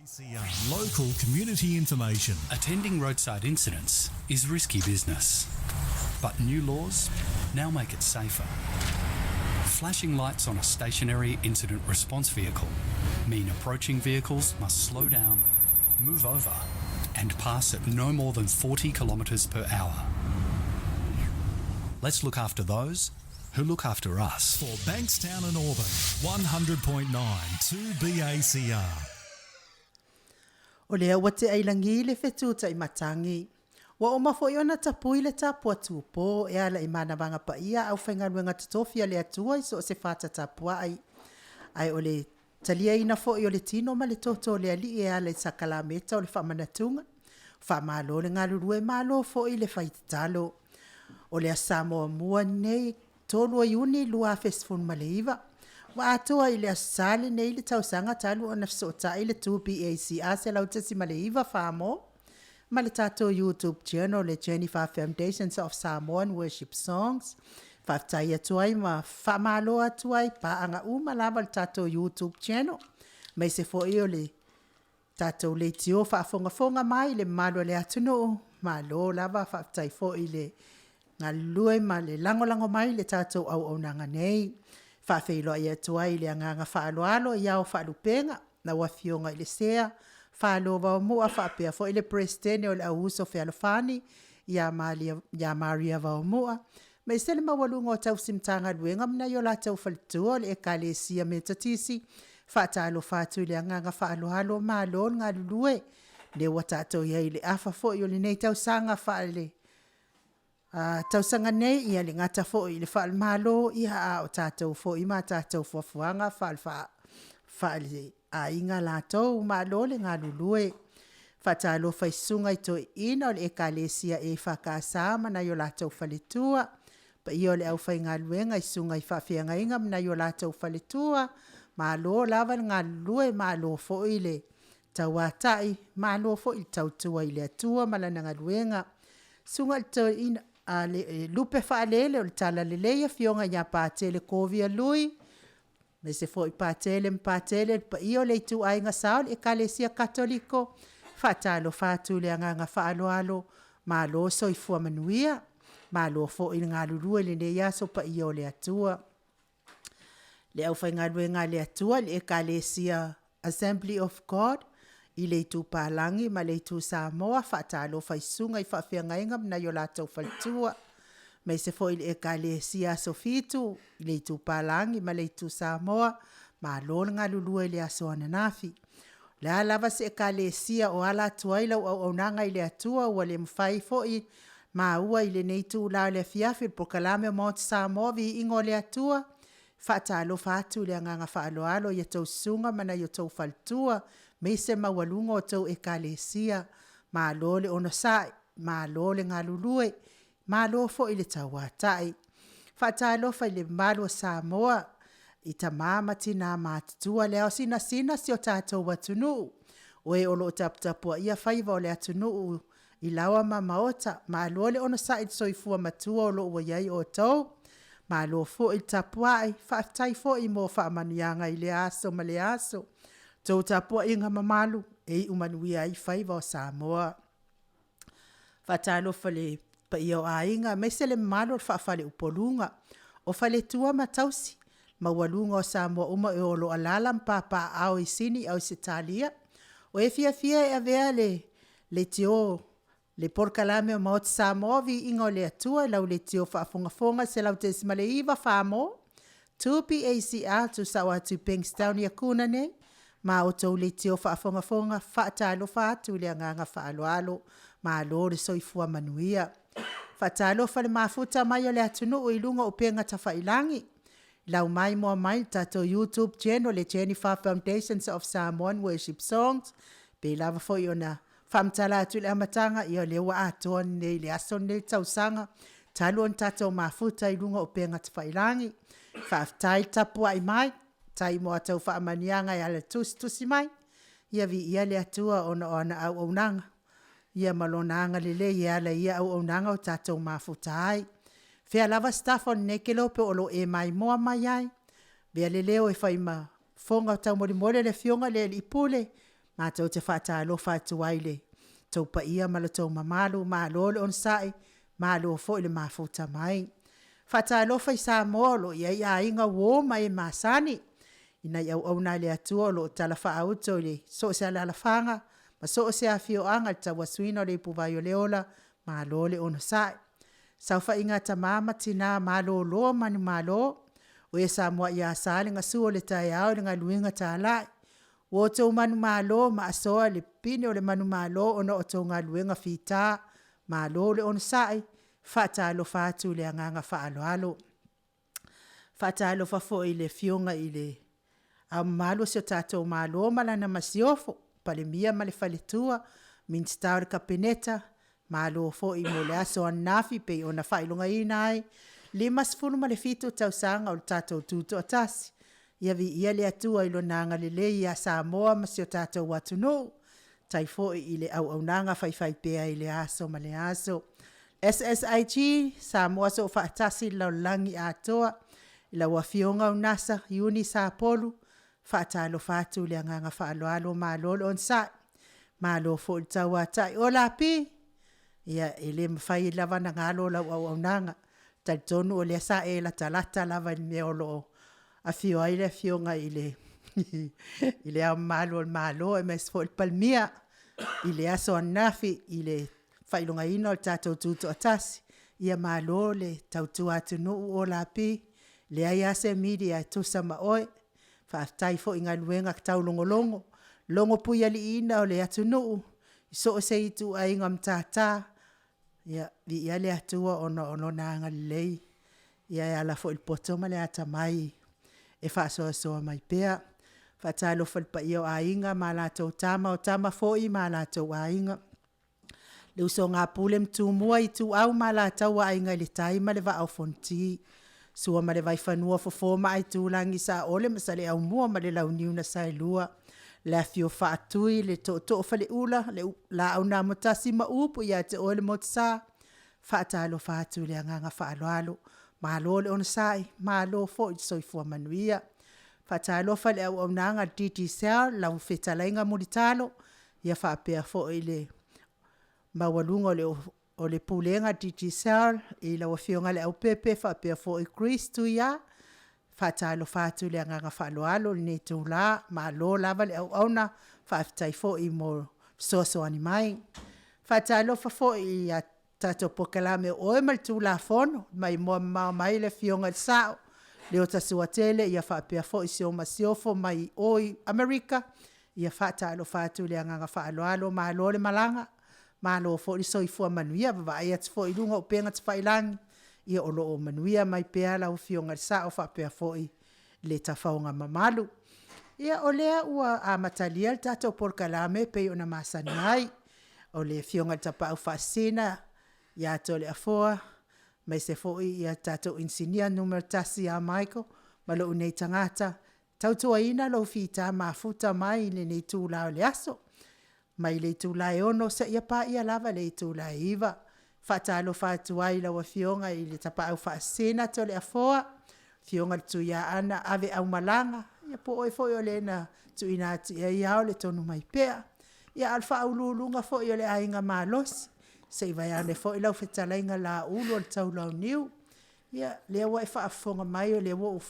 Local community information. Attending roadside incidents is risky business, but new laws now make it safer. Flashing lights on a stationary incident response vehicle mean approaching vehicles must slow down, move over, and pass at no more than 40 kilometres per hour. Let's look after those who look after us. For Bankstown and Auburn, 100.9 2BACR. O lea ua tea i lagi le fetu tai matangi. Ua uma foi ona tapui le tapu a Tupo e ala i manavaga paia a aufaigaluega totofi a le Atua i so o se fata tapuai. Ae o le taliaina foi o le tino ma le toto o le Alii e ala i sakalameta o le faamanatuga. Faamalo le galulue, malo foi le fai tatalo. O le Aso Sa muamua lenei 3 o Iuni 2019, ua atoa i le Aso Sa lenei le tausaga talu ona fesootai le 2BACR 100.9 Samoa ma le tatou YouTube channel le Jennifer Foundations of Samoan Worship Songs. Faafetai atu ai ma faamalo atu ai paaga uma lava le tatou YouTube channel, aemaise foi o le tatou leitio faafogafoga mai le mamalu o le atunuu. Malo lava, faafetai foi le galulue ma le lagolago mai i le tatou auaunaga nei. Faafeiloai atu ai i le agaga faaaloalo i Ao o Faalupega, lau Afioga i le Sea Falo Vaomua faapea foi le Peresetene o le Auuso Fealofani ia Maria Vaomua, aemaise le maualuga o tausi Matagaluega ma nai o latou faletua o le Ekalesia Metotisi. Faatalofa atu i le agaga faaaloalo, malo le galulue. O lea ua tatou i ai i le afa foi o lenei tausaga faale tausaga nei, ia le gata foi i le faale-Malo, a o tatou foi ma tatou fuafuaga faale-aiga latou. Malo le galulue. Faatalofa i Susuga i Toeaiina o le Ekalesia EFKS ma nai o latou faletua, paia o le aufaigaluega i Susuga i faafeagaiga ma nai o latou faletua, malo lava le galulue, malo foi le tauatai, malo foi le tautua i le Atua ma Lana galuega. Susuga i le Toeaina Lupe Faalele o le Talalelei, Afioga ia Patele Kovia Lui, aemaise foi Patele ma Patele, le paia o le ituaiga sa o le Ekalesia Katoliko, faatalofa atu i le agaga faaaloalo, malo le soifua manuia, malo foi le galulue i lenei aso paia o le Atua. Le aufaigaluega a le Atua i le Ekalesia Assembly of God i le itu Palagi ma le itu Samoa, faatalofa i Susuga i faafeagaiga ma nai o latou faletua, aemaise foi le Ekalesia Aso Fitu i le itu Palagi ma le itu Samoa, malo le galulue i le aso ananafi. O le a lava se Ekalesia o ala atu ai lau auaunaga i le Atua ua le mafai foi maua i lenei itula o le afiafi i le polokalame o Maota Samoa Viiga o le Atua, faatalofa atu i le agaga faaaloalo i a outou susuga ma nai o outou faletua, aemaise le maualuga o a outou Ekalesia. Malo le onosai, malo le galulue, malo foi le tauatai. Faatalofa i le mamalu o Samoa i tama ma tina matutua, le ao sinasina si o tatou atunuu, o e o lo o taputapuaia faiva o le atunuu i laoa ma maota, malo le onosai i le soifua matua o lo o ua i ai outou, malo foi le tapuai, faafetai foi mo faamanuiaga i lea aso ma lea aso. Le tou tapuaiga mamalu e iu manuia ai faiva o Samoa. Faatalofa i le paia o aiga aemaise le mamalu o le faa-faleupoluga, o faletua ma tausi, maualuga o Samoa uma o lo o alaala ma papaaao i Sini ma Ausetalia. O e fiafia e avea le leitio le polokalame o Maota Samoa Viiga o le Atua i lau leitio faafogafoga 100.9 Samoa, 2BACR tuusao atu i Bankstown i Akuna nei, ma outou leitio faafogafoga faatalofa atu i le agaga faaaloalo, malo le soifua manuia. Faatalofa i le mafuta mai o le atunuu i luga o upega tafailagi, lau maimoa mai i le tatou YouTube channel le Jennifer Foundations of Samoan Worship Songs, pei lava foi ona faamatala atu i le amataga, ia o lea ua atoa nei i le aso lenei le tausaga talu ona tatou mafuta i luga o upega tafailagi. Faafetai le tapuai mai, faafetai mo a outou faamanuiaga e ala i le tusitusi mai, ia viia le Atua ona o ana auaunaga ia ma Lona agalelei e ala i ia auaunaga ua tatou mafuta ai. O fea lava se tafa o lenei kelope o lo o e maimoa mai ai, avea le leo e fai ma fofoga taumolimoli o le Afioga i le Alii Pule, Matou te faatalofa atu ai i le tou paia ma lo tou mamalu, malo le onosai, malo foi le mafuta mai. Faatalofa i Samoa o lo o i ai aiga, uo ma e masani, i nai auauna a le Atua o lo o talafaauto i so o se alaalafaga ma so o se afioaga i le tauasuina o le ipuvai o le ola, malo le onosai. Saofaiga a tama ma tina malolo manumalo, o e sa muai asa le gasu o le taeao i le galuega talai, ua outou manumalo ma asoa le pine o le manumalo ona o a outou galuega fita, malo le onosai, faatalofa atu i le agaga faaaloalo. Faatalofa foi i le Afioga i le Ao mamalu o si o tatou Malo ma lana Masiofo, Palemia ma le faletua, Minisita o le Kapeneta, malo foi mo le aso ananafi e pei ona faailogaina ai le 57 tausaga o le tatou Tutoatasi. Ia viia le Atua i Lona agalelei ia Samoa ma si o tatou atunuu, faafetai foi i le auaunaga faifaipea i lea aso ma lea aso. SSIG Samoa Soofaatasi i le lalolagi atoa, lau Afioga Unasa Iuni Sapolu, faatalofa atu i le agaga faaaloalo, malo le onosai, malo foi le tauatai. Ola Api, ia e le mafai lava ona galo lau auaunaga. E talitonu o lea sa e latalata lava i le mea o lo o afio ai le Afioga i Le Ao Mamalu o le Malo aemaise foi le Palemia i le aso ananafi i le faailogaina o le tatou Tutoatasi. Ia malo le tautua atunuu Hola Api, e leai lava se media e tusa ma oe. Faafetai foi i galuega taulogologo, logopuialiiina o le atunuu i so o se ituaiga matata. Ia viia le Atua ona o Lona agalelei e ala foi i le poto ma le atamai e faasoasoa mai pea. Faatalofa i le paia o Aiga ma latou Tama, o Tama foi ma latou Aiga, le usoga a Pule ma Tumua, Ituau ma Alataua, Aiga i le Tai ma le Vaa o Fonoti, Sua ma le Vaifanua, Fofo ma Aitulagi, Saole ma Saleaaumua ma le Launiu na Saelua, le afifio o Faatui le Tootoo o Faleula, le Laau na Amotasi ma upu ia te oe le Motusa, faatalofa atu i le agaga faaaloalo. Malo le onosai, malo foi le soifua manuia. Faatalofa i le auaunaga a le Digicel, lau fetalaiga Mulitalo ia faapea foi le maualuga o le Pulega a le Digicel i lau Afioga Leaupepe faapea foi Chris Tuia. Faatalofa atu i le agaga faaaloalo i lenei itula, malo lava le auauna, faafetai foi mo le fesoasoani mai. Faatalofa foi i a tatou polokalame o Oe ma le Tulafono, maimoa mamao mai le Afioga i le Sao Leota Suatele faapea foi si ou masiofo mai o i Amerika. Ia faatalofa atu i le agaga faaaloalo, malo le malaga, malo foi le soifua manuia. Vaavaai atu foi i luga o upega tafailagi, ia o lo o manuia mai pea lau Afioga i le Sao faapea foi le tafaoga mamalu. Ia o lea ua amatalia le tatou polokalame e pei ona masani ai, o le Afioga i le Tapaau Faasisina ia Toleafoa aemaise foi le tatou Inisinia numera 1 ia Michael ma lou nei tagata, tautuaina lou fita mafuta mai i lenei itula o le aso, mai le itula e 6:00 seia paia lava le itula e 9:00. Faatalofa atu ai i lau Afioga i le Tapaau Faasisina Toleafoa, Afioga i le Tuiaana Aveaumalaga, ia po o oe foi o le na tuuina atu i ai ao le tonu mai pea. Ia a o le faauluuluga foi o le Aiga Malosi, se i vaeane foi lau fetalaiga Lauulu o le Taulauniu. Ia lea ua e faafofoga mai o lea ua ou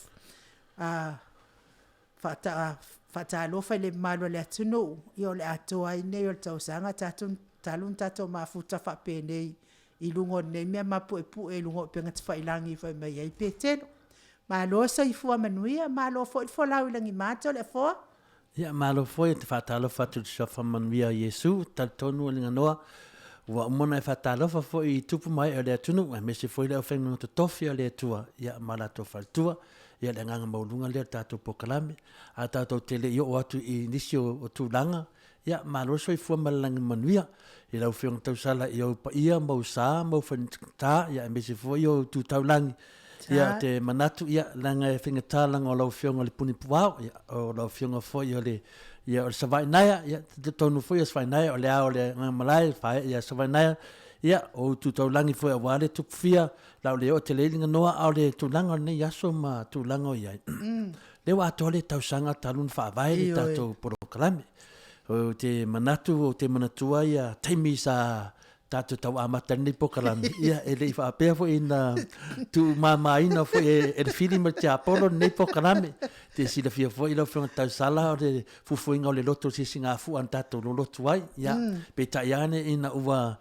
faatalofa i le mamalu o le atunuu, ia o le atoa ai lenei o le tausaga talu ona tatou mafuta faapenei i luga o lenei mea maupuepue i luga o upega tafailagi fai mai ai Petelo. Malo le soifua manuia, malo foi le folau i lagima Toleafoa. Ia malo foi, ou te faatalofa atu i le suafa manuia o Iesu, talitonu o Liganoa ua uma ona e faatalofa foi i tupu ma ee o le atunuu, aemaise foi le aufaigaluega totofi a le Atua ia ma latou faletua. Ia le agaga maualuga lea o le tatou polokalame. A tatou te le i oo atu i nisi o tulaga, ia malo le soifua ma le lagi manuia i lau Afioga Tausala i ou paia ma ou sa ma ou faigata, ia aemaise foi ou tu taulagi. Ia ou te manatu, ia, leaga e faigata leaga o lau Afioga o le Punipuao, ia, o lau Afioga foi o le, ia, o le Savaainaea, ia, talitonu foi o Savaainaea o le ao o le Agagamalae, fae ia Savaainaea, ia, o ou tu taulagi foi aua le Tupufia, la o le oo tele ai Liganoa, a o le tulaga o lenei aso ma tulaga o i ai, lea ua atoa le tausaga talu ona faavae le tatou polokalame. Ou te manatu, ou te manatua ia taimi sa tātou tau amata lenei pokalame, ia e le i faapea foi ina tuumāmāina foi e, e le Fili ma le Tiapolo lenei pokalame. Te silafia foi lau Afioga Tausala o le fufuiga o le loto o se sigafua na tātou lolotu ai. Ia, mm. peitai ane ina ua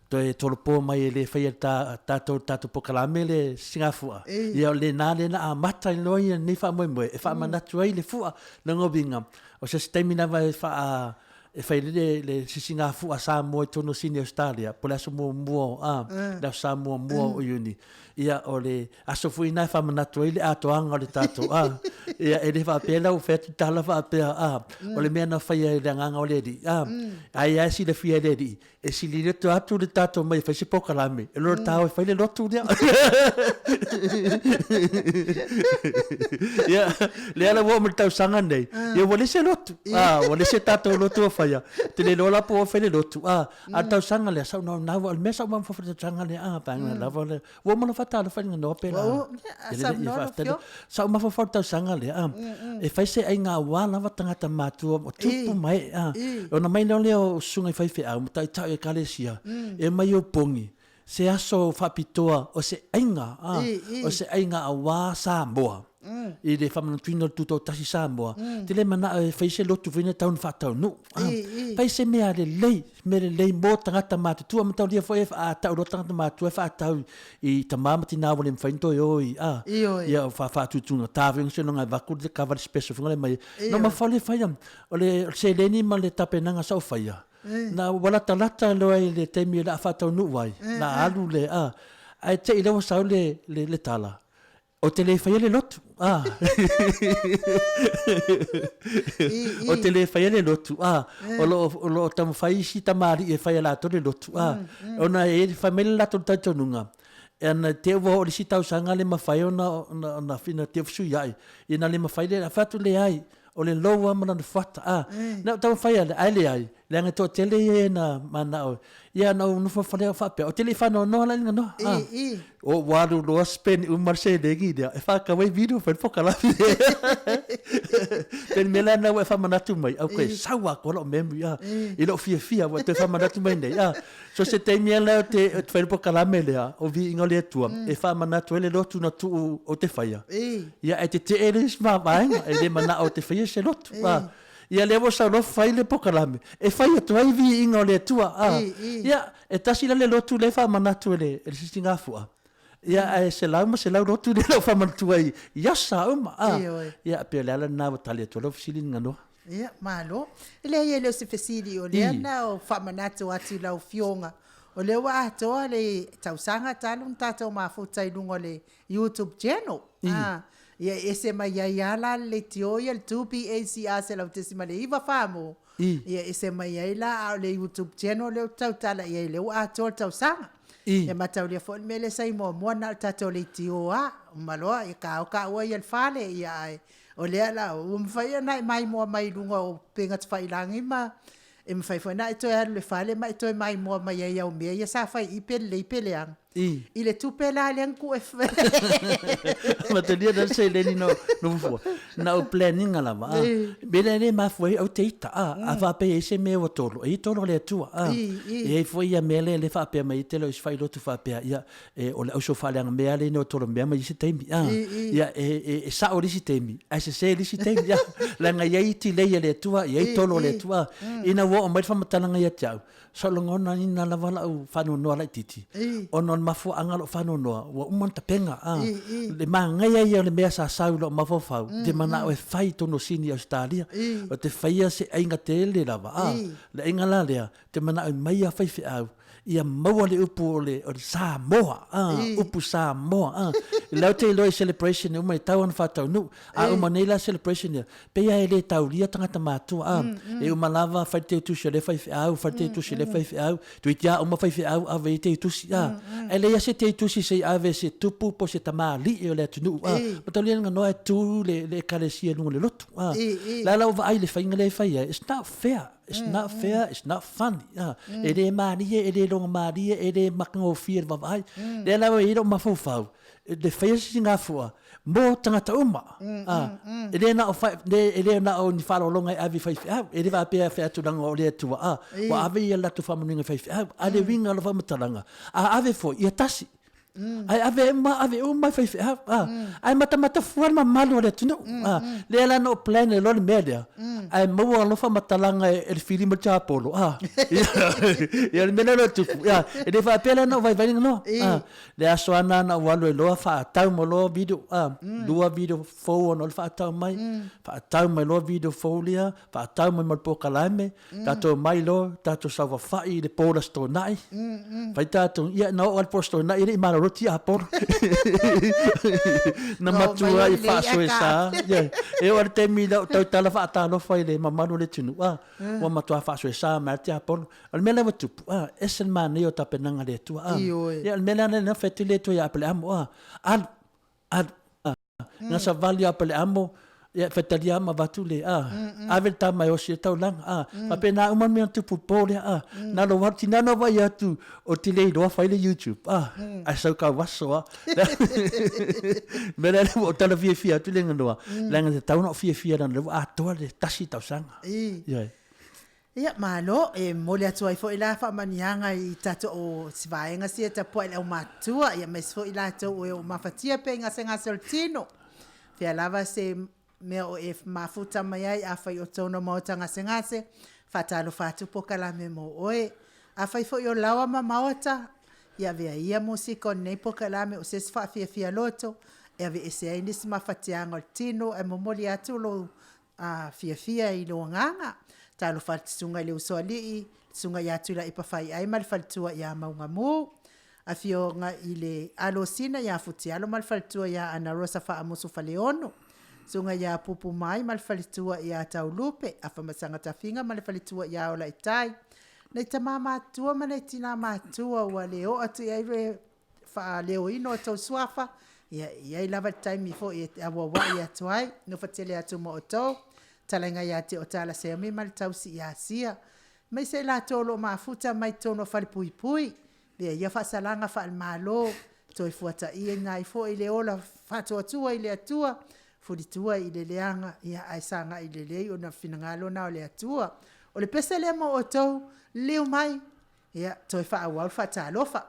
toe tolopo mai e le faia ta, tātou, tātou pokalame le sigafua. Ia o lena lea na amata ai loa ia lenei faamoemoe e faamanatu ai le fua lona uiga O se isi taimi lava e faa e fai ai le, le sisigafua a Samoa i totonu o Sini Australia, po o le aso muamua o, a, le aso Sa muamua o Iuni. Ia, o le aso foi lena e faamanatu ai le atoaga o le tatou, a. Ia, e le faapea la ua fai atu le tala faapea, a, o le mea na faia e le Agaga o le Alii, a, ai lava e silafia e le Alii, E sili loto atu le tatou mai e fai se polokalame, e loto tao e fai le lotu lea. Ia, lea la ua oo mai le tausaga nei, ia ua leai se lotu. Ah, ua leai se tatou lotu o faia. Te le iloa la po o fai le lotu. Ah, a le tausaga lea, sa ou naunau, o le mea sa ou mafaufau i le tausaga lea, ah, vaega lava le, Ua uma ona faatalofa i le ganoa pe la. Sa ou mafaufau i le tausaga lea, a, e fai se aiga aua lava tagata matutua o tupu ma ee, a. Ona mai loa lea o susuga i faifeau ma taitai o ekalesia, e omai i Opogi, se aso faapitoa o se aiga, a, o se aiga aua Samoa. I le faamanatuina o le Tutoatasi Samoa, te le manao e fai se lotu foi lea e tatau ona faataunuu. Fai se mea lelei, mea lelei mo tagata matutua, mataulia foi a tau loa tagata matutua e faatau i tama ma tina ua le mafai ona toe o i, a, ia faatutuga foi seiloga e avatu le kava special foi lea mai. Na mafaufau lea e fai, o le seleni ma le tapenaga sa ou faia, na ua latalata loa i le taimi o le a faataunuu ai, na alu le, a, ae te i lea ua sau le tala, Ou te le faia le lotu, a. Ou te le faia le lotu, a. O lo o lo o taumafai isi tamalii e fai e latou le lotu, a. Ona e fai mai le latou talitonuga, ana te i ua oo i le isi tausaga le mafai ona ona ona te fesuiai, ia na le mafai lea, fai atu leai, o le lou lava ma lana fuata, a. Na ou taumafai lava, ae leai, leaga e toatele ia na manao Ia na ou nofo fale au faapea, ou te le i faanoanoa la i le ganoa. Ah. O ua alu loa spend uma le seleni lea, e faatau ai video fai le pokalame. Pei le mea lena ua e faamanatu mai, au koe sau atoa lou memory ah. I lou fiafia ua e toe faamanatu mai nei ah. So se taimi lava lea ou te ou te fai le pokalame lea, o viiga o le Atua, e faamanatu ai le lotu na tuu ou te faia. Ia ae tetee le isi vaega, e le manao ou te faia se lotu. Ah. Ia lea ua sau loa fai le pokalame e fai atu ai viiga o le Atua. A, ia, e tasi la le lotu lea e faamanatu e le, e le sisigafua. Ia, ae 100 ma 100 lotu lea ua faamanatu ai i aso sa uma. A, ia, pei o le ala lena ua tali atu ai lau fesili Ganoa. Ia, malo. E leai e le o se fesili, o lea na o faamanatu atu i lau Afioga, o lea ua atoa le tausaga talu ona tatou mafuta i luga o le YouTube channel. A, Ia e ese mai ai lava la le leitio ia le 2BACR 100.9 Farmore. Ia e ese mai ai la a o le YouTube channel lea ou te tautala i ai lea ua atoa le tausaga. Ia mataulia foi le mea lea sa i muamua na o le tatou leitio lava. Uma loa ia kao kaua ia le fale ia ae o lea la ua mafai ona e maimoa mai i luga o upega tafailagi ma e mafai foi ona e toe alu i le fale ma e toe maimoa mai ai i au mea ia sa fai i i pe lelei pe leaga. I. I le tupe la lea na tuu e Matalia na seleni no no fua. Na o planning lava. A. Me le le mafua ai au te ita. A. A faapea e se mea ua tolo. E i tolo le Atua. A. E i ai foi ia mea lea le faapea mai te leo i se failotu faapea. Ia, e, o le auso faaleaga mea le no tolo mea mai i se taimi. A. Ia, e, e, e sao i le isi taimi. Ae sese i le isi taimi. A. Leaga e i ai tilei a le Atua, e i ai tolo a le Atua. Ina ua oo mai le faamatalaga ia te au, Sa ou lagonaina lava lau faanoanoa laitiiti, ona o le mafuaaga o lou faanoanoa, ua uma ona tapena, a. Le manaia ia o le mea sa sau i lou mafaufau, ou te manao e fai i totonu o Sini i Ausetalia. Ou te faia se aiga tele lava, a. Le aiga la lea, ou te manao e mai lava faifeau, ia maua le upu o le Samoa, a, upu Samoa, a. O lea ou te iloa i celebration uma e tatau ona faataunuu. A uma nei la celebration ia, pei lava e le taulia tagata matua, a. E uma lava fai le teutusi a lea faifeau, fai le teutusi a lea faifeau, toeitiiti lava uma faifeau ave i ai teutusi, a. Ae leai lava se teutusi se i ave e se tupu po o se tamalii o le atunuu, a. Mataulia le ganoa e tu le ekalesia i luga o le lotu, a. O le a la ua vaai i le faiga lea e fai ai, it's not fair. It's not fair, it's not funny. E le malie, e le logomalie, e le matagofie i le vaavaai. Lea lava e i ai lou mafaufau, le faia o se sisigafua mo tagata uma. E le na o e le na o ni faaaloaloga e ave i faifeau. E le faapea e fai atu leaga o le Atua, ua ave ia le latou faamanuiaga i faifeau. A o le uiga o lau faamatalaga, a ave foi, ia tasi. Ae ave uma, ave uma i faifeau. Ae matamata fua le mamalu o le atunuu. Lea la na ou plan ai loa le mea lea, ae maua loa faamatalaga e le Fili ma le Tiapolo. Ia o le mea lea e tupu. E le faapea la na ou vaivai le noa. Le aso lava lena na ou alu ai loa faatau mai loa video, lua video fou ona o le faatau mai, faatau mai loa video fou lea, faatau mai ma le polokalame, Tatou omai loa, tatou saofafai i le po o le Aso Toonai. Fai tatou, ia na oo lava i le po o le Aso Toonai e le i malolo tiapolo. Na matua ai faasoesa. Ia, e oo lava i le taimi na ou tautala faatalofa i le mamalu o le atunuu, a, ua matua faasoesa mai lava le tiapolo. O le mea la ua tupu, a, ese le manaia o tapenaga a le Atua, a. Ia, o le mea la lena na fai atu le Atua ia Apeleamo, a, alu, alu, a. Na savali a Peleamo, ia faitalia ma avatu le, a, ave le tama e osi ai le taulaga, a, faapena uma mea na tupu i le po lea, a, na lou alu, tina na vaai atu, ou te le iloa fai le YouTube, a, ae sau tauaso lava. O le mea lea ua ou tala fiafia atu le ganoa, leaga e tatau ona ou fiafia leaga o lea ua atoa le tasi tausaga. Ioe. Ia, malo, e momoli atu ai foi la faamanuiaga i tatou si vaega sia e tapuai i le aumatutua, ia aemaise foi i latou o e o mafatia pea i gasegase o le tino. Fea lava se mea o e mafuta mai ai, afai o totonu o maota gasegase, faatalofa atu polokalame mo oe. Afai foi o laoa ma maota, ia avea ia musika o lenei polokalame o se isi faafiafia loto e aveese ai nisi mafatiaga o le tino ae momoli atu lou A fiafia i lou agaga. Talofa i le Susuga i le Usoalii, le Susuga ia Tuilaepa Faiai ma le faletua ia Maugamu. Afioga i le Alosina ia Futialo ma le faletua ia Anarosa Faamusu Faleono. Susuga ia Pupu Mai ma le faletua ia Taulupe, Afamasaga Tafiga ma le faletua ia Olaitai. Nai tama matutua ma nai tina matutua ua le oo atu i ai le faaleoina o tou suafa, ia e i ai lava le taimi foi e auauai atu ai. Nofo tele atu ma outou, talaiga ia te Otala Seumi ma le tausi ia Sia. Aemaise i latou o lo o mafuta mai totonu o falepuipui, lea ia faasalaga faale-Malo, toe fuataiina ai foi le ola faatuatua i le Atua, fulitua i le leaga, ia ae sagai lelei ona finagalo na o le Atua. O le pese lea mo outou, liliu mai, Ia, toe faaauau le faatalofa.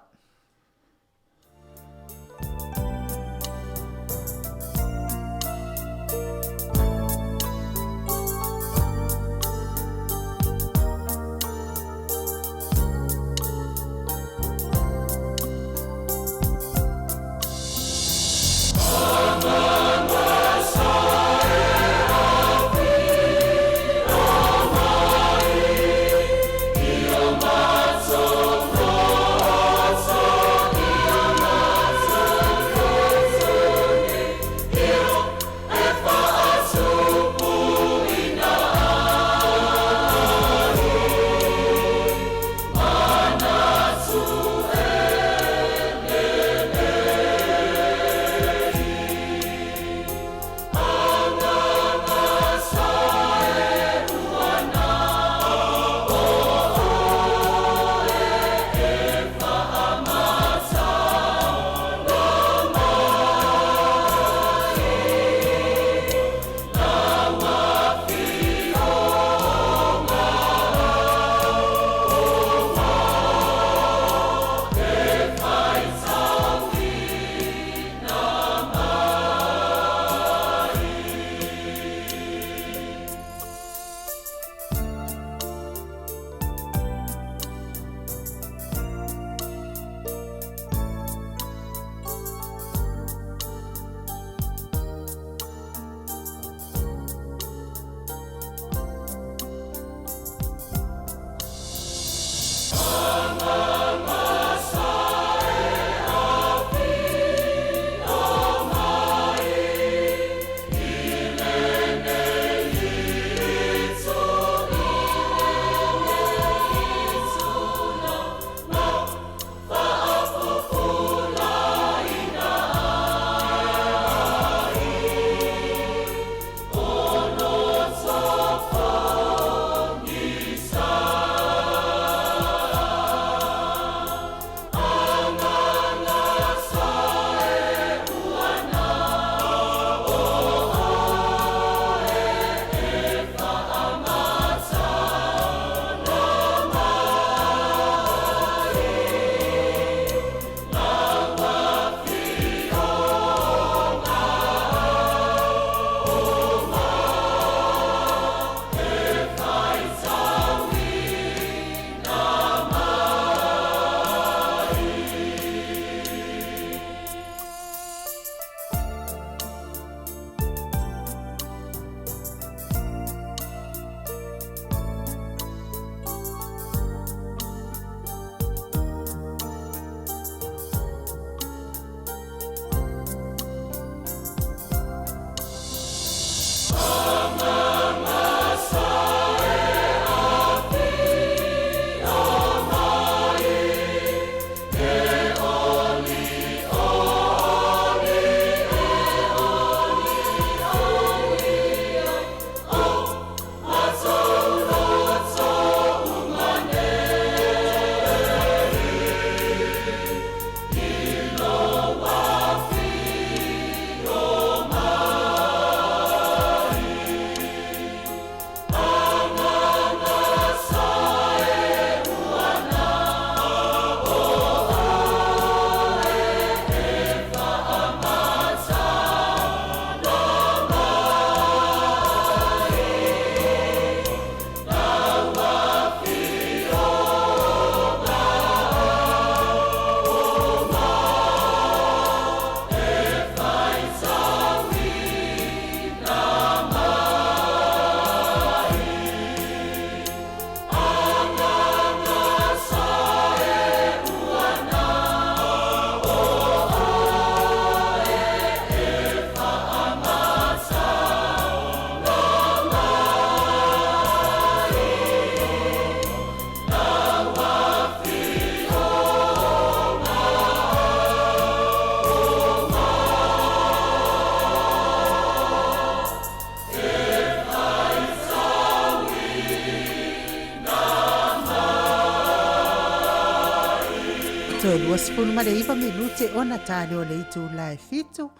Toe 29 minute ona tali o le itula e fitu.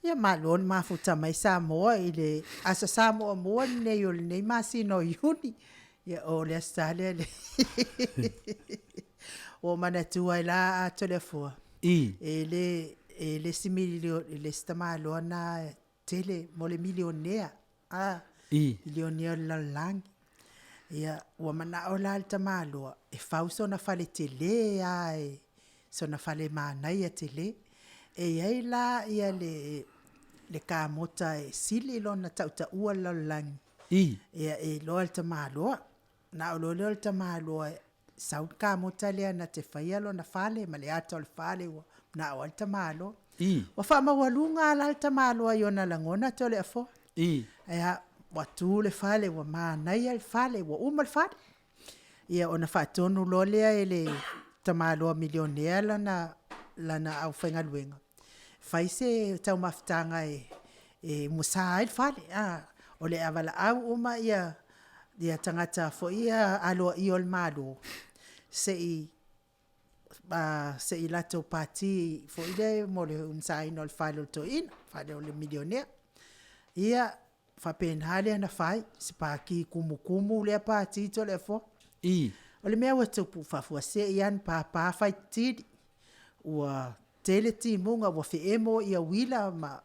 Ia malo le mafuta mai Samoa i le Aso Sa muamua lenei o lenei masina o Iuni. Ia o le Aso Sa lea le ua ou manatua ai la Toleafoa, I. e le e le isi le isi tamaloa na tele mo le milionea. A, I. milionea o le lalolagi. Ia, ua manao la le tamaloa e fau sona fale tele lava e sona fale manaia tele. E i ai la ia le le kamota e sili lona tautaua i le lalolagi. I. Ia, e iloa e le tamaloa. Na o loa lea o le tamaloa e sau le kamota lea na te faia lona fale ma le ata o le fale ua manao ai le tamaloa. I. Ua faamaualuga lava la le tamaloa i ona lagona Toleafoa. I. Ia, ua tu le fale, ua manaia le fale, ua uma le fale. Ia ona faatonu loa lea e le tamaloa milionea lana, lana aufaigaluega, fai se taumafataga e, e umusa ai le fale. A, o le a valaau uma ia, ia tagata foi ia aloaia o le Malo, se i se i latou pati foi lea mo le umusaina o le fale o le toeaina, fale o le milionea. Ia, faapena lea na fai, se pati kumukumu lea pati Toleafoa. I. O le mea ua tupu, faafuasei lava ona papa faititili, ua tele timuga ua feemo ia uila ma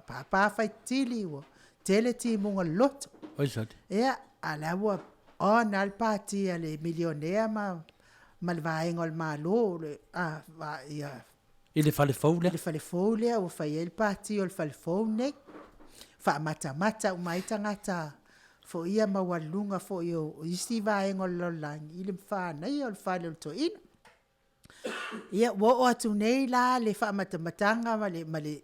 papa faititili, ua tele timuga loloto. Oi sole. Ia, a o la ua on lava le pati a le milionea ma ma le vaega o le Malo, le, a, ia, I le fale fou lea. I le fale fou lea ua fai ai le pati o le fale fou nei. Faamatamata uma ai tagata foi ia maualuluga foi o isi vaega o le lalolagi i le manaia o le fale o le toeaina. Ia, ua oo atu nei la le faamatamataga ma le, ma le,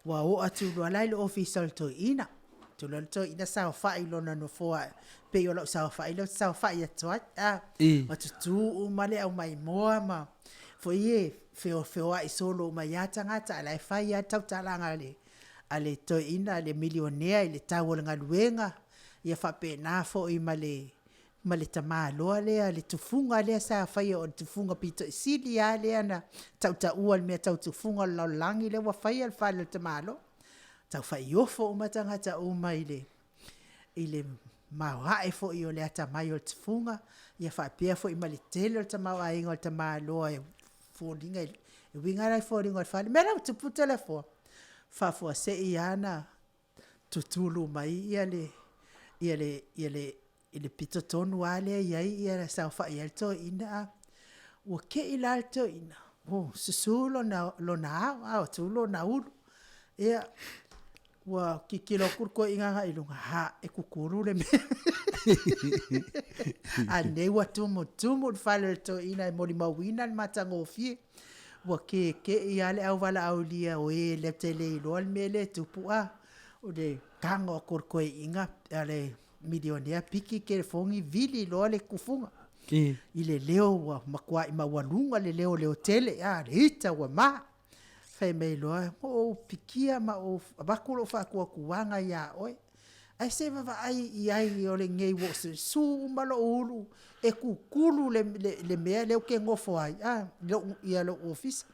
ua oo atu loa la i le ofisa o le toeaina. Atu loa le toeaina saofai i lona nofoa pei o lau saofai lea ou te saofai atu ai. A, I. ua tutū uma le au maimoa ma foi e feofeoai solo uma ai lava tagata a o la e fai lava le tautalaga a le, a le toeaina, le milionea i le tau o le galuega, ia faapena foi ma le ma le tamaloa lea, le tufuga lea sa faia o le tufuga pito i sili lava lea na tautaua i le mea tau tufuga o le lalolagi lea ua faia le fale o le tamaloa. Tau faiofo uma tagata uma i le i le maoae foi o le atamai o le tufuga, ia faapea foi ma le tele o le tamaoaiga o le tamaloa e foliga e uiga la i foliga o le fale. O le mea la ua tupu Toleafoa, faafuasei lava ona tutulu mai ia le ia le ia le i le pito tonu lava lea e i ai ia saofai ai le toeaina a ua te i la le toeaina, ua susu lona lona ao, a ua tu lona ulu. Ia, ua tilotilo atu le toeaina agai i luga, ha, e kukulu le mea. A nei ua tumutumu le fale o le toeaina e molimauina le matagofie. Ua keke'i lava le auvalaaulia o e latou te le iloa le mea lea e tupu a, o le tago atu o le toeaina a le milionea piki le telefoni vili loa le tufuga i le leo ua matuai maualuga le leo leotele a, le ita ua ma. Fai mai loa, na ou pikia ma ou avatu lou faatuatuaga ia oe, ae se vaavaai i ai o lenei ua su uma lou ulu e kukulu le, le, le mea lea ou te nofo ai, a, lou, ia lou ofisa.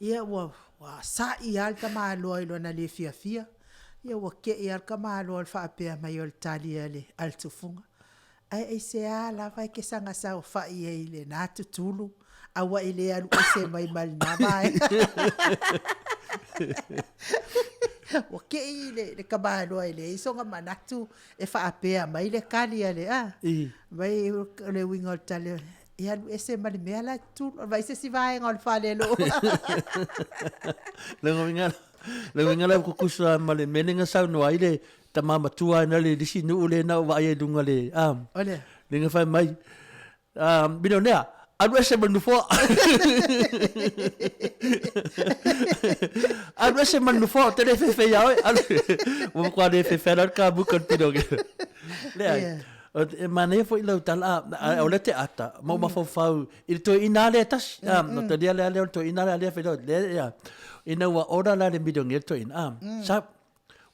Ia ua, ua sa'i lava le tamaloa i lona le fiafia. Ia ua te i lava le tamaloa i le faapea mai o le tali a le, a le tufuga. Ae aisea lava e te saga saofai ai i lena tutulu a ua e le alu ese mai ma lena vaega? Ua kei le, le tamaloa e leai sona manatu e faapea mai le tali a le, a, mai o le uiga o le tali, e alu ese ma le mea la e tutulu, vaai se isi vaega o le fale lo. Le uiga, le uiga la kukusa ma le mea lea na saunoa ai le tama matua na le lisi nuu le na ou vaai ai luga le a Ole. le na fai mai a milionea alu ese ma le nofoa alu ese ma le nofoa ou te le fefe ia oe alu ua matua le fefe ala le kamuka le pino leai Yeah. E manaia foi lau tala, a, o le te ata, ma o mafaufau i le toeaina lea e tasi, a, no talia lea lea o le toeaina lea lea fai lea, ia, ina ua order la le milionea le toeaina, a, sa,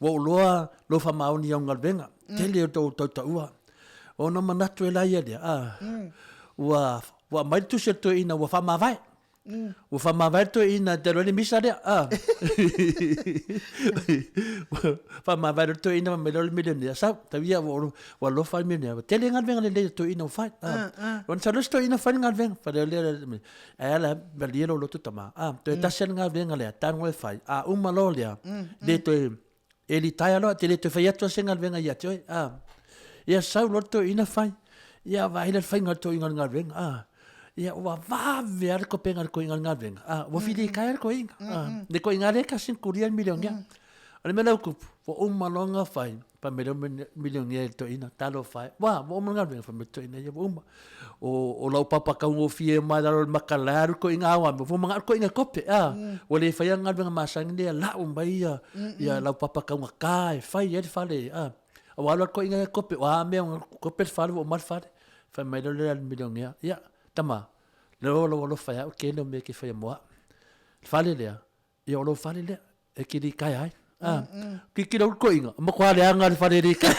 Ua ou loa lou faamaoni i au galuega, tele o tou tautaua. Ona manatu e la ia lea, a, ua, ua aumai le tusi a le toeaina ua faamavae. Ua faamavae le toeaina e te alu ai le misa lea, a. Ua faamavae loa le toeaina fai mai loa le milionea, sau, tau ia ua alofa le milionea, ua tele galuega lelei a le toeaina ua fai, a. Ona sau loa si toeaina fai le galuega, fai loa lea, ae a la, malie lou loto tama, a. Toe tasi lava le galuega lea, tago e fai, a uma loa lea, le toe E litaea loa, e te le toe fai atu lava se galuega ia te oe, a. Ia sau loa le toeaina fai. Ia vaai la le faiga o le toeaina o le galuega, a. Ia ua vave lava le kopega a le toeaina o le galuega, a, ua filitaea le toeaina, a. Le toeaina lava lea e tasi na tulia le milionea. O le mea lea ua tupu, ua uma loa ona fai, fai mai loa le milionea i le toeaina, talofa e, ua, ua uma le galuega? Fai mai le toeaina, ia ua uma. O lau papa taugofie mai lalo o le maka la alu toeaina ao ame, ua manao le toeaina e kope, a. Ua le faia galuega masani lea, lau mai ia, ia lau papa taugata e fai ai le fale, a. Ua alu lava le toeaina e kope, o a mea e kope le fale ua uma le fale. Fai mai loa le milionea, ia, tama, leo lou alofa ia au, tele o mea e te faia mo au. Le fale lea, Ia o lou fale lea, e te litaea ai. Ah, kikilo ulu toeaina, matua leaga le fale litaea.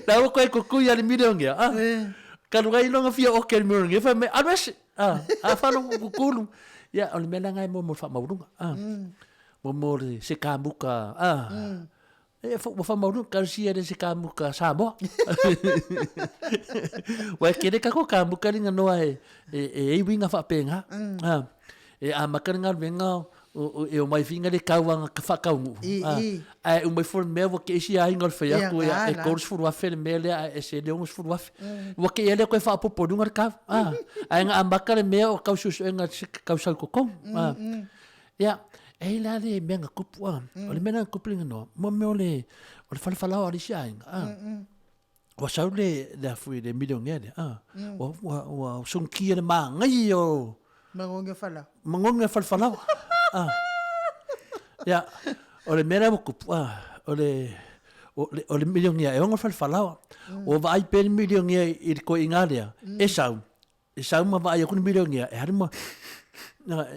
La ua koe kukui a le milionea, ah. Talu ai lona fia oke le milionea, fai mai, alu ese, ah, a falo kukulu. Ia, o le mea la na e mo mo le faamaualuga, ah. Mo mo le se kamuka, ah. E ua faamaualuga talosia e le se kamuka Samoa. Ua e kele kako kamuka linga noa e, e, e ei winga whaapenga. Mm. Ah, e amaka le galuega e o mai finga le kauanga ka whakaungu. I, ah, i. Ae umai fo le mea ua ke isi aiga o le whai aku Ia, e ngā la. 30,000 le mea lea ae ese le 60,000. Ua ke ia lea koe whaapopo lunga le kau. Ah, ae nga amaka le mea o kau suesuega kau sau kokong. Ah. Ia, e ai la le mea na kupu, a, o le mea la na kupu le noa, mo mea o le, o le falefalaoa o le isi aiga, a, ua sau le, le afu i le milionea lea, a, ua, ua, ua sogikia le māgaia o, Magogi o falao. Magogi o falefalaoa, a. Ia, o le mea la ua kupu, a, o le, o le, o le milionea e ono le falefalaoa. Ua vaai pea le milionea i le toeaina lea, e sau, E sau ma vaai aku le milionea, e alu ma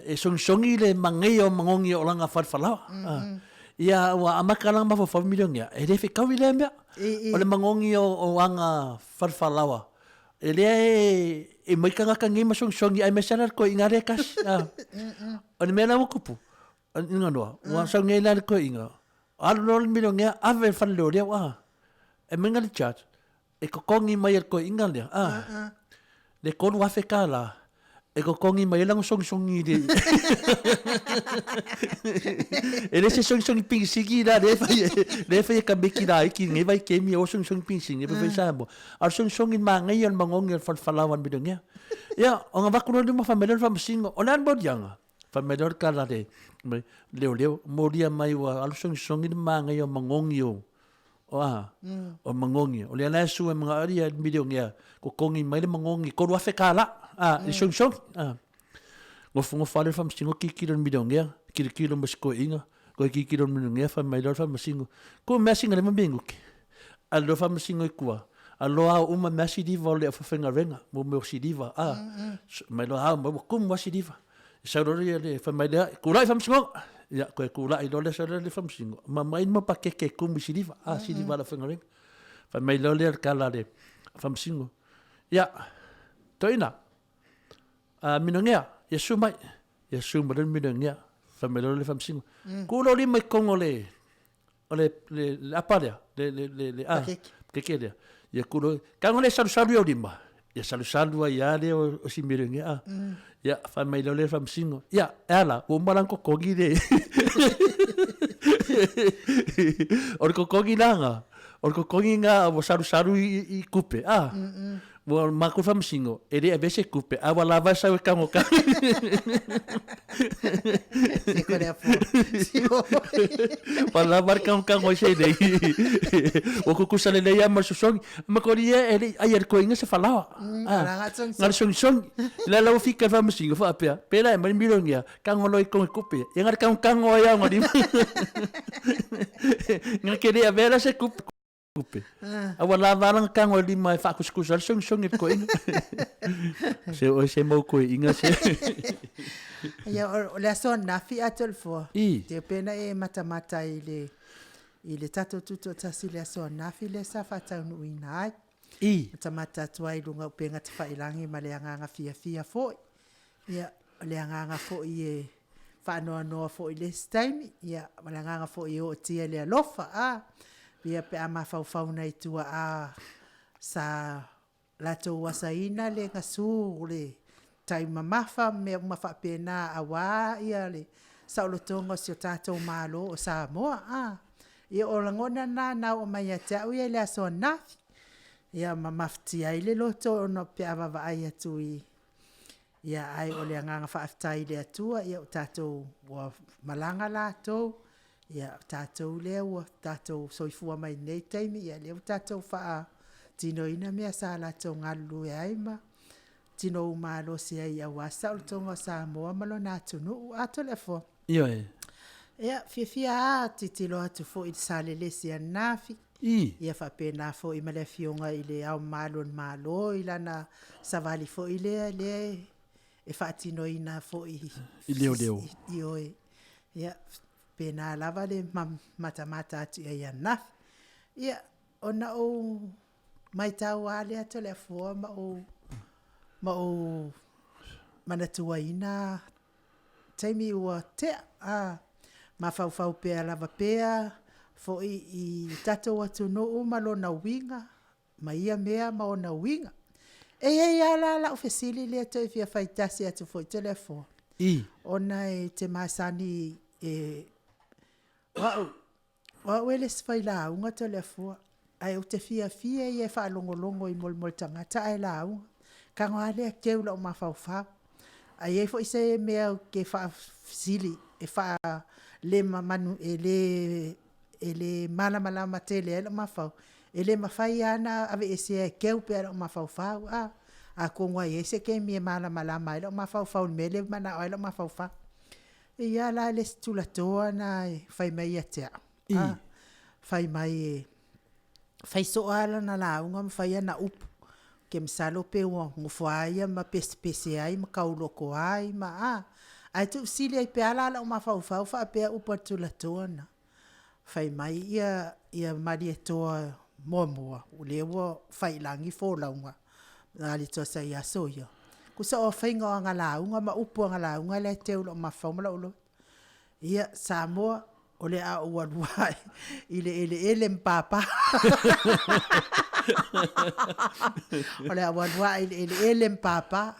e songisongi le manaia o magogi o lana falefalaoa. Ia ua amata lana mafaufau milionea, e le fetaui lea mea. O le magogi o ana falefalaoa, e lea e mai tagata nei ma songisongi aemaise lava le toeaina lea e tasi. O le mea la ua tupu, ina noa, ua sau nei la le toeaina, alu loa le milionea ave i le fale leoleo, e meinga le judge, E totogi mai e le toeaina lea, a, le 3000 tala, e totogi mai ai lana sogisogi i le... E le se sogisogi pigisigi la lea e fai, lea e fai e tamaiti laiti i lenei vaitaimi, o sogisogi pigisigi e fai i Samoa. A o le sogisogi manaia o le magogi o le falefalaoa a le milionea. Ia, ona avatu loa lea ma fai mai lea o le faamasino, o le a le moliaga? Fai mai loa le tala a le leoleo, molia mai ua alu sogisogi le manaia o magogi o O a? O magogi. O lea la e sue mga ali a milionea, totogi mai le magogi, 3000 kālā, a, i sogisogi. A. Nofonofo lava le faamasino tilotilo i le milionea, tilotilo ma si toeaina, toe tilotilo i le milionea, fai mai loa le faamasino, Tuu mea sina 5 minute. Alu loa le faamasino i tua, alu loa ao uma mea siliva o le aufaigaluega, mo mea o siliva, a. Mai loa ao mai ua tumu lava siliva. Sau loa lea le fai mai lea, tulai faamasinoga. Ia, toe tulai loa lea, sau loa le faamasinoga, ma mai ma pakeke e tumu i siliva, a, siliva a le aufaigaluega. Fai mai loa lea le tala a le faamasino, ia, toeaina, a, Minogea, ia susu mai. Ia susu mai loa le Minogea, fai mai loa le faamasino, tuu lou lima i totonu o le, o le, le, le apa lea, le, le, le, le, a, pakeke lea. Ia kulo, tago le salusalu i ou lima. Ia salusalu ai lava lea o, o si milionea, a. Ia, fai mai loa le faamasino, ia, e a la, ua uma la ona totogi le. O le totogi la na, o le totogi na ua salusalu i, i tupe, a. Ua matou faamasino, e le avea se tupe, a ua lava e sau e tago tagi. Se ko lea fua. Ua lava le tago tago ai se nei. Ua kukusa lelei lava ma le sosogi. Ma ko ia e le i ai e le toeaina se falaoa. Mm, Na le sogisogi. La la ua fika le faamasino faapea, pēlā e aumai le milionea, tago loa i totonu i tupe. Ia na le tagotago ai lava ona lima. Na te le avea la se tupe. Tupe. A ua lava lana tago e lima e faakusikusa ai le sogisogi i le toeaina. Se oe se mau toeaina se. Ia, o le aso ananafi atoa le foa. I. Te pena e matamata i le i le tatou tutoatasi i le aso ananafi lea sa faataunuuina ai. I. Matamata atu ai i luga o upega tafailagi ma le agaga fiafia foi. Ia, o le agaga foi e faanoanoa foi i le isi taimi, ia, ma le agaga foi e ootia i le alofa, a, ia pe a mafaufau nai tuaa sa latou asaina le gasu, le tai mamafa ma mea uma faapena aua le saolotoga o si o tatou Malo o Samoa. A, ia o lagona na na oo mai ia te au ia i le aso ananafi, ia ma mafatia ai le loto ona pe a vaavaai atu i Ia ae o le agaga faafetai i le Atua ua tatou ua malaga latou, ia o tatou lea ua tatou soifua mai i lenei taimi, ia lea ua tatou faatinoina mea sa latou galulue ai ma tinou malosi ai aua se saolotoga o Samoa ma lona atunuu. A Toleafoa? Ioe. Ia, fiafia lava tilotilo atu foi i le Salelesi ananafi. I. Ia faapena foi ma le Afioga i Le Ao Mamalu o le Malo i lana savali foi lea lea e faatinoina foi i leoleo. Ioe. Ia faapena lava le matamata atu i ai ananafi. Ia, ona ou matau lava lea Toleafoa ma ou ma ou manatuaina taimi ua tea, a mafaufau pea lava pea foi i tatou atunuu ma lona uiga ma ia mea ma ona uiga. E i ai lava la lau fesili lea e toe fia fai tasi atu foi Toleafoa, I. ona e te masani e, o au, O au e le isi failauga Toleafoa, ae ou te fiafia ia e faalogologo i molemole tagata ae lauga. Tago a lea keu lau mafaufau. A i ai foi se mea ou te faafesili e faa le mamanu e le e le malamalama tele ai lou mafaufau, e le mafai lava ona aveesea e keu pea lou mafaufau. A, atonu lava e i ai se taimi e malamalama ai lou mafaufau i le mea lea e manao ai lou mafaufau. E i ai lava la le isi tulatoa lena e fai mai ia te au, a, fai mai e fai soo lava lana lauga ma fai ana upu. Ou te masalo pe ua nofo lava ia ma pesepese ai ma tauloko ai ma a, ae tuufesili ai pea la lou mafaufau faapea upu a le tulatoa lena, fai mai ia Malietoa muamua, o lea ua fai i lagi folauga a Malietoa sa i aso ia, tusa o faiga o ana lauga ma upu o ana lauga la e teu i lou mafaufau ma lou loto. Ia, Samoa, o le a ou alu ae i le eleele ma papa. O le a ou alu ae i le eleele ma papa.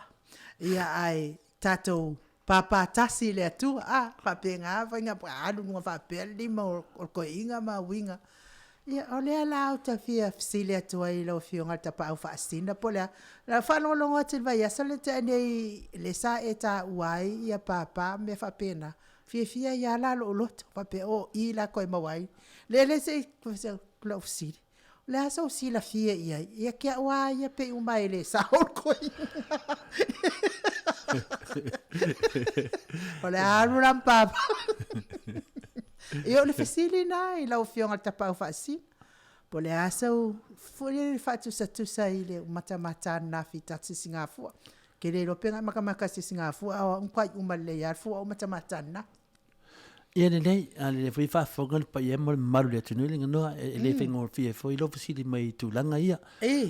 Ia, ae tatou Pāpā tasi i le Atua, a, faapena faiga, alu i luga faapea le lima o le toeaina ma uiga. Ia, o lea la ou te fia fesili atu ai i lau Afioga i le Tapaau Faasisina po o le a, na faalogologo atu i le vaiaso lea na tea nei lea sa e taua ai ia papa ma mea faapena, fiafia ai lava la lou loto, faapea o i la e toe maua ai. Lele se i, lau fesili, O le a sou silafia i ai? Ia te au lava ia pei uma e le sao le toeaina. O le a alu la ma papa. Ia o le fesili lena i lau Afioga i le Tapaau Faasisina. Po o le a sou foi lele faatusatusa i le matamata ananafi i ta sisigafua. Ou te le iloa pe na e matamata i se sisigafua a o au na matua uma lelei lava le fua o matamata ananafi. Ia lelei, a lelei foi faafofoga le paia ma le mamalu o le atunuu i le ganoa, e le faigofie foi lou fesili mai i tulaga ia.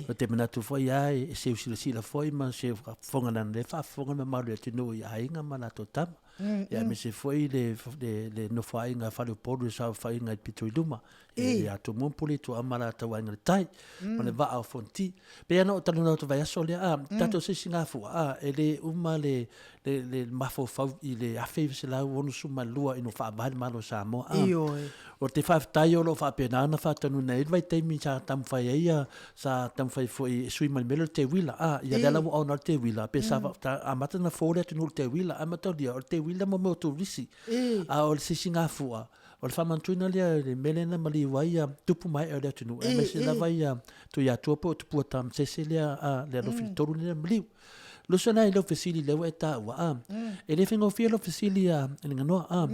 Ou te manatu foi lava e seu silasila foi ma seu faafofoga leaga o lea e faafofoga le mamalu o le atunuu i aiga ma latou tama. Ia aemaise foi le le nofoaiga a Faleupolu i le saofaiga i le pito i luma, ia Tumua ma Puletua ma latou aiga i le tai, ma le vaa o Fonoti. E pei lava ona ou talanoa atu i le vaiaso lea, a, tatou sisigafua, a, e le uma le le, le mafaufau i le 1962 ina ua faavae le Malo o Samoa. Ah, Ioe. O te faafetai o lo o faapena ona faatanuina ai le vaitaimi sa taumafai ai ia, sa taumafai foi e sui mai le mea lea o le teuila. Ah, ia lea la ua ona le teuila, pe sa amata ona fo le atunuu i le teuila, ae mataulia, o le teuila mo mea o turisi. A o le sisigafua, O le faamanatuina lea i le mea lea na maliu ai ia tupu ma ee o le atunuu, aemaise lava ia Tuiatua po o Tupua Tamasese lea a le alofi le tolu lea na maliu. Lusa la i lau fesili lea ua e taua, a, e le faigofie lau fesili a Leganoa, a,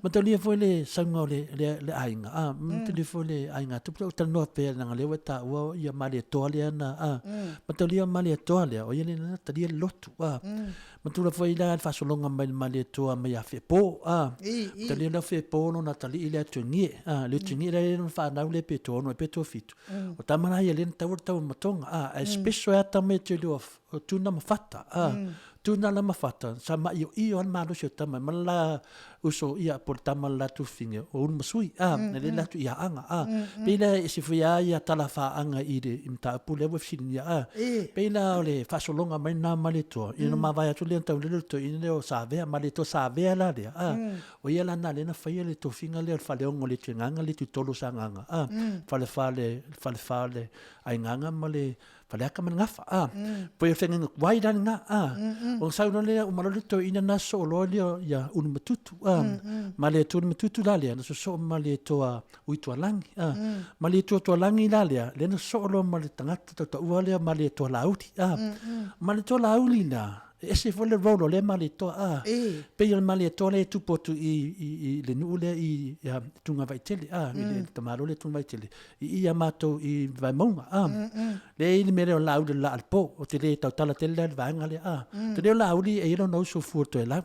mataulia foi le sauga o le, le, le aiga, a, mataulia foi le aiga tupu lea ua talanoa pea leaga lea ua e taua ia Malietoa lea na, a, mataulia Malietoa lea, o ia lea na talia le lotu, a, Matua foi la le faasologa mai le Malietoa mai ia Fepo, a. Talia lea o Fepo lona atalii le Atuagie, a, le Atuagie la lea lona fanau lea pe toa ono pe toa fitu. O tama la ia lea na taua le taua ma Tonga, a, ae special lava tama ia te lua o Tuna ma Fata, a. Tuna la mafata, sa maioio lava le malosi o tama ma le la uso, ia, po o le tama le la tufine o Ulumasui, a, na le atu i Aana, a. Pei la e ese foi lava ia tala faaga i le mataupu lea ua fesiligia, a. Pei la o le faasologa mai lena Malietoa, ia ona mavae atu lea ona tau lele o le toeaina lea o Savea, Malietoa Savea la lea, a. O ia la lena lea na faia le tofiga lea o le Faleono o le Tuigaga le Tuitolu o Sagaga, a. Falefa o le, Falefa o le Aigaga ma le Faleata ma le Gafa, a. Pei o le feagaiga tuai la lena, a. Ona sau loa lea, uma loa le toeaina lena sosoo loa lea ia Ulumatutu, a. Malietoa Ulumatutu la lea, na sosoo ma Malietoa Uitualagi, a. Malietoa Tualagi la lea, lea na sosoo loa ma le tagata tautaua lea o Malietoa Laauli, a. Malietoa Laauli la, e ese foi le role o lea Malietoa, a. Pei o le Malietoa lea e tupu atu i, i, i le nuu lea i, ia, Tugavaitele, a, i le tamaloa lea i Tugavaitele. I i a matou i Vaimauga, a. Lea e i ai le mea lea o Laauli o le laa o le po, ou te le tautala tele la i le vaega lea, a. Te leo Laauli e i ai lona uso Fuatoelau.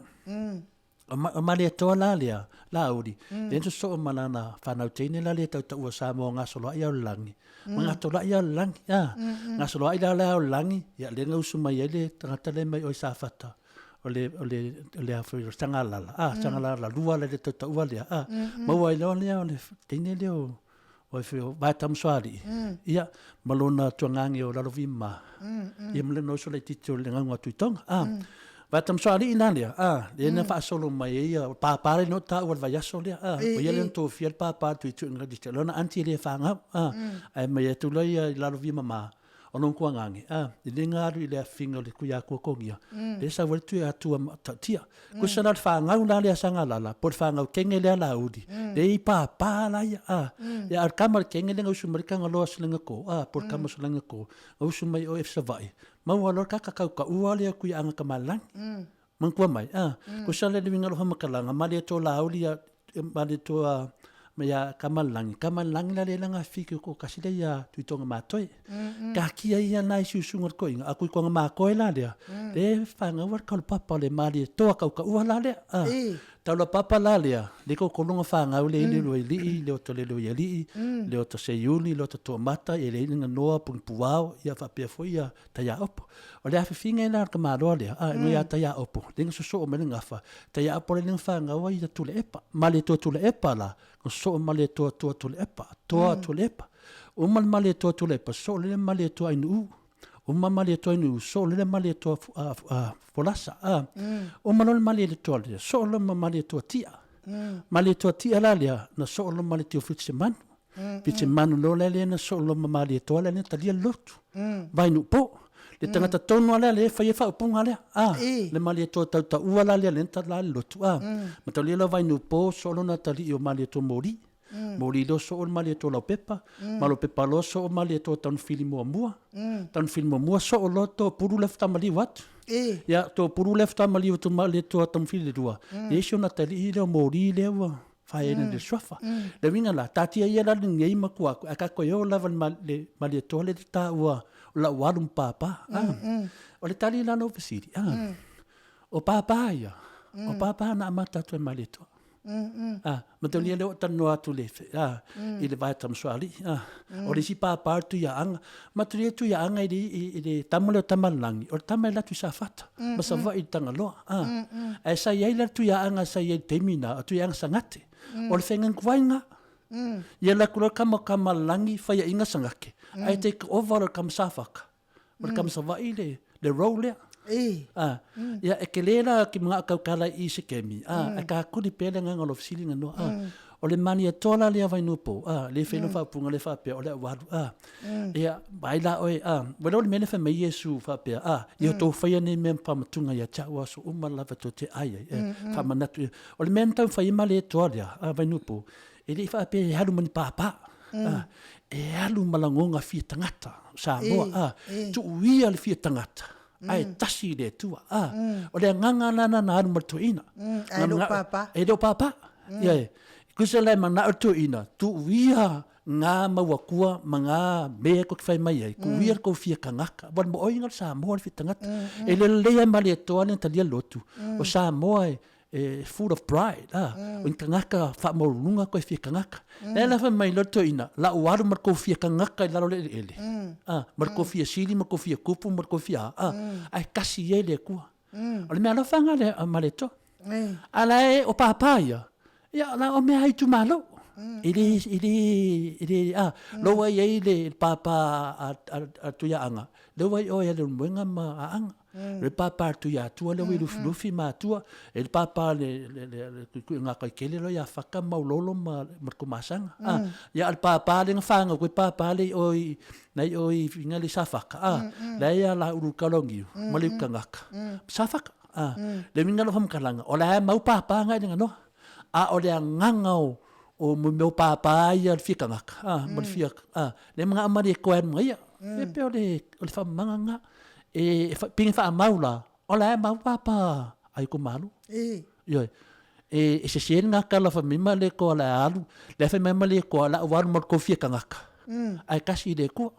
O Malietoa la lea, Laauli, lea na sosoo ma lana fanau teine la lea e tautaua Samoa gasoloai ao le lagi, ma gatoloai ao le lagi, a. Gasoloai la la ao le lagi, ia lea na usu mai ai le tagata lea mai o i Safata, o le, o le, o le a foi, o le Sagalala, a, Sagalala lua la le tautaua lea, a. Maua ai loa lea o le teine lea o, o ai foi o Vaetamusualii, ia, ma lona tuagage o Lalovi ma, ia ma lona uso laitiiti o le Gauga Tuitoga, a. Vaetamusualii la lea, a, lea na faasolo mai ai ia, o pāpā lea na taua i le vaiaso lea, a, o ia lea na tofia le pāpā Tuituiga, lona aunty e le fanau, a, ae mai atu loa ia i Lalovi ma, o lona tuagage, a, i le ga alu i le afiga o le Tuiatua Togia, lea e sau ai le Tuiatua Matautia. Kusa la le fanau la lea Sagalala, po o le fanau kenge lea Laauli, lea i pāpā la ia, a. Ia a o le tama a le kenge lea na usu mai le Tagaloa Selegato, a, po o le tama Selegato, na usu mai o i Savaii, maua loa le kaka tautaua lea o Tuiaana Tamalelagi. Manatua mai, a, kusa le uiga o lou faamatalaga, Malietoa Laauli ia, Malietoa ma ia Tamalelagi, Tamalelagi la lea e laga fiki o toatasi lea ia Tuitoga Matoe. Taatia ia nai susuga o le toeaina, a Tuitoga Matoe la lea, lea e fanau ai le taulapapa o le Malietoa tautaua la lea, a. Taulapapa la lea, le totologa fanau lea i le Luailii, le oto le Luaialii, le oto Seiuli, le oto Toamata, ia le Ilinganoa, Punapuao, ia faapea foi ia Taiaopo. O le afifiga la o le tamaloa lea, a, e ia Taiaopo, lea na sosoo mai le gafa, Taiaopo lea na fanau ai ia Tuilaepa. Malietoa Tuilaepa la, na sosoo Malietoa toa Tuilaepa, toa Tuilaepa. Uma le Malietoa Tuilaepa, sosoo lea le Malietoa Ainuu. Uma Malietoa Ainuu, sosoo lea le Malietoa Folasa. A, uma loa le Malietoa lea, sosoo loa ma Malietoa Tia. Malietoa Tia la lea, na sosoo loa ma Malietoa Fitisemanu. Fitisemanu loa la lea na sosoo loa ma Malietoa lea na talia le lotu. Vainuupo. Le tagata tonu lava lea lea e fai ai faaupuga lea. A, le Malietoa tautaua la lea lea na tala le lotu. A, ma talia loa Vainuupo sosoo lona atalii o Malietoa moli. Moli loa sosoo le Malietoa Laupepa, ma Laupepa loa sosoo Malietoa Taunafili muamua. Taunafili muamua sosoo loa Topulu lea faatoa maliu atu. Ia, Topulu lea faatoa maliu atu Malietoa Taunafili le lua, leai si ona atalii lea o Moli lea ua faeaina i le suafa. Le uiga la, taatia ia la lenei matua atu, ae tatou toe o lava i le Malietoa lea e te taua o lau alu ma pāpā. O le tali la o lau fesili, o pāpā ia, o pāpā na amata atu e Malietoa. A, mataulia lea ua talanoa atu le, a, i le vae Tamasualii, a, o le isi pāpā o le Tuiaana, mataulia le Tuiaana i le, i le tama lea o Tamalelagi, o le tama e alu atu i Safata, ma Savaii i le Tagaloa, a. Ae sa i ai la le Tuiaana sa i ai i le taimi lena, o Tuiaana Sagate, o le feagaiga lena. Ia alu atu loa le tama o Tamalelagi faiaina Sagate, ae take over loa e le tama Safata. O le tama Savaii le, le role lea. E. A, ia e tele la ki mga kau kala i se kemi. A, e ka kuli pea le nganga lo fesili nga noa. A, o le mani e toa la lea Vainuupo. A, le whai lo whaapunga le whaapea o le awaru. A, ia, vai la oe. A, wele o le mea le whai mai Iesu whaapea. A, ia tō whaia nei mea whamatunga ia tia ua so uma lava tō te ai ai. E, whamanatu. O le mea na tau whai ma le toa lea, a, Vainuupo. E le i faapea e alu ma ni pāpā, a, e alu ma lagoga fia tagata o Samoa, a, tuuia le fia tagata, ae tasi i le Atua, a. O le agaga la lena na alu ma le toeaina. Ae le o pāpā. E le o pāpā. Ia e. Kusa la e manao le toeaina, tuuia ngā mau akua ma ngā mea koe ke whai mai ai, tuuia le kou fia tagata. Ua le mo'oiga o le Samoa le fia tagata. E le lelei ai ma le Atoa le na talia le lotu. O Samoa e, e full of pride, a, o ni tagata faamaualuluga koe fia tagata. Lea la fai mai loa le toeaina, lau alu ma le kou fia tagata i lalo o le eleele, a, ma le kou fia sili ma le kou fia kupu ma le kou fia a, a, ae tasi i ai le Atua. O le mea alofa nga le ma le to. A la e o pāpā ia, ia la o mea itumalo. I le, i le, i le, a, lo ua i ai le pāpā a Tuiaana, lea ua i o ia Leulumoega ma Aana. Le pāpā a Tuiatua lea ua i Lufilufi ma Atua, e le pāpā le, le, le, le Tuikuiga Kaikele lea ia Faka ma Ulolo ma, ma le Komasaga. A, ia a le pāpā le na whānau koe pāpā le i o i, na i o i inga le Safaka. A, la ia la ulu kalongiu, ma le ukangaka. Safaka. A, le uiga o lau faamatalaga, o la e mau pāpā agai i le ganoa, a o le agaga o, o mo mea o pāpā ia le fia tagata, a, ma le fia, a, le manao malie koe alu ma ia. E pei o le, o le faamamaga lena. E, e fa, pei e faamau la, o la e mau pāpā a itumalo. Ioe. E, e sese le gata la fai mai ma le koa la e alu, le fai mai ma le koa la ua alu ma le kou fia tagata. Ae kasi i le Atua.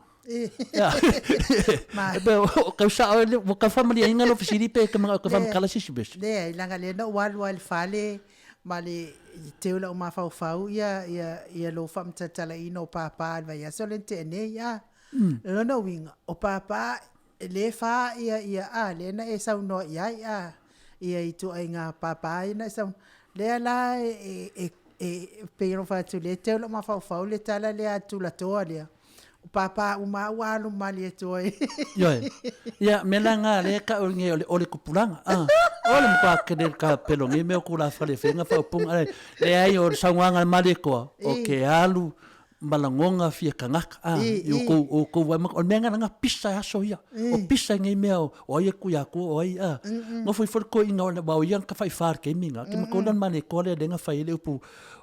Kau sao e le, kau whamaliainga lo fesili pe ka mga ka whamakala sisi bes. Leai, leaga lea na ou alu lava i le fale ma le teu lau mafaufau ia ia ia lou faamatalatalaina o Pāpā i le vaiaso lea na tea nei a. O lona uiga, o Pāpā e le fa ia ia a, lea na e saunoa i ai a, ia ituaiga pāpā ia na e saunoa. Lea la e e e pei ona ou fai atu lea e teu lou mafaufau le tala lea a le tulatoa lea. O pāpā uma lava ua alu malie atu ai. Ioe. Ia, mea la ngā lea ka o nge o le ole kupulanga. Ah, o le mkoa kene ka pelo nge mea ku la fale whenga fa upunga. Le ai o sauanga malie koa o ke alu malagonga fia kangaka. Ah, i o kou o kou wai o mea ngā pisa aso ia. O pisa nge mea o o ai ku ia ku o ai ah. Ngo foi foi ko inga o le wau ia ka whai whar ke minga. Ke makona mane koa le lenga whai le upu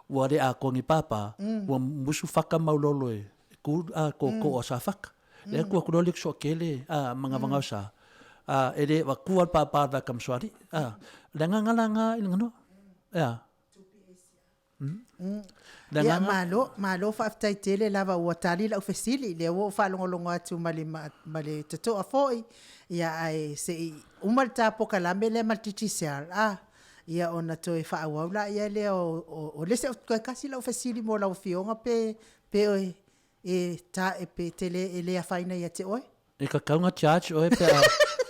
Ua le atoa ni pāpā, ua musu whaka mau lolo e ku a ko ko o sa whaka. Le ku aku lolo so kele a manga vanga sa. A e le wa ku al pāpā va kam soari. A le nga nga la nga i nga no. Ya. Le nga malo malo faafetai tele lava ua tali lau fesili lea ua ou faalogologo atu ma le ma le totoa foi ia ae se i uma le ta polokalame lea ma le Digicel a Ia ona toe faaauau laia lea o, o, o le isi, toe tasi lau fesili mo lau Afioga pe, pe oe e ta, e pe te le, e le afaina ia te oe? E kakau nga charge oe pe a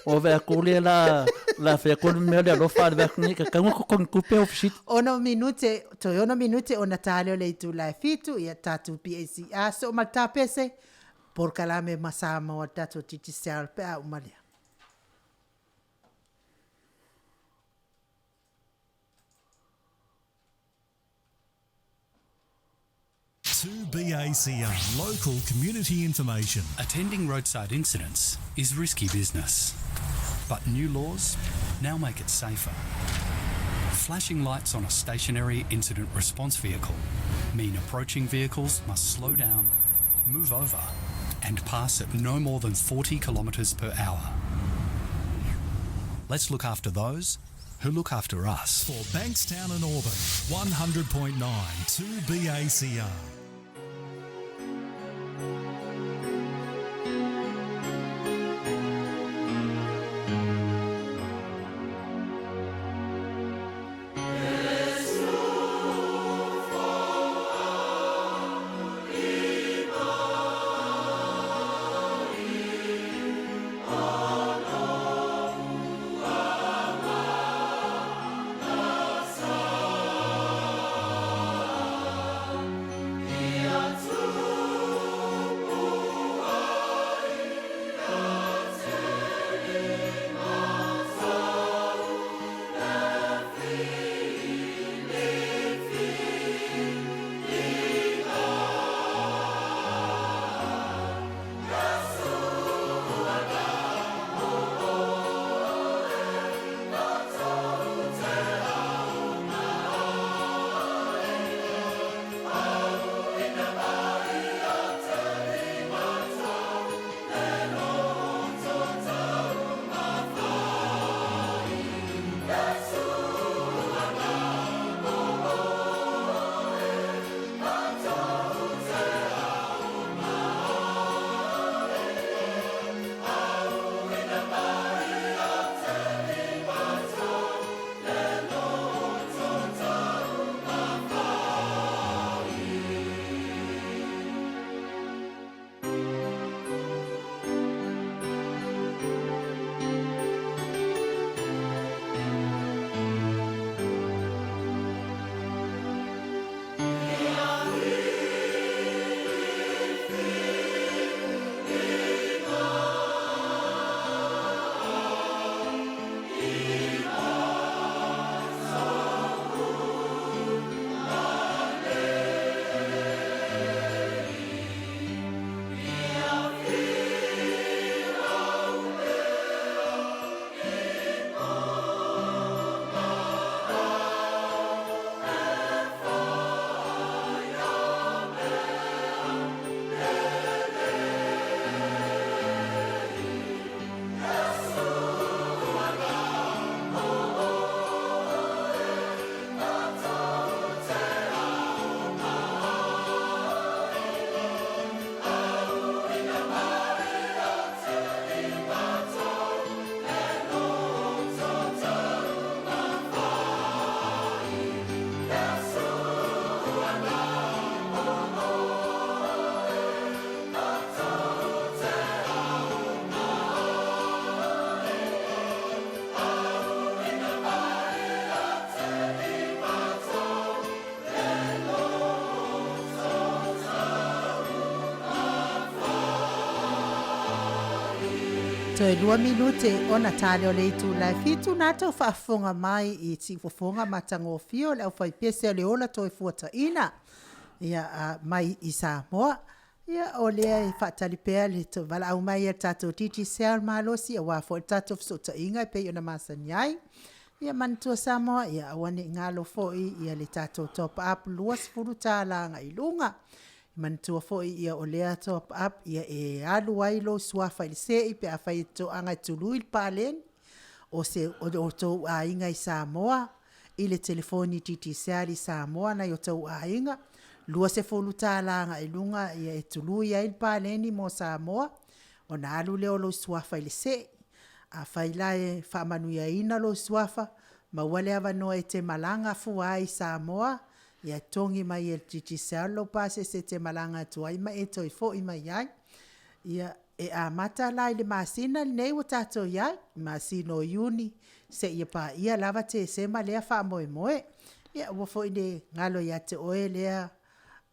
o vea ku le la la fea ko mea le alofa le vea ni kakau nga kokongi kupe o fisiti. Ono minute, toe ono minute ona tā lea o le itula e fitu, ia tātou PACA, soo ma le tāpese, polokalame ma Samoa le tatou Digicel pe a uma lea. 2BACR, local community information. Attending roadside incidents is risky business, but new laws now make it safer. Flashing lights on a stationary incident response vehicle mean approaching vehicles must slow down, move over, and pass at no more than 40 kilometres per hour. Let's look after those who look after us. For Bankstown and Auburn, 100.9 2BACR. Toe 2 minute ona tale o le itula e 7 nā tou faafofoga mai i siufofoga matagofie o le aufaipese o le ola toefuataina ia a, mai i Samoa. Ia o lea e faatali pea le valaau mai a le tatou Digicel malosi aua foi le tatou fesootaiga e pei ona masani ai. Ia manatua Samoa, ia aua ne i galo foi ia le tatou top up $20 agai i luga. Manatua foi ia o lea top up ia e alu ai lou suafa i le se'i pe afai e toaga e tului le paleni o se o outou aiga i Samoa i le telefoni Digicel i Samoa nai o outou aiga, $20 agai i luga ia e tului ai le paleni mo Samoa, ona alu lea o lou suafa i le se'i. Afai la e faamanuiaina lou suafa, maua le avanoa e te malaga fua ai i Samoa, ia e totogi mai e le Digicel lou pasese e te malaga atu ai ma e toe foi mai ai. Ia, e amata la i le masina lenei ua tatou i ai, masina o Iuni seia paia lava Tesema lea faamoemoe. Ia aua foi ne i galo ia te oe lea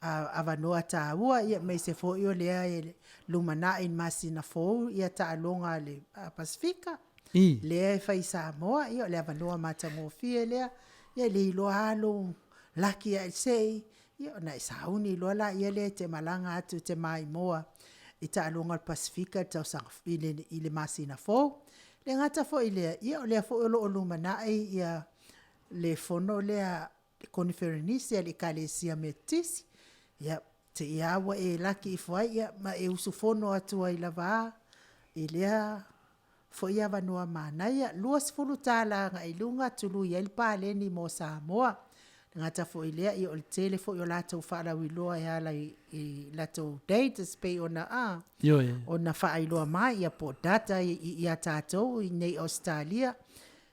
avanoa taua, aemaise foi o lea e lumanai i le masina fou taaloga a le Pasefika, lea e fai i Samoa. Ia o le avanoa matagofie lea, ia e le iloa lava lou laki ae se i, ia ona e sauni loa lea e te malaga atu e te maimoa i taaloga a le Pasefika i le tausaga i le masina fou. E le gata foi i lea, ia o lea foi o lo o lumanai le fono lea le koneferenisi a le Ekalesia Metotisi, ia, te i lava ua e laki ifo ai ma e usufono atu ai lava a i lea foi avanoa manaia. $20 agai i luga tului ai le paleni mo Samoa. E le gata foi i lea, o le tele foi o latou faalauiloa e ala i latou dates e pei ona a, Ioe. ona faailoa mai, ia po o data ia tatou i inei i Ausetalia.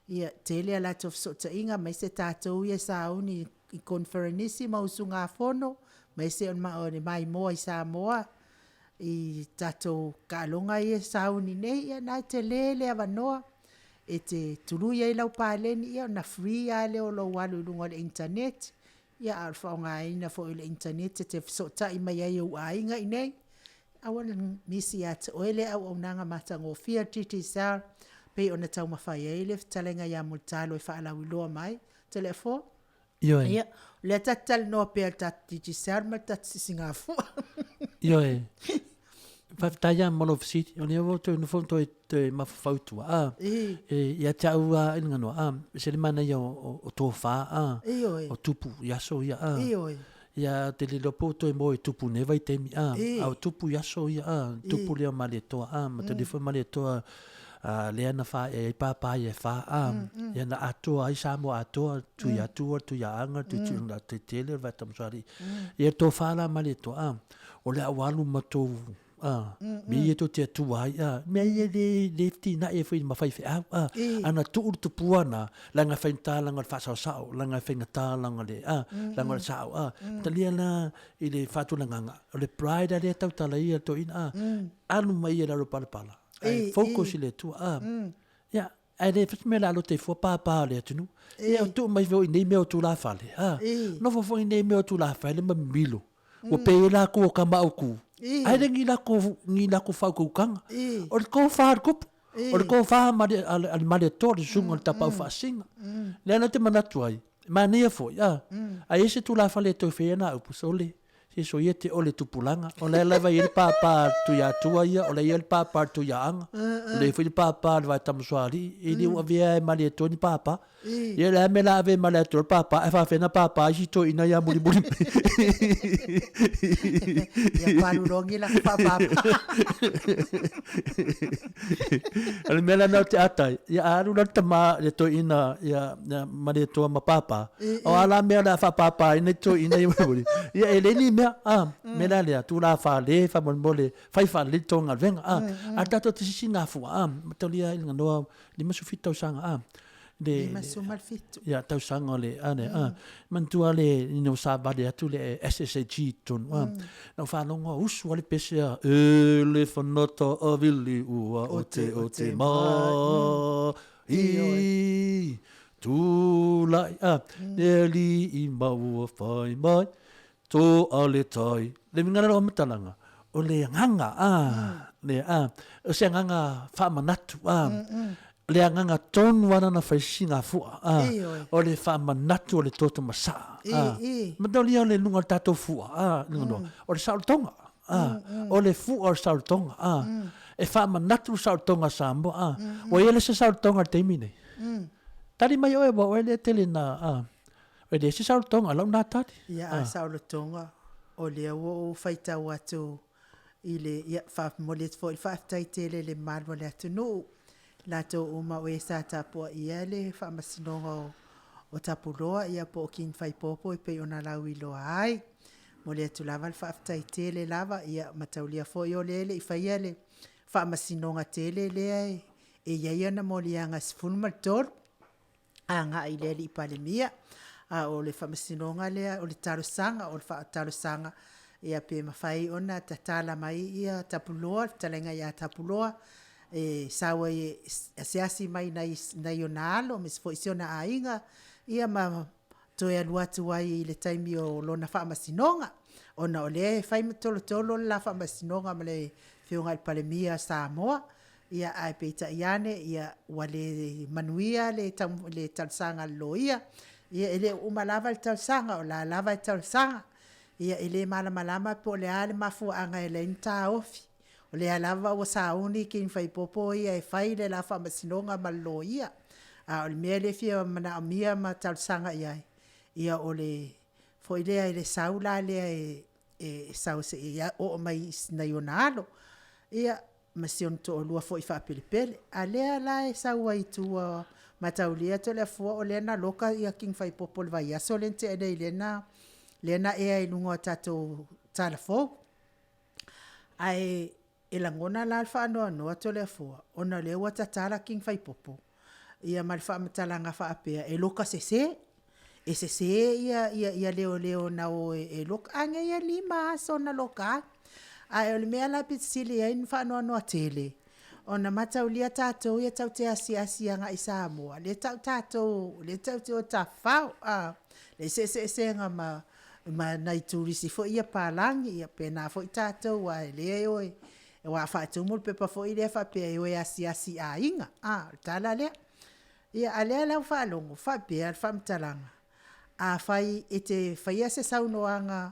Ia, tele a latou fesootaiga, aemaise tatou ia e sauni i koneferenisi ma usugafono, aemaise o le maimoa i Samoa i tatou taaloga ia e sauni nei, ia o lena e tele le avanoa e te tului ai lau paleni, ia ona free lava lea o lou alu i luga o le internet, ia a o le faaaogaina foi o le internet e te fesootai mai ai i ou aiga i inei, aua ne i misi ia te oe lea auaunaga matagofie a le Digicel pei ona taumafai ai le fetalaiga ia Mulitalo e faalauiloa mai. Toleafoa? Ioe. Ia, o lea ta te talanoa pea i le tatou Digicel ma le tatou Sisigafua. Ioe. Faafetai lava mo lou fesili. O lea ua toe nofo ma toe, toe mafaufau i tua. A, e, ia te au lava i le ganoa, a, e ese le manaia o, o, o tofa, a, Ioe. o tupu i aso ia, a. Ioe. Ia, ou te le iloa po o toe moe i tupu i nei vaitaimi, a, a o tupu i aso ia, a, tupu lea o Malietoa, a, mataulia foi Malietoa, a, lea na faaee ai pāpā ia e whā, a, ia na atoa ai Samoa atoa, Tuiatua, Tuiaaga, Tuitele, o le Vaetamasoalii. Ia tō whā la Malietoa, a, o le a ua alu ma tou, a, me ia tou te atua ai, a, mea ia le, le fetinai ai foi ma faifeau, a, ana tuu le tupua na, leaga e faigata leaga o le faasaosao, leaga e faigata leaga le, a, leaga o le sao, a, talia la i le faatulagaga, o le pride a lea e tautala ia le toeaina, a, alu mai ia i lalo o le palapala, ae focus i le Atua, a, ia, Ae le fai se mea o le a lote fua pāpā o le atunuu. Ia, o tuu mai foi i nei mea o tulafale, a, nofo foi i nei mea o tulafale ma mimilo. Ua pei ai lakou o tama autu, ae le ni lakou, ni lakou faautautaga. O le tofa a le tupu, o le tofa ma le, a le Malietoa, le susuga o le Tapaau Faasisina. Lea la ou te manatu ai, manaia foi, a, a i ai se tulafale e toe fai ai ana upu, sole, Se soia te ole tupulaga. O la e lava e i ai le pāpā a le Tuiatua ia, o la e i ai le pāpā a le Tuiaaga, o la e i ai foi le pāpā a le Vaetamasoalii. E le o avea e Malietoa ni pāpā. Ia o le a le mea o le a ave e Malietoa le pāpā, ae faapefea ona pāpā isi toeaiina ia mulimuli mai. Ia palulogi la faapāpā. O le mea la lena ou te ata ai, ia a alu la le tama, le toeaina ia, ia Malietoa ma Pāpā, o a la mea o le a faapāpā ai nai toeaina ia mulimuli, ia e leai ni mea, a, mea la lea, tulafale faamolemole, fai faalelei le tou galuega, a, a tatou te sisigafua, a, mataulia i le ganoa 57 tausaga, a, le, 57. Ia, tausaga o le, a le, a, manatua le, ina ua savali atu le SSAG i totonu, a, na ou faalogo a usu lava le pese a, e le fanata a vili ua ote ote mai, i, tulai, a, le alii ma ua whai mai, tō a le tai. Le uiga la o lau faamatalaga, o le agaga, a, Le, a, o se agaga faamanatu, a, le agaga tonu lava lana fai sigafua, a, o le faamanatu o le toto masaa, a, mataulia o le luga o le tatou fua, a, o le saolotoga, a, o le fua o le saolotoga, a, e faamanatu le saolotoga a Samoa, a, ua i ai le isi saolotoga i le taimi lenei. Tali mai oe aua o oe lea e tele ina, a, e leai se saolotoga, o lau lena tali. Ia, a saolotoga, o lea ua ou faitau atu i le, ia, faamomoli atu foi le faafetai tele i le mamalu o le atunuu, latou uma o e sa tapuaia le Faamasinoga o Tapuloa ia po o King Faipopo e pei ona lauiloa ai. Momoli atu lava le faafetai tele lava, ia mataulia foi o lea e le i faia le Faamasinoga tele lea e i ai ana moliaga e 13. agai i le Alii Palemia, a o le faamasinoga lea o le talosaga, o le faatalosaga ia pe mafai ona tatala mai ia Tapuloa, le fetalaiga ia Tapuloa, e sau ai e asiasi mai nai, nai ona alo aemaise foi si ona aiga, ia ma toe alu atu ai i le taimi o lona faamasinoga, ona o lea e fai ma tolotolo le la faamasinoga ma le Afioga i le Palemia o Samoa. Ia, ae peitai ane, ia, ua le manuia le, le talosaga a le loia. Ia, e le o uma lava le talosaga, o la lava e talosaga. Ia, e le malamalama po o le a le mafuaaga e ala ai ona taofi. O lea lava ua sauni King Faipopo ia e fai le la faamasinoga ma le loia. A o le mea lea e fia manaomia ma talosaga i ai, ia o le foi lea i le sau la lea e, e sau se i oo mai i nai ona alo. Ia, ma si ona toalua foi faapelepele. A lea la e sau ai i tua mataulia Toleafoa o lea na loka ia King Faipopo i le vaiaso lea na tea nei lea na lea na ea i luga o tatou tala fou. Ae e lagona la le faanoanoa Toleafoa ona o lea ua tatala King Faipopo ia ma le faamatalaga faapea e loka sese. E sese ia, ia, ia leoleo na o e, e loka. A nei e lima aso na loka ai. Ae o le mea la pito sili ai na faanoanoa tele, ona mataulia tatou ia tau te asiasi agai i Samoa, lea tau tatou, lea tau te o tafafao, a, le eseeseesega ma, ma nai turisi foi ia palagi, ia pena foi tatou, aua e lea e o e, aua a faatumu le pepa foi lea faapea e o e asiasi i aiga, a, o le tala lea. Ia, a lea la ua faalogo, faapea le faamatalaga, Afai e te faia se saunoaga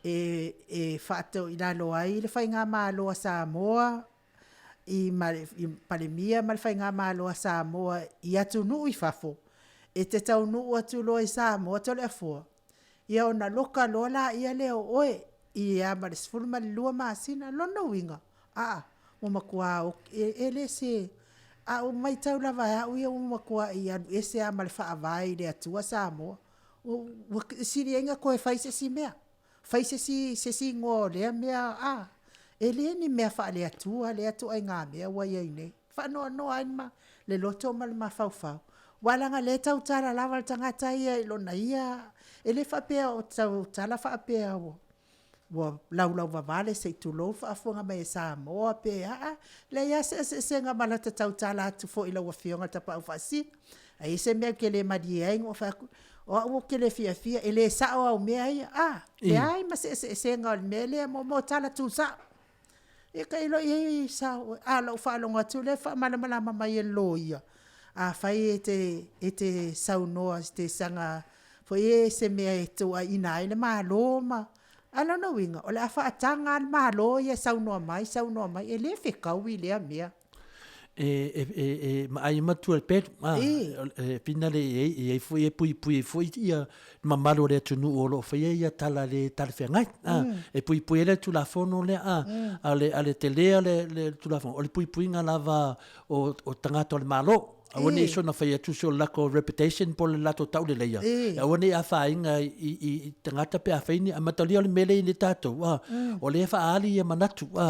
e, e faatoilalo ai le Faigamalo a Samoa i, ma le, i Palemia ma le Faigamalo a Samoa i atunuu i fafo, e te taunuu atu loa i Samoa Toleafoa, ia ona loka loa laia lea o oe i a ma le 12 masina. Lona uiga, aa, ua matua e, e le se, a ou matau lava e au ia ua matuai alu ese lava ma le Faavae i le Atua Samoa. Ua sili ai ona toe fai se isi mea, fai se isi, se isi igoa o lea mea, a, e le ni mea faale-Atua lea ituaiga mea ua i ai nei. Faanoanoa ai le loto ma le mafaufau. Aua leaga o lea e tautala lava le tagata ia i lona ia, e le faapea o tautala faapea ua, ua laulauvavale se i tulou le faafofoga mai a Samoa pe a, leai lava se eseesega ma lata tautala atu foi i lau Afioga i le Tapaau Faasisina. A i ai se mea ou te le malie ai ona ou fai atu, o au ou te le fiafia, e le sao au mea ia. A, leai ma se eseesega o le mea lea mo tala tuusao. Ia tailo i ai sao oe. A o lau faalogo atu lea e faamalamalama mai e le loia, afai e te, e te saunoa i te saga foi e se mea e tuuaiina ai le Malo ma, a o lona uiga, o le a faataga lava le Malo ia e saunoa mai, saunoa mai, e le fetaui lea mea. E, e, e, e maai matua le pelu, a, e finale e i ai foi e puipui ai foi ia mamalu o le atunuu o lo o faia ia tala le talafeagai, a, e puipui ai le Tulafono lea, a, a o le, a le tele o le, le Tulafono, o le puipuiga lava o, o tagata o le Malo. Aua ne i soona fai atu so latou reputation po o le latou tauleleia, aua ne i afaina i, i, i tagata pe afai ni, a matalia o le mea lea i nei tatou, a, o lea e faaali ia manatu, a,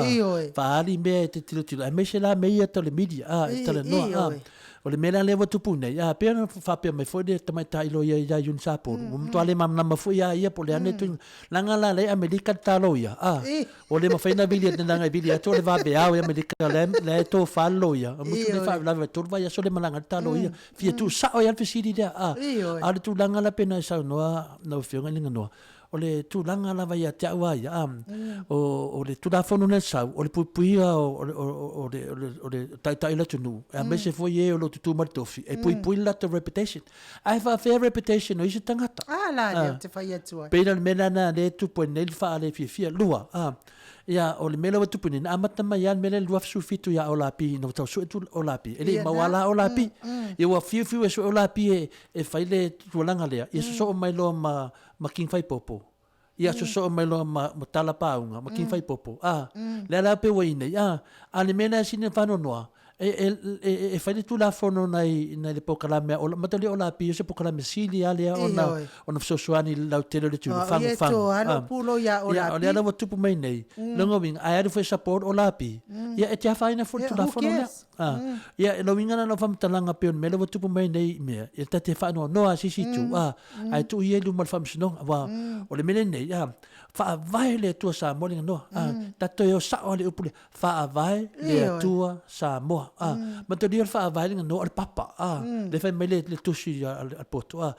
faaali mea e te tilotilo, aemaise la mea ia tau le media, a, e talanoa, a, o le mea la lea ua tupu nei, a, pei ona faapea mai foi le tamaitai loia ia Iuni Sapolu, ua matua le malamalama foi a ia po o le a le tuiga, leaga la lea i Amerika le talo ia, a, Ua le mafai ona vili atu leaga e vili atu o le vaveao i Amerika la la e tofa le loia. O mutu le faalavelave e tolu vaiaso le malaga ai le ta loia. Fia tuusao ai lava le fesili lea a. A o le tulaga la pei ona e saunoa lau Afioga i le Ganoa, O le tulaga lava ia te au a ia, a, o, o le Tulafono lea na sau, o le puipuiga o, o, o, o le, o le, o le taitai o le atunuu, aemaise foi e o lo o tutū mai le tofi, e puipui le latou reputation. Ae faapefea reputation o isi tagata? A la lea ou te fai atu ai. Pei la o le mea lena lea e tupu ai nei le faalefiafia. Lua, a, ia, o le mea lea ua tupu nei, na amata mai lava le mea lea i le 2017 ia Olapi ina ua tau sue atu Olapi, e le i maua la Olapi. Ia ua fiufiu e sue Olapi e, e fai le tulaga lea, ia sosoo mai loa ma, ma King Faipopo. Ia sosoo mai loa ma, ma Tala Pāuga, ma King Faipopo. A, lea la pei ua i nei, a, a le mea lea sina faanoanoa, e, e, e, e fai le Tulafono nai, nai le polokalame a Ola, mataulia Ola Pi, o se polokalame sili lava lea ona, ona fesoasoani i le lautele o le atunuu, fagufagu. Ia, e toa pulo ia Ola Pi. Ia, o lea la ua tupu mai nei, lona uiga, a e alu foi e support Ola Pi, ia e te afaina foi le Tulafono lea. A, ia, o le uiga lena o lau faamatalaga pei o le mea lea ua tupu mai nei i mea, ia ta te faanoanoa lava i se isi itu, a, ae tuu ia i luma o le Faamasinoga, aua o le mea lenei, a, faavae le Atua Samoa le ganoa, a, ta toe o sao lava i le upu lea, faavae le Atua Samoa, a, manatua le faavae le ganoa o le papa, a, lea e fai mai le tusi a le poto, a,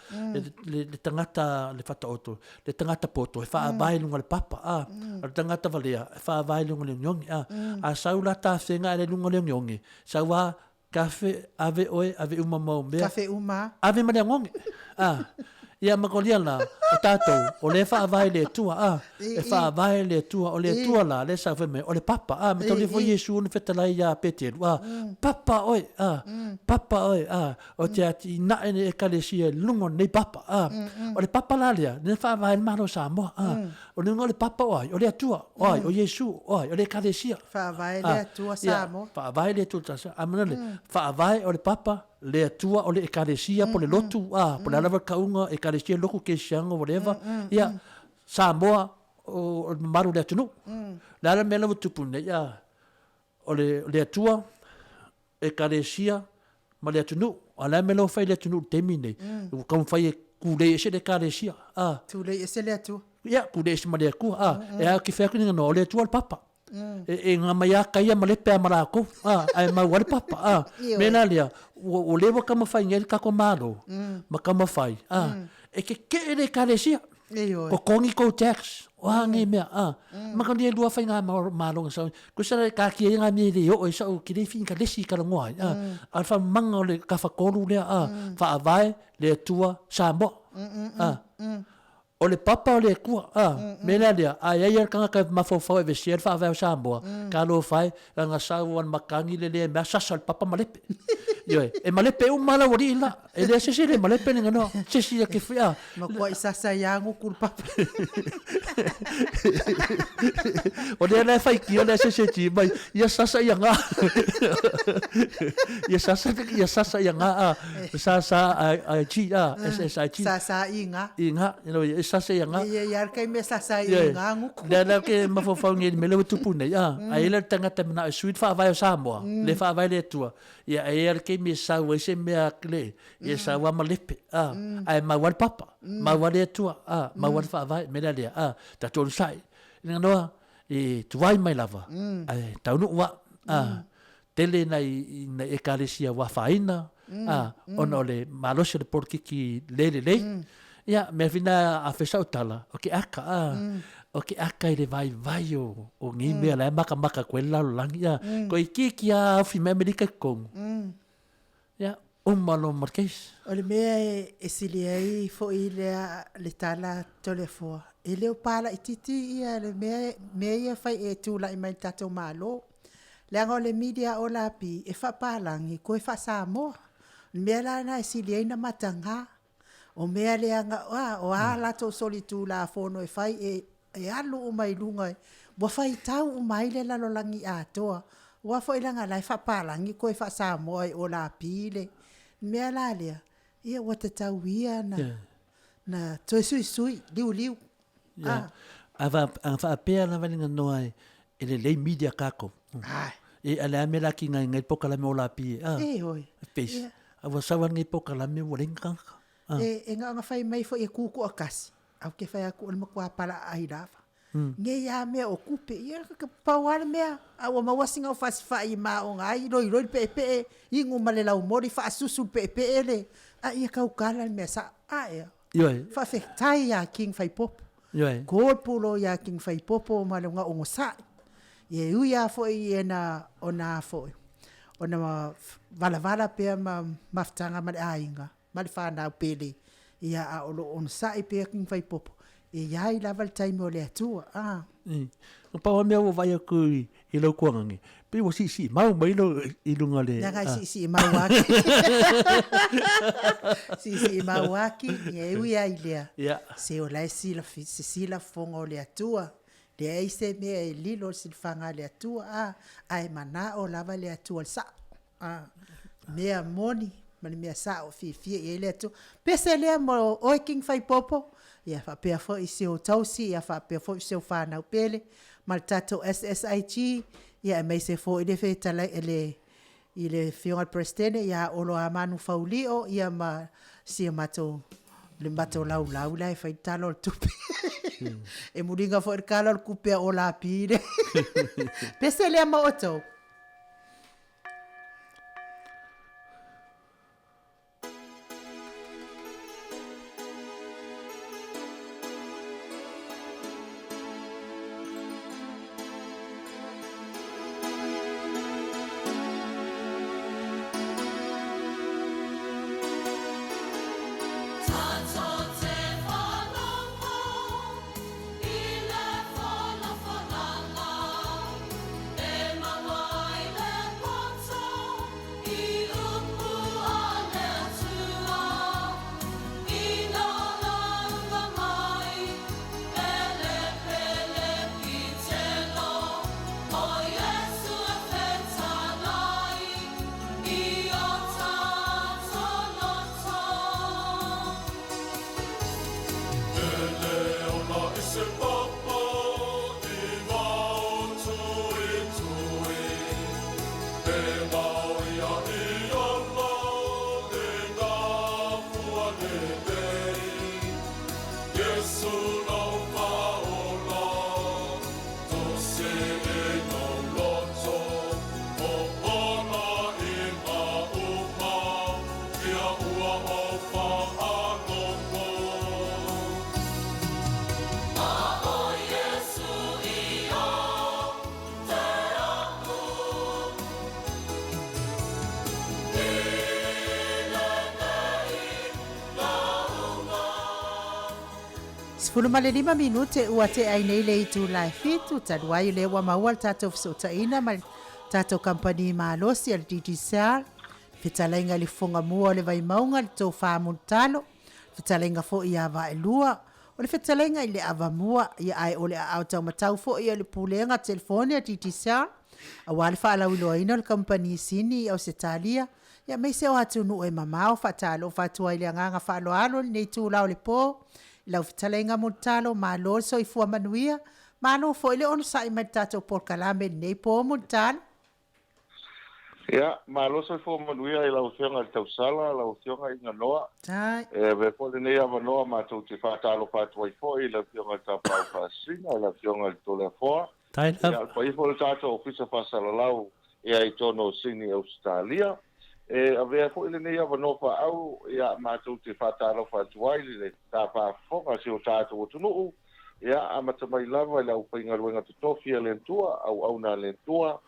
le tagata le Faataoto, le tagata poto e faavae i luga o le papa, a, o le tagata valea e faavae i luga o le ogeoge, a, a sau la tafega ale i luga o le ogeoge, sau a kafe, ave oe, ave uma mau mea. Kafe uma. Ave ma le agoge, a. Ia ma kolia la, o tatou, o lea e faavae i le Atua, a, e faavae i le Atua, o le Atua la, lea e sau fai mai, o le papa, a, ma taulia foi Iesu ona fetalai ia Peteru, a, papa oe, a, papa oe, a, O te atinae nei Ekalesia i luga o lenei papa. A, o le papa la lea, lea e faavae ai le Malo o Samoa. A, o le uiga o le papa o ai? O le Atua, o ai? O Iesu, o ai? O le Ekalesia. Faavae le Atua Samoa. Ia, faavae le Atua Samoa. A mana le, faavae o le papa, le Atua o le Ekalesia po o le lotu, a, po o le a lava le kauga, Ekalesia, lotu, kerisiano, whatever. Ia, Samoa, o le mamalu o le atunuu. O le a le mea la ua tupu nei, a, o le Atua, Ekalesia ma le atunuu. A o le a le mea la ua fai i le atunuu i le taimi lenei? Ua taumafai e tulei ese le Ekalesia. A. Tulei ese le Atua. Ia, tulei ese ma le Atua. A, e a ke fai atu ni o le Atua le Papa. E, e ngā mai a kaia ma lepe a ma lākou. A, ae mau a le Papa. A, me la lea, ua, ua leva taumafai nei le tatou Malo, ma taumafai. A, e keke'e le Ekalesia. Ioe. Totogi kou tax, o a nei mea, a. Maka ni lua whai ngā malo ngā sau. Ko sa ka ki ai ngā mea le o e sau ki le whinga lesi ka rangoa ai, a. A wha manga o le ka whakolu lea, a. Whaavae le Atua Samoa, a. O le papa o le Atua, a. Me lea lea, a e ai a le tangata e mafaufau e vesia le whaavae o Samoa, ka alofa e, lana sau ana matangi le lea mea sasa le papa malepe. Ioe, e malepe uma la ua la. E lea se se le malepe ni ngano, se si ke fi a. Ma kua i sasa i angu kul papa. O lea la e whai ki o lea se se ti mai, ia sasa ia ngā. Ia sasa, ia sasa ia ngā a. Sa sa I G a, S S I G. Sa sa i ngā. I ngā, you know, e sasa ia ngā. Ia ia kai me sasa i ngā nguku. Lea la ke mafaufau nei me lewa tupu nei, a. A e le tangata mana e sui whaavae o Samoa, le whaavae le Atua. Ia e ia le keimi e sau ai se mea le, ia sau a malepe, a, ae mau a le papa, mau a le Atua, a, mau a le whaavae, me lea lea, a, tatou onosai. Inga noa, e tuai mai lava, ae taunuu a, a, tele nai, nai ekalesia ua afaina, a, ona o le malosi o le polokiki le lelei. Ia, mea whina a whesa o tala, o ke aka, a, o ke aka i le vaivai o, o ngī mea la e makamaka koe le lalolagi, ia, ko i ki ki a awhi me Amerika ki kongu. Ia, uma loa ma le case. O le mea e, e sili ai foʻi lea le tala Toleafoa, e le o palaititi ia le mea, mea ia fai e tulai mai le tatou Malo. Leaga o le media ola pi e faapalagi koe faa-Samoa. O le mea la lena e sili ai ona mataga. O mea leaga, a, o a latou solitulafono e fai e, e alu uma i luga, ua faitau uma ai le lalolagi atoa. Aua foi leaga la e faapalagi koe faa-Samoa e ola pi le mea la lea, ia ua tatau ia na, na toe suisui, liuliu. Yeah. A faapea lava le ganoa e, e lelei media kākou. Ai. E ale a me la ki ngai ngai pokalame o la pi e. Ah. E oi. Face. Yeah. A ua sau ngai pokalame ua lenga kangaka. Ah. E, e nga fai mai foi e kuku a kasi. Au ke fai aku o le matua pala ai lava. Nei a mea o kupe, ia ka pau a le mea, a ua maua singa o fasifa'i ma o nga ai loiloi le pe'epe'e, igu ma le laumoli fa'asusu le pe'epe'e le, a ia kaukala le mea sa'o, a ea. Ioe. Faafetai iā King Faipopo. Ioe. Ko le pulo iā King Faipopo ma le uga ogosaʻi. Ia e ui lava foi i ena ona a foi, ona valavala pea ma mafutaga ma le aiga ma le fanau pele, ia a o lo o onosai pea King Faipopo, e i ai lava le taimi o le Atua, a. Na pau lava mea ua vaai atu i lau tuagage, pei ua siisiimau mai lou i luga o le. Leaga e siisiimau aki. Siisiimau aki, ia e ui lava i lea, se o la e sisila fofoga o le Atua, leai se mea e lilo i le silafaga a le Atua, a, ae manao lava le Atua i le sao. A, mea moni ma le mea sao e fiafia i ai le Atua. Pese lea mo oe King Faipopo, ia faapea foi si ou tausi, ia faapea foi si ou fanau pele, ma le tatou SSIG, ia aemaise foi le fetalai, le i le Afioga i le Peresetene ia Olo Amanu Faulio, ia ma si o matou, le matou laulau la e fai le Tala o le Tupe. E muliga foi le Tala o le Tupe a Ola Api lea. Pese lea ma outou. 15 minute ua tea ai nei le itula e fitu, talu ai o lea ua maua le tatou fesootaiga ma le tatou kamupani malosi a le Digicel, fetalaiga i le fofoga mua o le Vaimauga, le Tofa Mulitalo, fetalaiga foi ia Vaelua, o le fetalaiga i le Avamua, ia ae o le aao taumatau foi o le Pulega Telefoni a Digicel, aua le faalauiloaina o le kamupani sini i Ausetalia, ia aemaise o atunuu e mamao. Faatalofa atu ai i le agaga faaaloalo i lenei itula o le po, i lau fetalaiga Mulitalo, malo le soifua manuia, malo foi le onosai mai i le tatou polokalame i lenei po Mulitalo. Ia, malo soifua manuia i lau Afioga i le Tausala, lau Afioga Iga Noa. E avea foi lenei avanoa matou te faatalofa atu ai foi i le Afioga i le Tapaau Faasisina, le Afioga i le Toleafoa, ia, o le paia foi o le tatou Ofisa Faasalalau ia i totonu o Sini, Ausetalia. E avea foi lenei avanoa faaau ia matou te faatalofa atu ai i le tapafofoga a si o tatou atunuu, ia amata mai lava i le aufaigaluega totofi a le Atua, auauna a le Atua,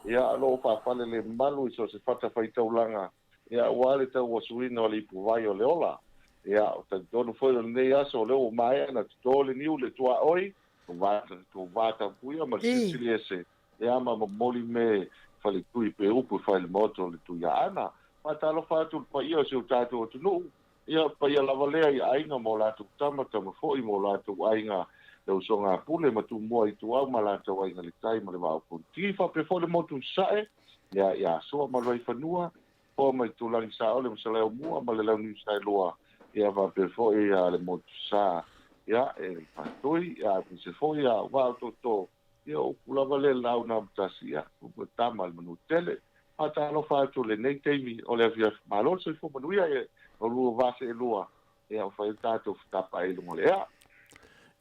ia o lo o faafalelemalu i so o se fatafaitaulaga, ia aua le tauasuina o le ipuvai o le ola. Ia, talitonu foi o lenei aso o lea ua maea ona toto le niu i le tuaoi, tou vatapuia ma le Silisili Ese, ia ma momoli me faletui pe upu e fai i le Maota o le Tuiaana. Faatalofa atu i le paia o si o tatou atunuu, ia o le paia lava lea i aiga ma o latou tama, tama foi ma o latou aiga, le usoga a Pule ma Tumua Ituau ma latou aiga i le tai ma le vaa o Fonoti, faapea foi le motu i Sasae, ia i Asoa ma Luaifanua, Poa ma Itulagi Saole ma Saleaaumua ma le Launiu Saelua, ia faapea foi le motu Sa, ia e Faatui, ia aemaise foi ia Vaa o Toto, ia o upu lava lea i le launa amotasi, ia ua tama le Manutele. Faatalofa atu i lenei taimi o le afiafi. Malo le soifua manuia e oulua vase e lua, ia ua fai ai le tatou fetapaai i luga o le ea.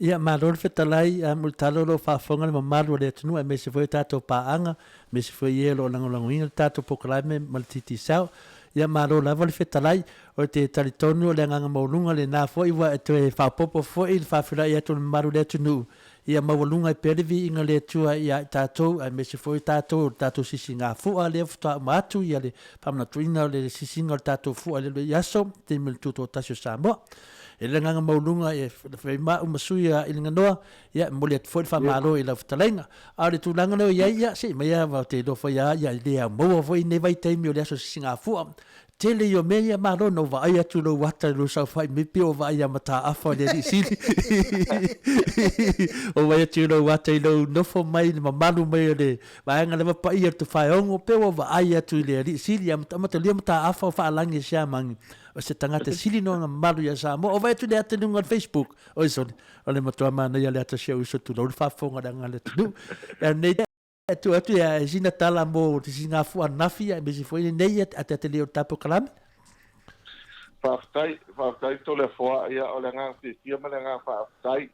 Ia, malo le fetalai, a Mulitalo o lo o faafofoga le mamalu o le atunuu aemaise foi o tatou paaga, aemaise foi e o lo o lagolagoina le tatou polokalame ma le Digicel. Ia malo lava le fetalai, o te talitonu o le agaga maualuga lena foi ua e toe faaopoopo foi i le faafeiloai atu o le mamalu o le atunuu, ia maualuga ai pea le viiga o le Atua ia i tatou aemaise foi o tatou o le tatou sisigafua lea faatoa uma atu ia le faamanatuina o le sisiga o le tatou fua i le aso taimi o le Tutoatasi o Samoa. E le agaga maualuga e fai ma au ma sui a Iliganoa, ia e momoli atu foi le faamalo i lau fetalaiga. A o le tulaga lea o i ai, ia se i mai lava ou te iloa foi lava, ia e le au maua foi i lenei vaitaimi o le aso sisigafua. Tele ia o mea ia, malo na ou vaai atu i lou ata i lou saofai mai pei ua vaai ia mataafa o le alii sili. Ou vaai atu i lou ata i lou nofo mai i le mamalu mai o le vaega lava paia o le Tofaeogo, pei ua vaai atu i le alii sili, ia matalia mataafa o faalagi e siamagi. O se tagata sili nona mamalu ia Samoa. Ou vaai atu i le ata i luga o le Facebook, oi sole, o le matua manaia le ata o si ou uso tulou le faafofoga a le aga a le atunuu. Ia nei e tuu atu ia sina tala mo te sigafua ananafi aemaise foi lenei ateate o le tatou kalame. Faafetai, faafetai Toleafoa, ia o le agaga fiafia ma le agaga faafetai,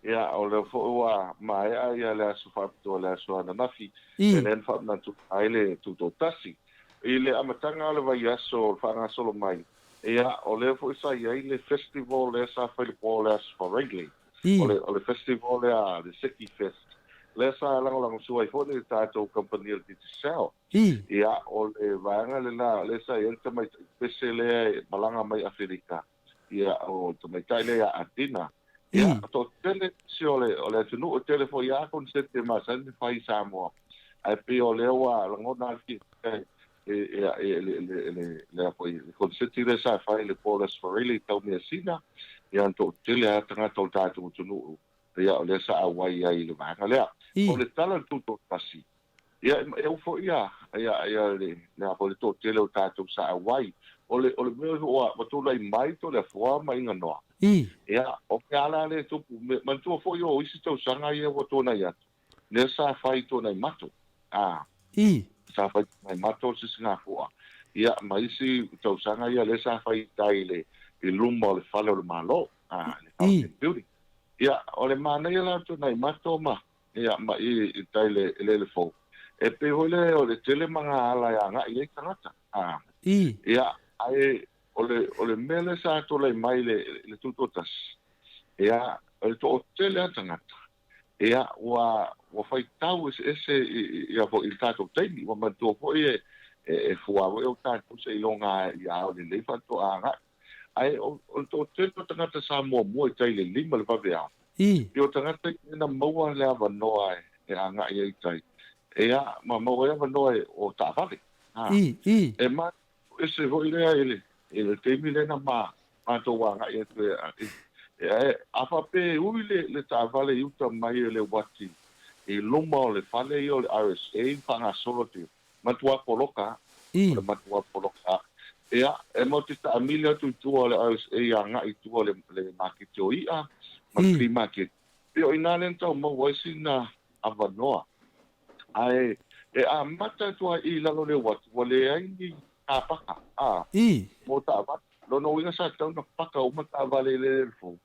ia o lea foi ua maea ia le aso faapitoa le aso ananafi, e lea na faamanatu ai le Tutoatasi. I le amataga o le vaiaso o le faagasolo mai, ia o lea foi sa i ai le festival lea sa fai i le po o le Aso Faraile. O le, o le festival lea, le Seki Fest, lea sa lagolagosua ai foi le tatou kamupani o le Digicel. Ia, o le vaega lena, lea sa i ai le tamaitai pese lea e malaga mai Aferika, ia, o le tamaitai lea ia Atina. Ia, toatele nisi o le, o le atunuu, e tele foi lava konesete e masani ona fai i Samoa, ae pei o lea ua lagona lava le fiafia le koneseti lea sa fai i le Paul S. Farrelly i Taumeasina, ia na toatele lava tagata o le tatou atunuu, ia o lea sa auai ai i le vaega lea. O le tala o le Tutoatasi, ia e uu foi ia ia le le a foi le toatele o tatou sa auai. O le o le mea ua tulai mai Toleafoa ma Iganoa, ia o ke ala lea e tupu, manatua foi o isi tausaga ia ua tuanai atu, lea sa fai Tuanaimato, a. Sa fai Tuanaimato le Sisigafua, ia, ma isi tausaga ia lea sa fai i tai i le, i luma o le fale o le Malo, a, le Fountain Building. Ia, o le manaia la o Tuanaimato ma, ia, ma i, i tai i le eleele fou, e pei foi lea o le tele magaala e agai i ai tagata, a. Ia, ae o le, o le mea lea sa tulai mai i le, i le Tutoatasi, ia, o le toatele lava tagata, Ia, ua, ua faitau eseese ia foi i le tatou taimi. Ua manatua foi e, e fua foi o tatou seiloga ia ao lelei faatoa agai. Ae o, o le toatele o tagata sa muamua i tai i le 5 i le vaveao, pei o tagata ia na maua le avanoa e, e agai ai i tai. Ia, ma maua ai avanoa e, o taavale. Ha. E ma, ese foi lea i le, i le taimi lea na ma, matou agai atu e, e, a faapea e ui le, le taavale i uta mai o le uati i luma o le fale ia o le RSA ma faagasolo atu, matua poloka lava. O le matua poloka lava. Ia, e matou te taamili atu i tua o le RSA agai i tua o le, le maketi o i'a ma le flea market. Pei o i ina lea na tau maua ai sina avanoa. Ae e amata atu lava i lalo o le uati, ua leai ni kapaka, a, mo taavale. Lona uiga sa tatau ona paka uma taavale i le eleele fou.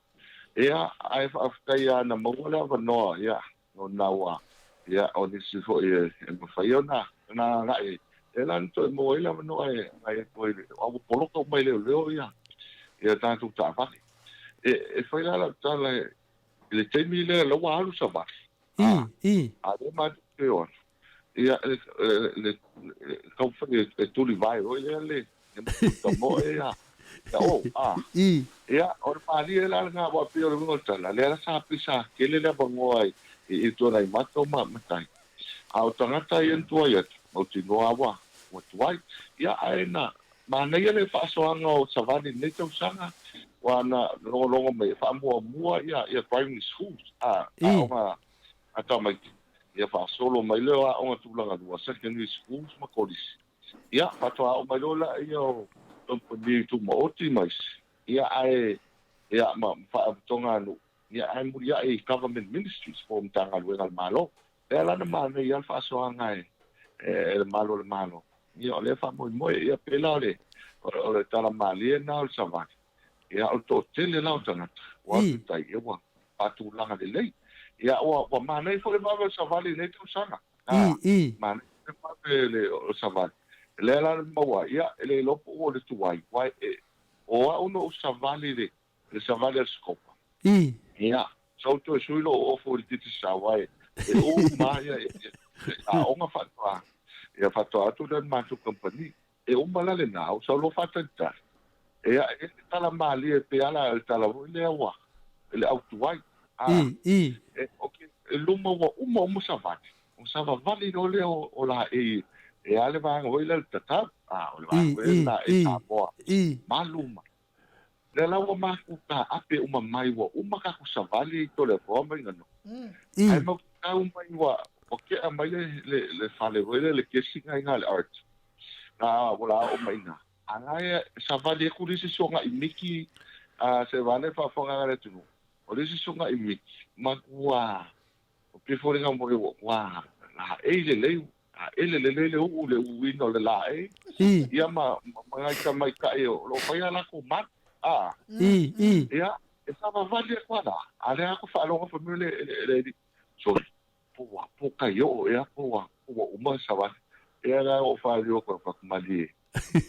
Ia, ae faafetai lava na maua le avanoa, ia, ona ua, ia, o nisi foi e, e mafai ona, ona agai ai. Lea la na toe maua ai le avanoa e agai atu ai, a ua poloka uma e leoleo ia, ia tatou taavale. E, e fai la lau tala i le taimi lea la ua alu savali. A lea matou te o atu, ia, le, le, le taumafai e tulivae foi lea le, le tamoe ia, ia o, a. Ia, o le malie la lena, aua pei o le uiga o le tala, lea la sa pei sa tele le avanoa i, i Tuanaimato ma Matai. A o tagata ia na tuai atu, mautinoa ua, ua tuai. Ia, ae na manaia le faasoaga o savali i lenei tausaga, aua na logologo mai e faamuamua ia, ia primary schools, a, aoga a tamaiti, ia faasolo mai lea o aoga tulaga lua, secondary schools ma kolisi. Ia, faatoa oo mai loa laia o kamupani tumaoti ma isi, ia, ae, ia, ma faalapotopotoga a nuu, ia, ae muliaʻi i government ministries po o Matagaluega a le Malo. Lea la na manaia ai le faasoaga e, e le Malo o le Malo. Ia, o lea e faamoemoe, ia, pei la o le, o le tala malie lena o le savali. Ia, o le toatele la o tagata, ua atu i tai, ia ua faatulaga lelei. Ia, ua, ua manaia foi le vave o le savali i lenei tausaga. Manaia foi le vave o le savali. Lea la na maua ai, ia, e le iloa po ua le tuai, aua e, o au na ou savali i le, le savali a le Scopa. I. Ia, sa ou toe sui lou ofo i le Digicel, aua e, e uma lava ia, ia, ia aoga faatoa, ia faatoa atu lea i le matou kamupani. E uma la lena, ou sau loa faatalitali. Ia, e le tala malie pei lava la o le tala foi lea ua, le au tuai. A, I, i. e, okay, e luma ua uma uma savali. O savavali loa lea o, o laei e a le vaega foi lea o le tatau. A, o le vaega foi lea o laei Samoa. Ma luma. Lea la ua matou taape uma mai ua uma tatou savali i Toleafoa ma Iganoa. Ae mau tau mai ua ua kea mai le le le fale foi lea le kesi na ina le art. Na ua la oo mai ina. A la e savali atu le isi soga'i miki a se vale faafofoga le atunuu. O le isi soga'i miki matua O pei foliga mai ua ua laei lelei, taele lelei le uu le uuina o le laei, I. ia ma ma nai tamaitai o lo o fai a latou malu, a. I, i. Ia, e savavali atu lava la, a o lea lava tou faalogo fai mai le le alii, sole, po ua po kai oo ea po ua po ua uma le savali. Ia la ua ou faaliu atu ai, ou fai atu, malie,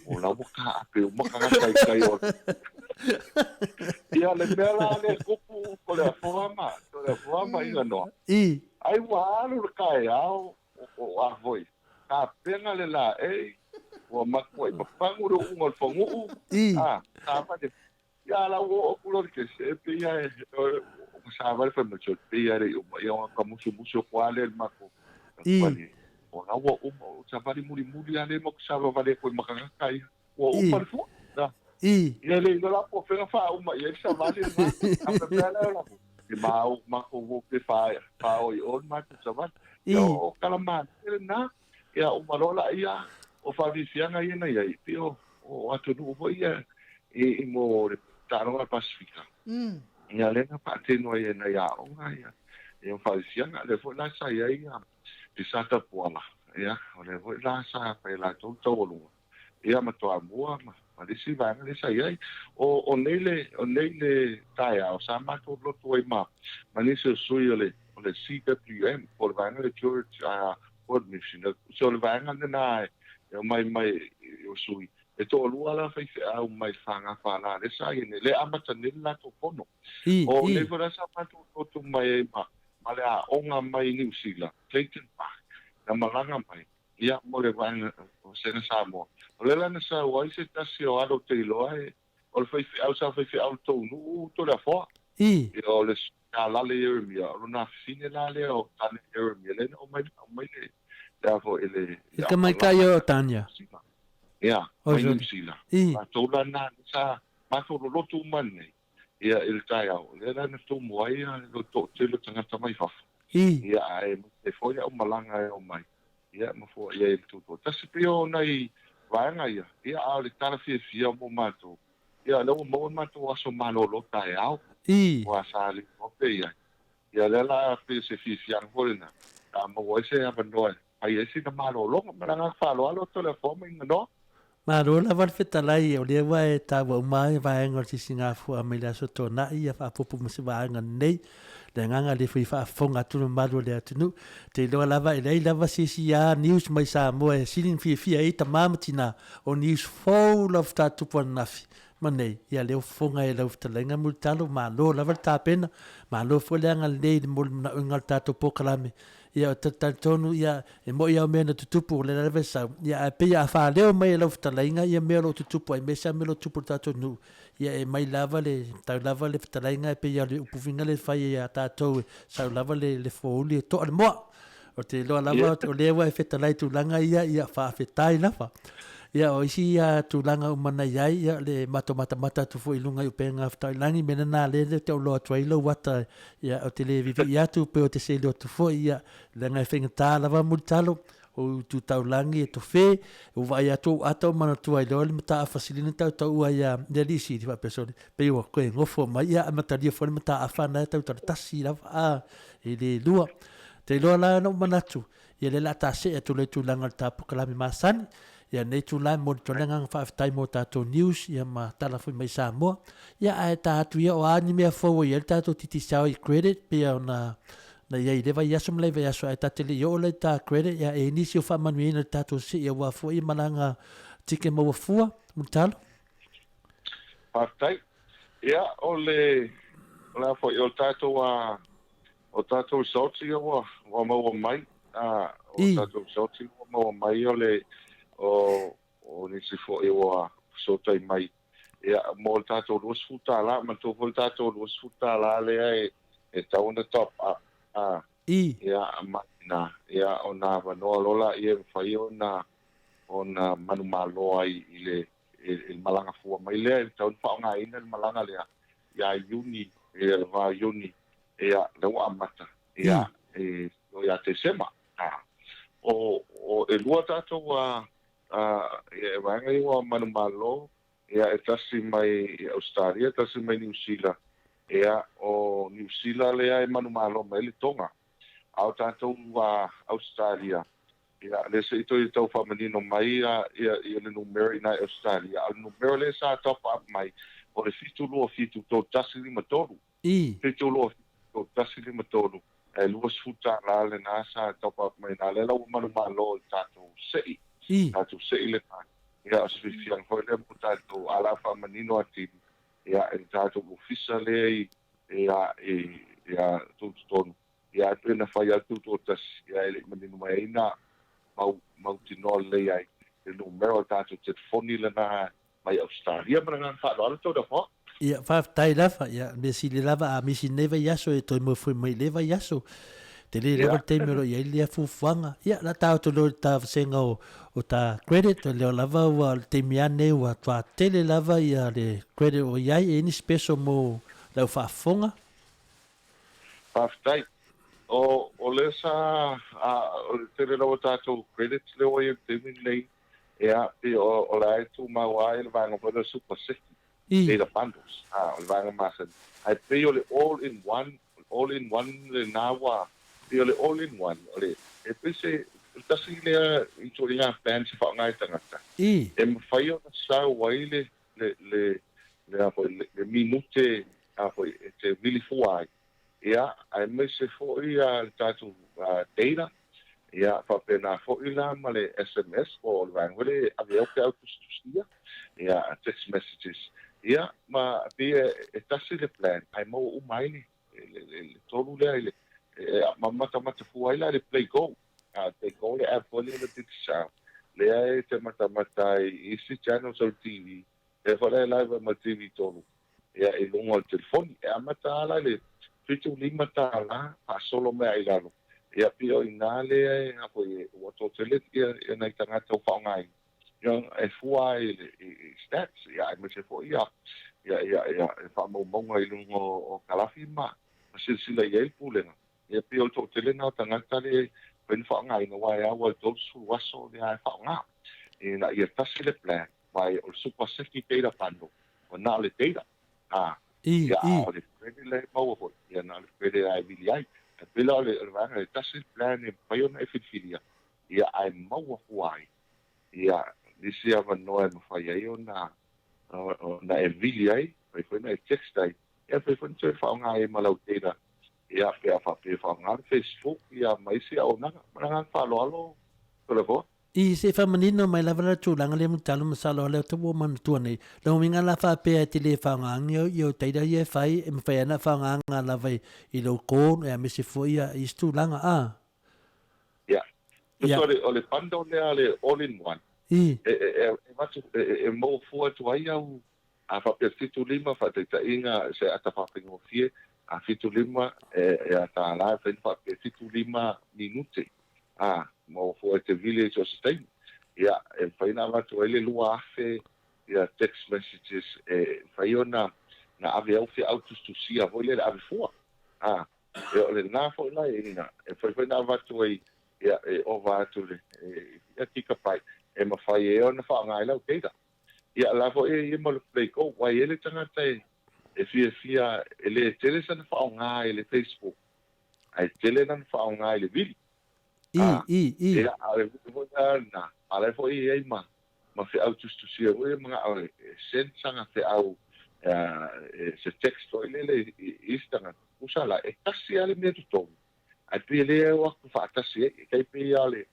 O la ua taape uma tagata i tai o Ia le mea la lea e tupu ko le afoa ma ko le afoa ma inga noa. I. Ai ua alu le taeao o a foi. Tapena le laei ua matuai papagu le uuga o le faguu. I. A, savali. Ia la ua oo atu loa le kesi e pei lava e ua savali fai mai sole pei lava e le i uma. Ia ona tamusumusu atu lava lea i le matou I. O la ua uma, o savali mulimuli lava lea matou savavali atu ai ma tagata ia. Ua uma le fua. Na. I. Ia le iloa la po o fea na faauma i ai le savali lena. A o le mea lea o la, e ma matou o pe faaoi o le matou savali. I. Ia o tala malie lena. Ia uma loa laia o faafiafiaga ia na i ai, pei o atunuu foi ia i mo le taaloga a le Pasefika. Ia lea na faatino ai e nai aoga ia ia faafiafiaga. Lea foi la sa i ai ia i Satapuala, ia o lea foi la sa fai e latou le taualuga, ia ma Toamua ma le isi vaega lea sa i ai. O o nei le o nei le taeao sa matou lotu ai ma ma nisi o sui o le o le CWM po o le vaega lea Church World Mission. So o le vaega lena e omai mai o sui e toalua la faifeau mai Fagafala lea sa i ai nei, lea e amata nei le latou fono. I, O i. nei foi la sa matou lotu mai ai ma ma le aoga mai Niu Sila, Clayton Park, na malaga mai, ia, mo le vaega o Sega Samoa. O lea la na sau ai se tasi o alo ou te iloa e, o le faifeau sa faifeau i le tou nuu Toleafoa. I. Ia, o le Kalale Ieremia, o lona afafine la lea o Tane Ieremia, lea na aumai, aumai le, le a foi, le, I le tamaitai o Tania. Ia, O mai Niu Joli. Sila. I. Matou la na, sa matou lolotu uma nei, ia, i le taeao, lea la na tumu ai le toatele o tagata mai fafo. I. Ia, ae aemaise foi le aumalaga e omai, ia, ma foai ai i le tutoatasi. Pei o nai vaega ia, ia, a o le tala fiafia mo matou, ia, o lea ua maua le matou aso malolo taeao, I. ua sa lima pea i ai. Ia, o lea la pei o se fiafiaga foi lena, a maua ai se avanoa e fai ai sina malologa. Ma le agaga faaaloalo, Toleafoa ma Iganoa. Malo lava le fetalai, o lea ua e taua uma ai vaega o le sisigafua mai le Aso Toonai, ia faaopoopo ma se vaega lenei. Le agaga lea foi faafofoga atu le mamalu o le atunuu. Te iloa lava e leai lava se isi a news mai Samoa e sili ona fiafia ai tama ma tina, o news fou lava faatoa tupu ananafi ma nei. Ia lea ua fofoga e lau fetalaiga Mulitalo, malo lava le tapena, malo foi le agalelei i le molimanaoina o le tatou polokalame. Ia, ou te talitonu, ia, e moni lava o mea na tutupu, o lea lava e sau, ia, ae pei a faaleo mai e lau fetalaiga ia mea o lo o tutupu aemaise lava mea o lo o tutupu i le tatou nuu, ia, e mai lava le, tau lava le fetalaiga e pei lava o le upu uiga lea e fai ia tatou e sau lava le, le fouli e toa le moa. Ou te iloa lava o lea ua e fetalai i tulaga ia, ia, faafetai lava. Ia, o isi ia tulaga uma na i ai, ia, le matou matamata atu foi i luga i upega tailagi, mea lena lea ou te iloa atu ai lou ata Ia, ou te le vivii atu pe ou te selu atu foi, ia, leaga e faigata lava Mulitalo, o tu taulagi e tofe, ua vaai atu ou ata o manatua ai loa le mataafa sili na tautaua ia le alii sili faapea sole, pei ua toe gofo mai, ia, amatalia foi le mataafa na e tautala tasi lava, a, e le lua. Te iloa la na ou manatu, ia lea o le a ta see atu loa i tulaga o le ta polokalame masani, ia lenei itula e momoli atu ai le agaga faafetai mo tatou news ia ma tala foi mai Samoa. Ia ae ta atu ia o a ni mea fou o i ai le tatou Digicel i credit pei ona na i ai i le vaiaso ma le vaiaso ae ta te le i oo la i ta credit ia e i ai nisi o faamanuiaina i le tatou sii aua foi malaga tike maua fua. Mulitalo. Faafetai. Ia, o le, o le a foi, o le tatou, a, o tatou results ia ua, ua maua mai, a, o tatou results ia ua maua mai o le, o, o nisi foi ua fesootai mai, ia, mo le tatou $20, manatua foi le tatou $20 lea e, e tatau ona top up, a, ia, mai ina, ia, ona avanoa loa laia e mafai ona, ona manumalo ai i le, i le malaga fua mai lea, e tatau ona faaaogaina le malaga lea ia Iuni, ia le va o Iuni, ia, lea ua amata, ia, e oo ia Tesema. A, o, o, e lua tatou a, a, ia, e vaega ia ua manumalo, ia, e tasi mai i Ausetalia, tasi mai Niu Sila, ia, o Niu Sila lea e manumalo mai ai le Toga. A o tatou a Ausetalia, Ia, lea se i toe tau faamanino mai ia, ia, ia le numera i nai Ausetalia, a o le numera lea sa top up mai, o le 727 3153. I. 727 3153, e $20 lena sa top up mai ina, lea la ua manumalo i tatou se'i, I. tatou se'i lena. Ia, o se fiafiaga foi lea mo tatou, a o le a faamanino atili, ia, i le tatou ofisa lea i, ia, i, ia, tutotonu. Ia ae pei na fai atu toatasi, ia e le i manino mai ai na mau mautinoa lelei ai le numera o le tatou telefoni lena mai Ausetalia. Ma le agaga faaaloalo tou lea. Ia, faafetai lava. Ia, mea sili lava a misi nei vaiaso e toe moe mai i lea vaiaso. Tele lava le taimi o lo o i ai lea fuafuaga. Ia, la taoto loa i le tavasega o, o ta credit, o lea lava ua le taimi lava nei ua toa tele lava ia le credit o i ai. E i ai ni special mo lau faafofoga? Faafetai. O, o lea sa, a, o le tele lava o tatou credits lea ua i ai i le taimi lenei, ia, pei o, o la e tumau lava le vaega foi lea o le Super Seki, data bundles, a, o le vaega masani. Ae pei o le all in one, all in one lena ua, pei o le all in one, o le, e pei se, o le tasi lea ituaiga plans e faaaoga e tagata, e mafai ona sau ai le, le, le, le, a foi, le, le minute a foi, e te vili fua ai, ia, aemaise foi le tatou data, ia, faapena foi la ma le SMS po o le vaega foi lea e ave au feau tusitusia, ia, text messages, ia, ma pei e tasi le plan ae maua uma ai le, le, le, le tolu lea i le, e matamata fua ai la i le Play Go. A Play Go le app foi lea o le Digicel, lea e te matamata ai i isi channels o le TV, Lea foi la e live ai ma le TV 3 ia i luga o le telefoni. E amata lava la i le $75 faasolo mai lava i lalo. Ia pei o i ina lea e a foi ua toatele ia nai tagata ua faaaogaina. Ia e fua lava i le i stats ia aemaise foi ia ia ia ia faamaumauga i luga o kalafi ma silasila i ai le Pulega. Ia pei o le toatele lena o tagata lea e mafai ona faaaogaina aua e au lava i le 30 aso lea e faaaoga ina ia tasi le plan. Mai o le Super Safety Data Bundle, ua na o le data, a, I, ia, i. a o le credit lea e maua foi, ia na o le credit lava e vili ai. Ae pei la o le, o le vaega e tasi le plan e mafai ona e filifilia, ia, ae maua fua ai, ia, nisi avanoa e mafai ai ona, ona e vili ai, mafai foi ona e text ai, ia, mafai foi ona toe faaaoga ai ma lau data, ia, pe a faapea e faaaoga le Facebook, ia, ma isi auaunaga. Ma le agaga faaaloalo, Toleafoa. I se faamanino mai lava la tulaga lea Mulitalo masalo lea te ua manatua nei. Lona uiga la faapea e te le faaaogaina i ou taira ia e fai, e mafai lava ona faaaogaina lava i lou call aemaise foi ia isi tulaga a. Ia. Tusa o le, o le bundle lea le all in one. I. E, e, e, avatu, e, e maua fua atu ai au, a faapea 75 faataitaiga se ata faafaigofie, a 75 e, e a $1 e fai na faapea 75 minute. A, maua fua e te vili ai so o se taimi. Ia, e mafai ona avatu ai le 2,000 ia text messages e mafai ona na ave au feau tusitusia foi lea le ave fua. A, e o lena foi la e ina, e mafai foi ona avatu ai ia e ova atu le ia gigabyte e mafai ai ona faaaoga ai lau data. Ia, la foi e ia ma le Play Go, ua i ai le tagata e e fiafia e le tele sana faaaoga i le Facebook, ae tele lana faaaoga i le vili. I, i, i. Ia, a o le vili foi la lena, a o la e foi e i ai ma, ma feau tusitusia foi ia manao e send sana feau, se text foi lele i isi tagata. Tusa la, e tasi lava le mea totogi. Ae pei e le o atu faatasi ai, e tai pei lava o le,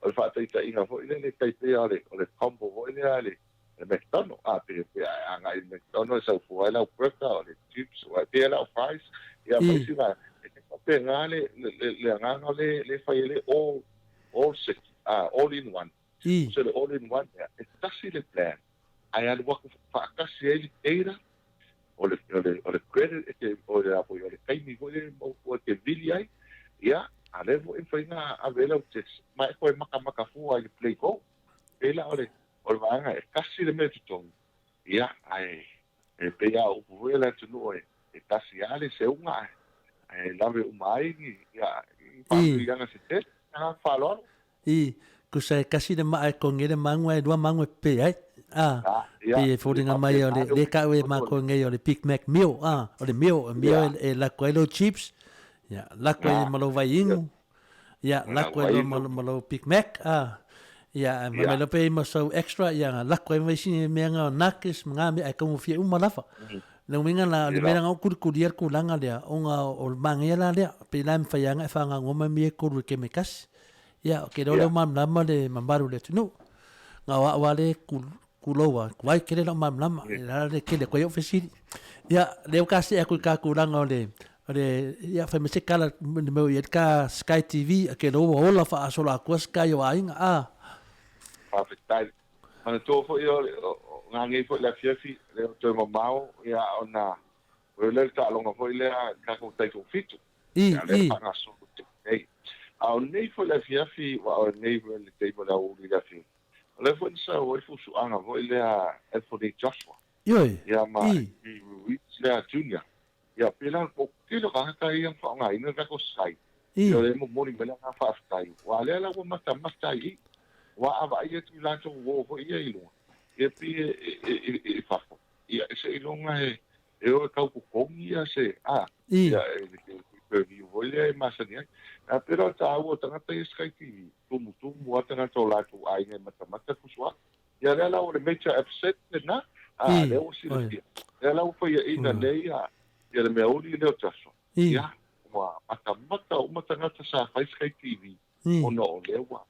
o le faataitaiga foi lele, e tai pei lava o le, o le combo foi lea a le, le McDonald, a, pe, pe a agai i le McDonald e sau fua ai lau burger, o le chips, e pei la o fries, ia ma isi vaega. E tai faapena le, le, le, le agaga lea, lea e fai ai le all, all six, a, all in one. So le all in one lea, e tasi le plan, ae alu atu faatasi ai le data, o le, o le, o le credit, e te, o le, o le taimi foi lea e te vili ai, ia, a lea foi e mafai ona ave ai lau text, ma e toe matamata fua i le play go. Pei la o le, o le vaega e tasi le mea totogi, ia, ae e pei lava o upu foi a le atunuu e, e tasi lava le seuga ae, ae lave uma ai ni, ia, i faamanuiaga se tele. Agaga faaaloalo. I, tusa e kasi le maa e togi ai le magu ae lua magu e pepe ai. A, pei e foliga mai o le, le kau e matou nei o le Big Mac meal, a, o le meal, meal e, e lako ai lou chips, ia, lako ai ma lou vai inu, ia, lako ai loa ma lou Big Mac, a, ia, ma mai loa pe i ai ma sau extra, ia, lako ai ma isi mea nga o nuggets ma nga mea ae taugofie uma lava. Le uiga la, o le mea la o kulikulia le tulaga lea, ona o le manaia la lea, pei la e mafai lava ona e fagagoa mai mea e tolu i le taimi e tasi. Ia, ou te iloa o lea ua malamalama le mamalu o le atunuu. Na o au lava lea e tulou lava, tuai tele lou malamalama, o le ala lea e tele atu ai ou fesili. Ia, lea ua ta see atu i le ta tulaga o le, o le, ia fai mai se tala i le mea o i ai le ta Sky TV, ou te iloa ua ola faasoloatoa Sky o aiga, a. Faafetai. Manatua foi o gagei foi le afiafi, e le o toe mamao, ia ona o lea le taaloga foi lea le tatou taitoafitu. Ia lea faagasolo te nei. A o nei foi le afiafi, aua o nei foi le taimi o le aoauli i le afiafi, o lea foi na sau ai le fusuaga foi lea Anthony Joshua. Ioe. Ia ma Andy Ruiz lea Junior. Ia pēlā o le tele o tagata ia na faaaogaina le tatou Sky. Ia o lea e momoli mai le agaga faafetai, aua o lea la ua matamata ai i i. Aua a vaai atu i latou uo foi ia i luga, ia pei e fafo, ia seiloga e o e tau totogi ia se, a, ia e le pay-per-view foi lea e masani ai. Ae pei la o le taua o tagata ia Sky TV, tumutumu lava tagata o latou aiga e matamata fusuaga. Ia lea la o le major upset lena, a, lea ua silafia. Lea la ua faiaina nei ia le mea uli lea o Joshua. Ia, ua matamata uma tagata sa fai Sky TV ona o lea ua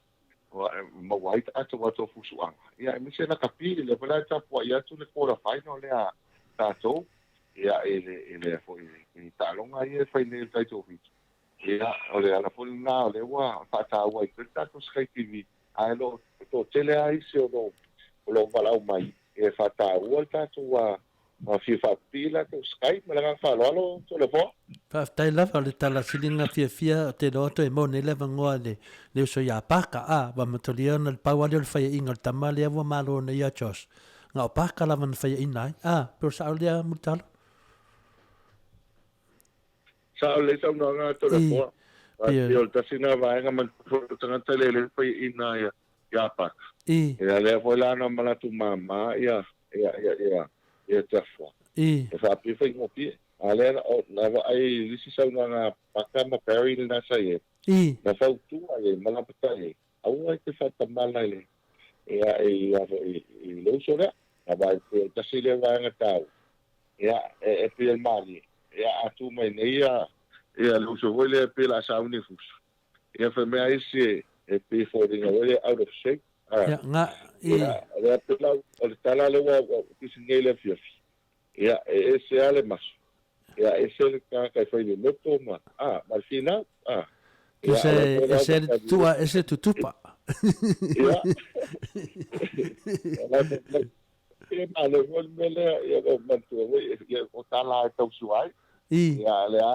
maua ai tagata ua latou fusuaga. Ia, aemaise lakapi, lea foi la e tapuai atu le quarter final lea a tatou, ia, i le, i le, foi, i taaloga ia e fai nei i le taitoafitu. Ia, o le ala foi lena o lea ua faataua ai pea le tatou Sky TV, ae o lo o toatele lava isi o lo o lo o valaau mai e faataua le tatou fia faapipii latou Sky. Ma le agaga faaaloalo Toleafoa. Faafetai lava o le tala siliga fiafia ou te iloa toe maua nei le avanoa i le uso ia Parker a ua amatalia ona le pau lava lea o le faiaina o le tama lea ua malo nei ia Josh na o Parker lava na faiaina ai a pe o le sao lea Mulitalo? Sao lelei saunoaga a Toleafoa. Pei o le tasi lena vaega manatua o le tagata lea e le faiaina ia Parker. Ia lea foi la na manatu mama ia ia ia ia ia Joshua. E faapea faigofie. A lea na vaai i isi saunoaga a Parker ma Barry lena sa i ai. Na fautua i ai ma lapatai ai, aua e te faatamala i le ia i i le uso lea. Na vaai pei o le tasi lea vaega taua. Ia, e pei o le malie, ia, a tu mai nei ia, ia le uso foi lea e pei o le a sauni e fusu. Ia, fai mai a isi e pei e foliga foi lea out of shape. A, Ia, nga, i. Ia, o lea pei la, o le tala lea ua, ua tusi nei i le afiafi. Ia, e ese lava le maso. Ia, ese le tagata e fai loloto ma, a, ma le finau, a. Ia, o lea foi la ese le tutua, ese le tutupa. Ia. Ia, la, E malo foi le mea lea, ia ua manatua foi, ia o tala e tausua ai. Ia lea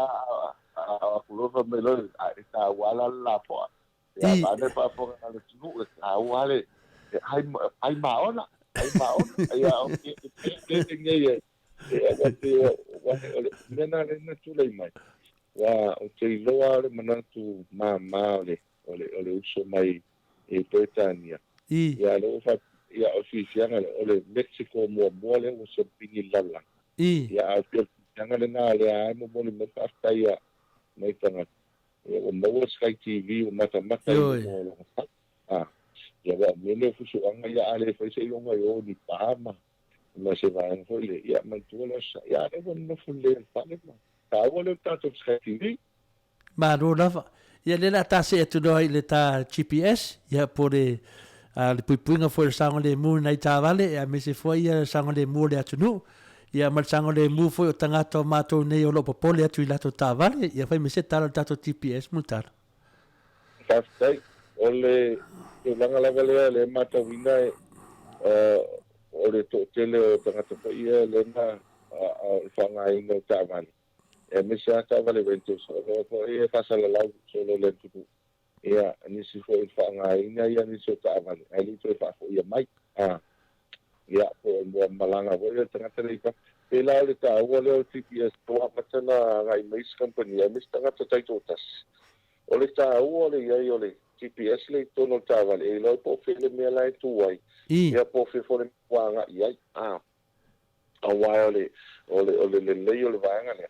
a o atu loa fai mai loa, e taua lava la le lapoa. Ia vaeane le faafofoga a le atunuu, e taua lava le ai maona, ai maona. Ia o le nei e ua pei o le mea lena lea na tulai mai. Ua ou te iloa le manatu mama o le uso mai i Peretania. Ia lea ua faapea, ia o le fiafiaga lea, o le Mexico muamua lea ua siamupini i le lalolagi. Ia a o le fiafiaga lena lea lava e momoli mai le faafetai a nai tagata, ia ua maua le Sky TV ua matamata i luga o lona fale. A, ia aua o mea nei o fusuaga, ia a le fai seiloga i o i ni pa ma ma se vaega foi lea, ia manatua le aso sa, ia a lea ua nonofo lelei i le fale ma taua lea o le tatou Sky TV. Malo lava. Ia lea o le a ta see atu loa i le ta GPS, ia po o le a le puipuiga foi o le saogalemu i nai taavale, aemaise foi ia le saogalemu o le atunuu, ia ma le saogalemu foi o tagata o matou nei o lo o popole atu i latou taavale. Ia fai mai se tala i le tatou GPS, Mulitalo. Faafetai. O le tulaga lava lea o lea e matauina e o le toatele o tagata foi ia lea na faaaogaina o taavale, aemaise lava taavale rentals, o lo o foi e faasalalau solo i le atunuu ia nisi foi o le faaaogaina ia nisi o taavale ae le i toe faafoia mai. Ia, po o mua malaga foi le tagata lea i fafo. Pēlā o le taua lea o le GPS ua amata ona agai mai isi kamupani aemaise tagata taitoatasi. O le taua o le i ai o le GPS lea i totonu o le taavale, e iloa ai po o fea le mea la e tu ai, ia po o fea foi le mea ua agai i ai. Aua o le, o le, o le lelei o le vaega lea.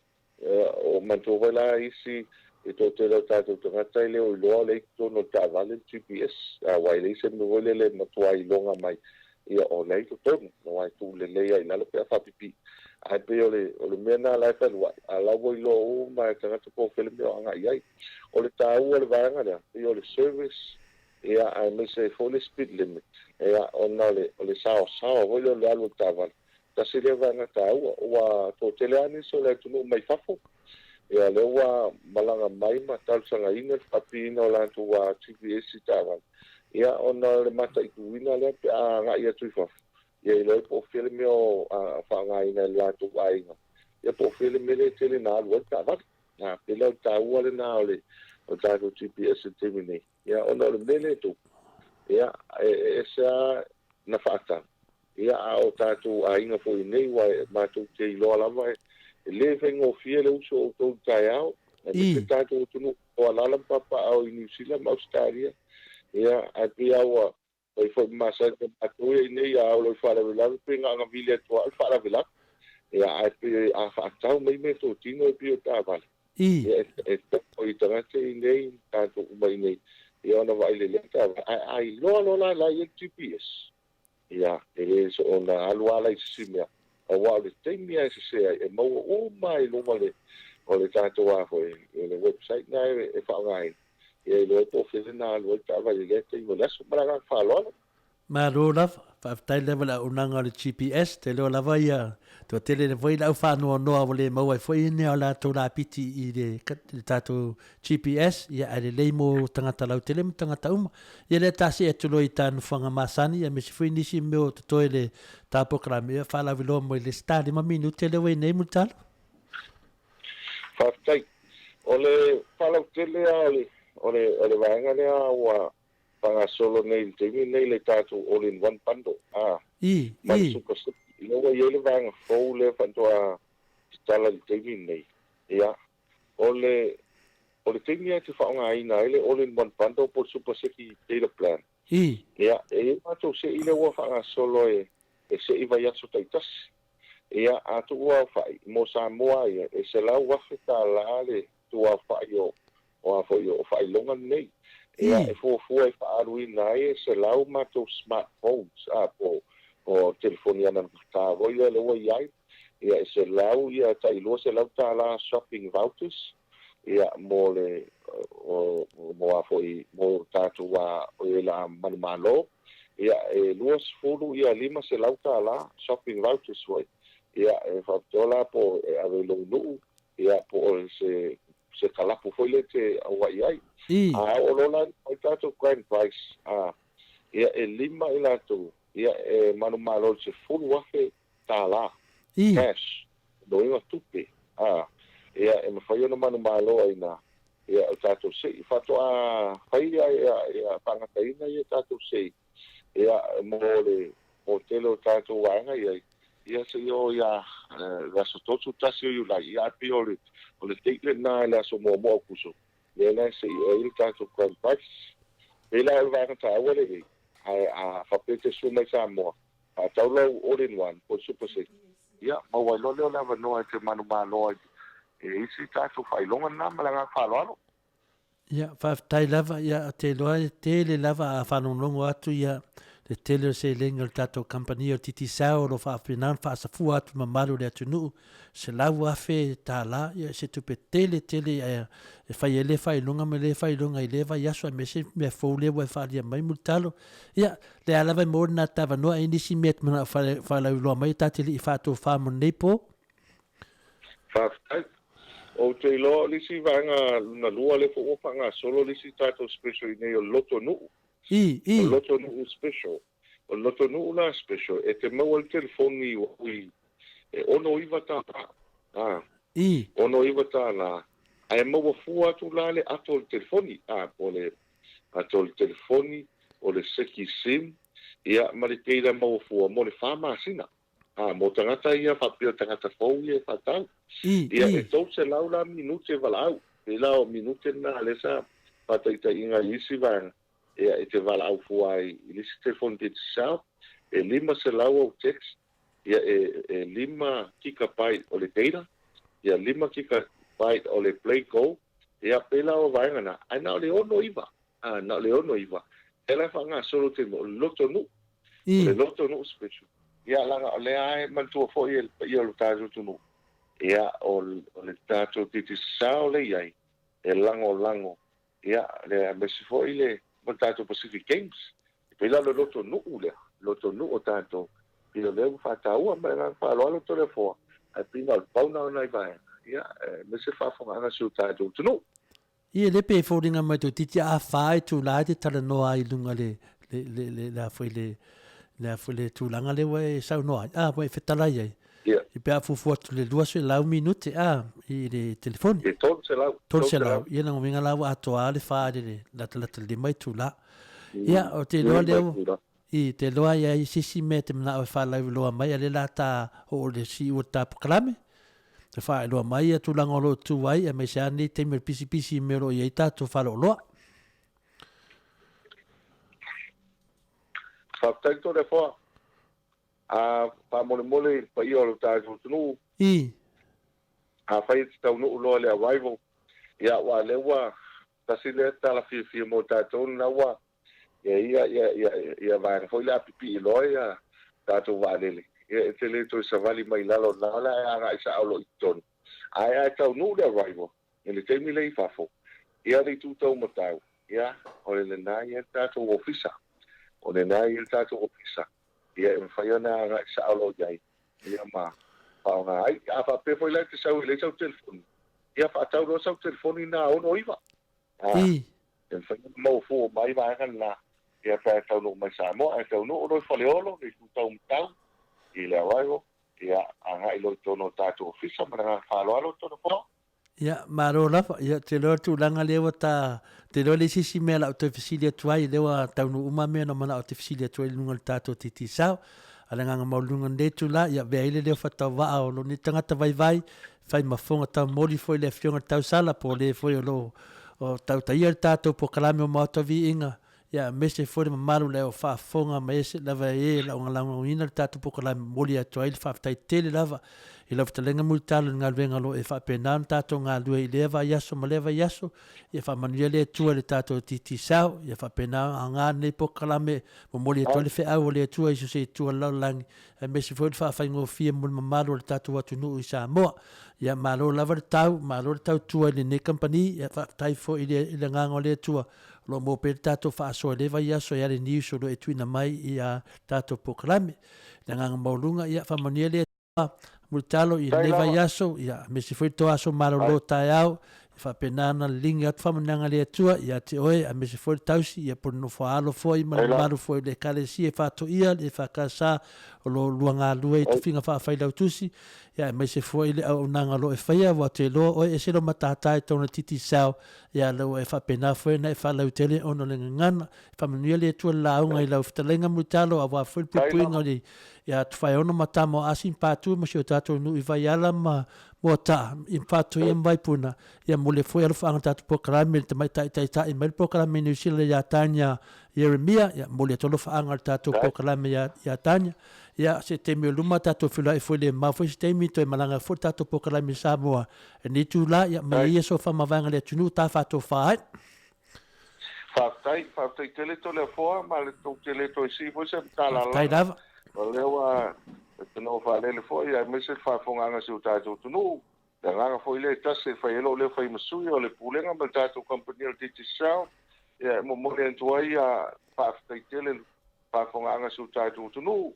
O manatua foi la isi e toatele o tatou tagata e le o iloa o lea i totonu o le taavale le GPS, aua e leai se mea foi lele e matua iloga mai, ia o lea i totonu, aua e tuu lelei lava i lalo pe a faapipii. Ae pei o le, o le mea lena la e fealuai, a o la ua iloa uma e tagata po o fea le mea o agai i ai. O le taua o le vaega lea, pei o le service, ia, aemaise ai foi le speed limit, ia, ona o le, o le saoasaoa foi lea o le alu o le taavale, Tasi lea vaega taua, ua toatele lava nisi o le atunuu mai fafo, ia lea ua malaga mai ma talosagaina le faapiina o latou GPS i taavale, ia ona o le mataituina lea pe a agai atu i fafo, ia iloa ai po o fea le mea o faaaogaina e le latou aiga, ia po o fea le mea lea e tele ina alu ai le taavale. A pei la o le taua lena o le tatou GPS i le taimi nei, ia ona o le mea lea e tupu, ia e ese lava na faatau, Ia, a o tatou aiga foi nei, aua e matou te iloa lava e le faigofie le uso o outou i le taeao, aemaise tatou atunuu o alaala ma papaaao i Niu Sila ma Ausetalia. Ia, ae pei lava ua fai foi ma masani a matou ia i inei, a oo loa i faalavelave pei na ona vili atu lava o le faalavelave. Ia, ae pei a faatau mai meatotino e pei o taavale, ia, e tatau i tagata i inei, tatou uma i inei, ia ona vaai lelei taavale. Ae a iloa loa la la e i ai le GPS, Ia, e le soona alu lava la i se isi mea, aua o le taimi lava e sese ai, e maua uma lava i luga o le, o le tatou a foi, o le website lena e faaaogaina, ia iloa ai po o fea lena alu ai le taavale i lea taimi o le aso. Ma le agaga faaaloalo. Malo lava. Faafetai lava i le auaunaga o le GPS, te iloa lava ia, toatele foi le au faanoanoa ua le maua ai foi ni a latou lapiti i le tatou GPS, ia ae lelei mo tagata lautele ma tagata uma. Ia lea ta see atu loa i ta nofoaga masani aemaise foi nisi mea o totoe le ta polokalame, ia faalauiloa mai le isi 5 minute lea ua i nei Mulitalo. Faafetai. O le faalautele lava o le, o le, o le vaega lea ua faagasolo nei i le taimi lenei le tatou all in one bundle, a, I, ma le i. Super City. Lea ua i ai le vaega fou lea faatoa tatala i le taimi lenei. Ia, O le o le taimi lava e te faaaogaina ai le All in One Bundle po o le Super Seki Data Plan, ia, e i ai matou se'i lea ua faagasolo e e se'i vaiaso taitasi. Ia, a tuuaofai, mo Samoa ia, e $100,000 le tuuaofai o o a foi o faailoga lenei. Ia, e fuafua e faaaluina ai e 100 matou smartphones, a, po o telefoni anamata foi lea ua i ai. Ia e $100 ia tai $200 shopping vouchers ia mo le o mo a foi mo tatou a o e la manumalo ia e 20 ia $500 shopping vouchers foi ia e faapitoa la po e ave i lou nuu ia po o se se kalapu foi lea e te auai ai. A oo loa la i tatou grand prize a ia e lima i latou ia e manumalo i le $10,000 $, cash, loiga tupe, a, ia, e mafai ona manumalo ai ina, ia, o tatou sei. Faatoa fai ia, ia, ia faagataina ia tatou sei, ia, mo le, mo le tele o tatou vaega i ai, ia, seia oo ia, le aso 31 o Iulai, ia, ae pei o le, o le date lena i le aso muamua o Aokuso, lea la e sei ai le tatou grand price. Pei la o le vaega taua lea i ai, ae a faapea e te susu mai Samoa, Faatau lau all in one po o le super six, ia, maua ai loa lea o le avanoa e te manumalo ai e isi tatou faailoga lena ma le agaga faaaloalo. Ia, faafetai lava, ia, ou te iloa e tele lava a faalogologo atu ia le tele o le seleni a le tatou kamupani o le Digicel o lo o faapena ona faasafua atu i mamalu o le atunuu, $100,000, ia se tupe tele tele e fai ai lea faailoga ma lea faailoga i lea vaiaso aemaise mea fou lea ua e faaalia mai Mulitalo. Ia, lea lava e maua lena avanoa, e i ai nisi mea e te manao e faalauiloa mai ta te le i faatofa mo lenei po? Faafetai. Ou te iloa o le isi vaega lona lua lea foi ua faagasolo le isi tatou special i inei o le Loto Nuu. I, i. O le Loto Nuu special. O le Loto Nuu la special e te maua ai le telefoni ua ui e $69. A. I. $69 ae maua fua atu la le ato o le telefoni, a, po o le ato o le telefoni, o le seki sim, ia ma le data maua fua mo le fa masina. A, mo tagata ia faapea o tagata fou ia e faatau. I, Ia, i. e 300 la minute valaau. Pei la o minute na lea sa faataitaiga i isi vaega, ia, e te valaau fua ai i le isi telefoni Digicel, e 500 au text, ia, e, e 5 gigabyte o le data, ia, 5 gigabyte o le Play Go, ia, pei la o vaega na, ae na o le 69, a, na o le 69. Lea la e faagasolo te mea, o le loto nuu. O le loto nuu special. Ia, leaga o lea lava e manatua foi e le paia o lo tatou atunuu, ia, o le tatou Digicel lea e i ai, e lagolago, ia, le, aemaise foi le, ma le tatou Pacific Games. E pei la o le loto nuu lea, loto nuu o tatou, pei o lea ua faataua ma le agaga faaaloalo Toleafoa, ae pei na o le pau lena o nai vaega, ia, aemaise le faafofogaaga a si o tatou atunuu. Ia le pe foliga mai toeitiiti a fa itula e te talanoa ai i luga le le le le le a foi le le a foi le tulaga lea ua e saunoa ai, a ua e fetalai ai. Ia. I pe a fuafua atu le 200 minute a i le telefoni. Ia, 300. 300. Ia lona uiga la ua atoa le fa i le latalata i le 5 itula. Ia, ou te iloa lea ua i te iloa i ai se isi mea e te manao e faalauiloa mai a lea la ta oo i le siu o le ta polokalame. E faailoa mai ia tulaga o lo o tu ai, aemaise lava lenei taimi o le pisipisi i mea o lo o i ai tatou faleoloa. Faafetai Toleafoa. A faamolemole i le paia o lo tatou atunuu. I. Afai e te taunuu loa i le arrival, ia aua o lea ua tasi lea tala fiafia mo tatou lena ua Ia ia ia ia ia vaega foi le a pipii loa ia tatou vaalele, ia e te le toe savali mai lalo na la e agai sao loa i totonu. Ae a e taunuu le arrival i le taimi lea i fafo, ia le itu taumatau, ia o le lena ia le tatou ofisa. O lena ia le tatou ofisa, ia e mafai ona agai sao loa i ai, ia ma faaaoga ai. A faapea foi la e te sau e leai sau telefoni, ia faatau loa sau telefoni na 69. I. E mafai ona maua fua mai vaega lena, ia pe a e taunuu mai Samoa, ae taunuu loa i Faleolo, le itu taumatau, i le arrival, ia agai loa i totonu o le tatou ofisa ma le agaga faaaloalo Toleafoa. Ia, malo lava. Ia, ou te iloa le tulaga lea ua ta, ou te iloa le isi isi mea o le a ou toe fesili atu ai, lea ua taunuu uma mea na ou manao ou te fesili atu ai i luga o le tatou Digicel. A o le agaga maualuluga o lenei itula, ia avea ai le leo faatauvaa o lou nei tagata vaivai, fai ma fofoga taumoli foi i le Afioga i le Tausala po o le foi o lo o tautaia le tatou polokalame o Maota Viiga, ia aemaise foi le mamalu o le au faafofoga ma ese lava e e lagolagoina le tatou polokalame, momoli atu ai le faafetai tele lava i lau fetalaiga Mulitalo i le galuega o lo o e faapena ona tatou galulue i lea vaiaso ma lea vaiaso. Ia faamanuia le Atua i le tatou Digicel, ia faapena ona aoga lenei polokalame, momoli atu ai le feau a le Atua i so o se itu o le lalolagi, aemaise foi le faafaigofie mo le mamalu o le tatou atunuu i Samoa. Ia malo lava le tau, malo le tautua i lenei kamupani, ia faafetai foi i le, i le agaga o le Atua o lo o maua pea le tatou faasoa i lenei vaiaso e ala i news o lo o e tuuina mai i a tatou polokalame. I le agaga maualuga, ia faamanuia le Atua Mulitalo i lenei vaiaso, ia aemaise foi le tou aso malolo taeao, ia faapena ona liligi atu faamanuiaga a le Atua ia te oe, aemaise foi le tausi, ia po o le nofoaalo foi ma le mamalu foi o le Ekalesia e Faatoia, le EFKS o lo o lua galulue i tofiga faafailautusi, ia aemaise foi le auaunaga o lo o e faia, aua ou te iloa oe e ese lou matata i totonu o le Digicel, ia la ua e faapena foi ona e faalautele ona o le gagana. Faamanuia le Atua i le lauga i lau fetalaiga Mulitalo, aua foi le puipuiga o le ia Tufaeono ma Tama o Asi ma Patu ma si o tatou nuu i Vaiala ma Moataa, i Faatoia ma Vaipuna, ia mo le foi alofaaga o le tatou polokalame i le Tamaitai Taitai mai le polokalame i Niu Sila ia Tanya Ieremia, ia momoli atu alofaaga o le tatou polokalame ia ia Tanya. Ia se taimi o luma tatou feiloai foi le mamao foi se taimi toe malaga foi le tatou polokalame i Samoa i lenei itula, ia mai ia ia so faamavaega i le atunuu ta faatofa ai. Faafetai, faafetai tele Toleafoa ma le tou te le toe sii foi se Faafetai matala lava. O lea ua tanoa faalele foi aemaise le faafofogaaga a si o tatou atunuu. Le agaga foi lea e tasi e fai ai lou leo fai ma sui o le Pulega ma le tatou kamupani o le Digicel. Ia e momoli atu ai faafetai tele i le faafofogaaga a si o tatou atunuu.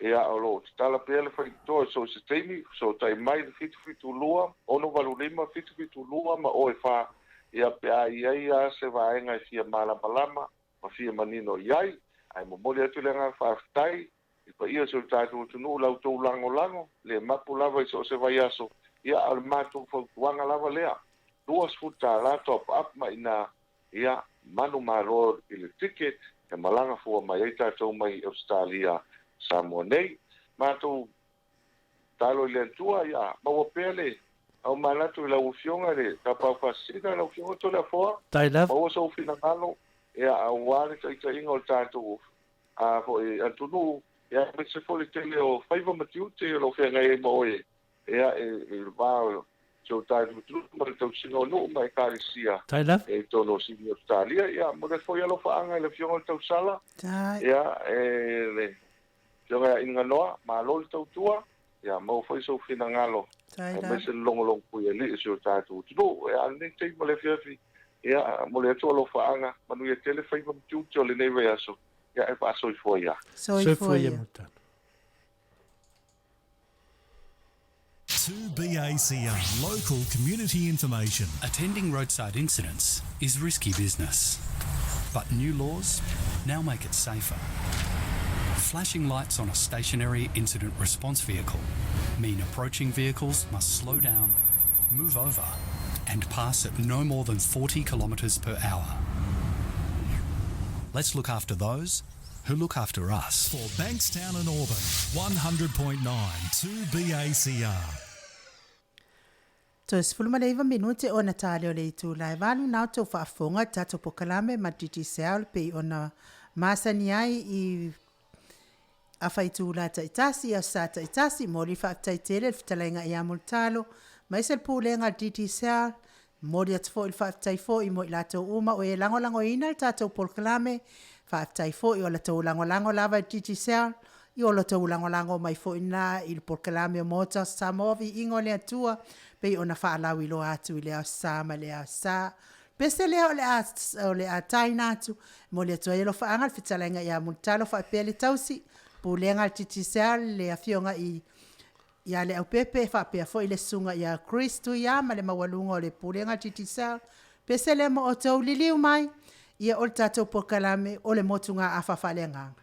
Ia o lo o tatala pea le faitotoa i so o se taimi, fesootai mai i le 772 685 772 ma oe 4, ia pe a i ai lava se vaega e fia malamalama ma fia manino i ai. Ae momoli atu le agaga faafetai i paia o si o tatou atunuu i la outou lagolago le mapu lava i so o se vaiaso, ia a o le matou fautuaga lava lea, $20 top up mai i ina, ia manumalo i le ticket e malaga fua mai ai tatou mai Ausetalia Samoa nei. Matou tatalo i le Atua ia maua pea le aumanatu i lau Afioga i le Tapaau Faasisina, lau Afioga Toleafoa, Faafetai lava. maua sou finagalo ia aua le taitaiga o le tatou a foi atunuu, ia aemaise foi le tele o faiva ma tiute o lo o feagai ai ma oe ia i le va o si o tatou atunuu ma le tausiga o nuu ma ekalesia Faafetai lava. i totonu o Sini Ausetalia. Ia momoli atu foi alofaaga i le Afioga i le Tausala, Faafetai. ia e le Afioga ia Inaganoa, malo le tautua, ia maua foi sou finagalo Faafetai lava. aemaise le logologo pui alii o si o tatou atunuu. Ia, a o lenei taimi ma le afiafi, ia, momoli atu alofaaga, manuia tele faiva ma tiute o lenei vaiaso, ia e faasoifua ia. Soifua Soifua ia ia. Mulitalo. 2BACR, local community information. Attending roadside incidents is risky business, but new laws now make it safer. Flashing lights on a stationary incident response vehicle mean approaching vehicles must slow down, move over, and pass at no more than 40 kilometres per hour. Let's look after those who look after us. For Bankstown and Auburn, 100.9 2BACR. Toe 19 minute ona tali o le itula e valu na o tou faafofoga i le tatou polokalame ma le Digicel pei ona masani ai i afa itula taitasi i aso Sa taitasi. Momoli le faafetai tele i le fetalaiga ia Mulitalo aemaise le Pulega a le Digicel. Momoli atu foi le faafetai foi mo i latou uma o e lagolagoina le tatou polokalame. Faafetai foi o la outou lagolago lava i le Digicel i o la outou lagolago mai foi lena i le polokalame o Maota o Samoa Viiga o le Atua pei ona faalauiloa atu i le Aso Sa ma le Aso Sa. Pese lea o le a o le a taina atu, momoli atu ai alofaaga le fetalaiga ia Mulitalo faapea le tausi, Pulega a le Digicel, le afioga i ia Leaupepe faapea foi le susuga ia Chris Tuia ma le maualuga o le Pulega a le Digicel. Pese lea ma outou, liliu mai, ia o le tatou polokalame o le motugaafa faaleagaga.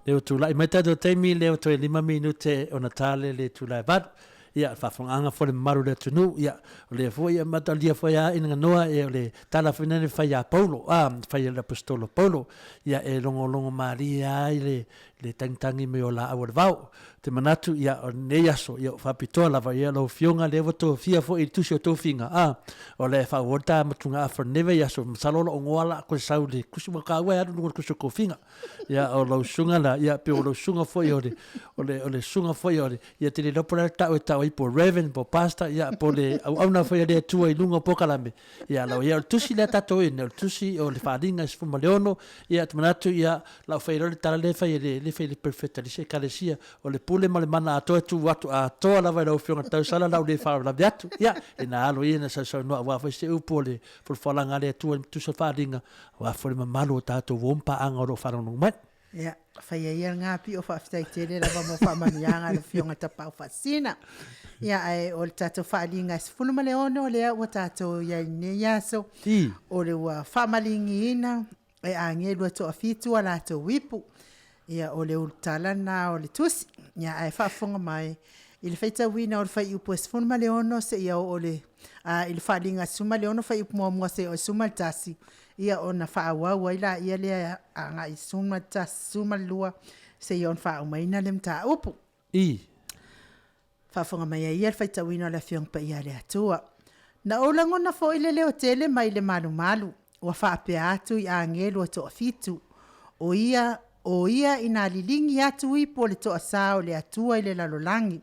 Lea ua tulai mai tatou taimi lea ua toe 5 minute ona ta lea le itula e 8. Ia, faafofogaaga foi le mamalu o le atunuu, ia, o lea foi e matalia foi lava i Ganoa, ia, o le tala foi lea fai ia Paulo, a, fai e le Aposetolo Paulo, ia, e logologo malie lava i le, le tagitagi mai o laau o le vao. Ou te manatu, ia, o lenei aso, ia, ua faapitoa lava, ia, lau Afioga lea ua tofia foi i le tusi o tofiga, a, o le faaauau le ta motugaafa i lenei vaiaso, masalo o lou igoa la toe sau i le tusi, ua taua e alu i luga o le tusi o tofiga. Ia, o lau susuga la, ia, pei o lau susuga foi o le, o le, o le susuga foi o le, ia te le iloa po o le a le tau e tau ai po o Reverend po o Pastor, ia, po o le auauna foi a le Atua i luga o polokalame, ia, lau, ia, o le tusi lea tatou i ai nei, o le tusi o le Faaaliga e 16, ia, ou te manatu, ia, la ua fai loa le tala lea e fai e le, lea e fai e le Perofeta i le isi Ekalesia, o le pule ma le mana atoa e tuu atu atoa lava i lau Afioga i le Tausala, la ua le faalavelave atu, ia, ina alo ia ina sausaunoa aua foi se upu o le folafolaga a le Atua i le tusi o le Faaaliga, Aua foi le mamalu o tatou uo ma paaga o lo o faalogologo mai. Ia, faia ia lena pio, faafetai tele lava mo faamanuiaga a le Afioga Tapaau Faasisina. Ia, ae o le tatou faaaliga e 16 lea ua tatou i ai i lenei aso, I. o le ua faamaligiina e agelu e toafitu a latou ipu. Ia, o le ulutala lena o le tusi. Ia, ae faafofoga mai i le faitauina o le fuaiupu e 16 seia oo i le, a, i le faaaliga 16 fuaiupu muamua seia oo i le 11, ia ona faaauau ai laia lea agai i le 11, 12 seia ono faaumaina le mataupu. I. Faafofoga mai ai ia le faitauina o le Afioga Paia a le Atua. Na ou lagona foi le leo tele mai le malumalu, ua faapea atu i agelu e toafitu, o ia, o ia ina liligi atu ipu o le toasa o le Atua i le lalolagi.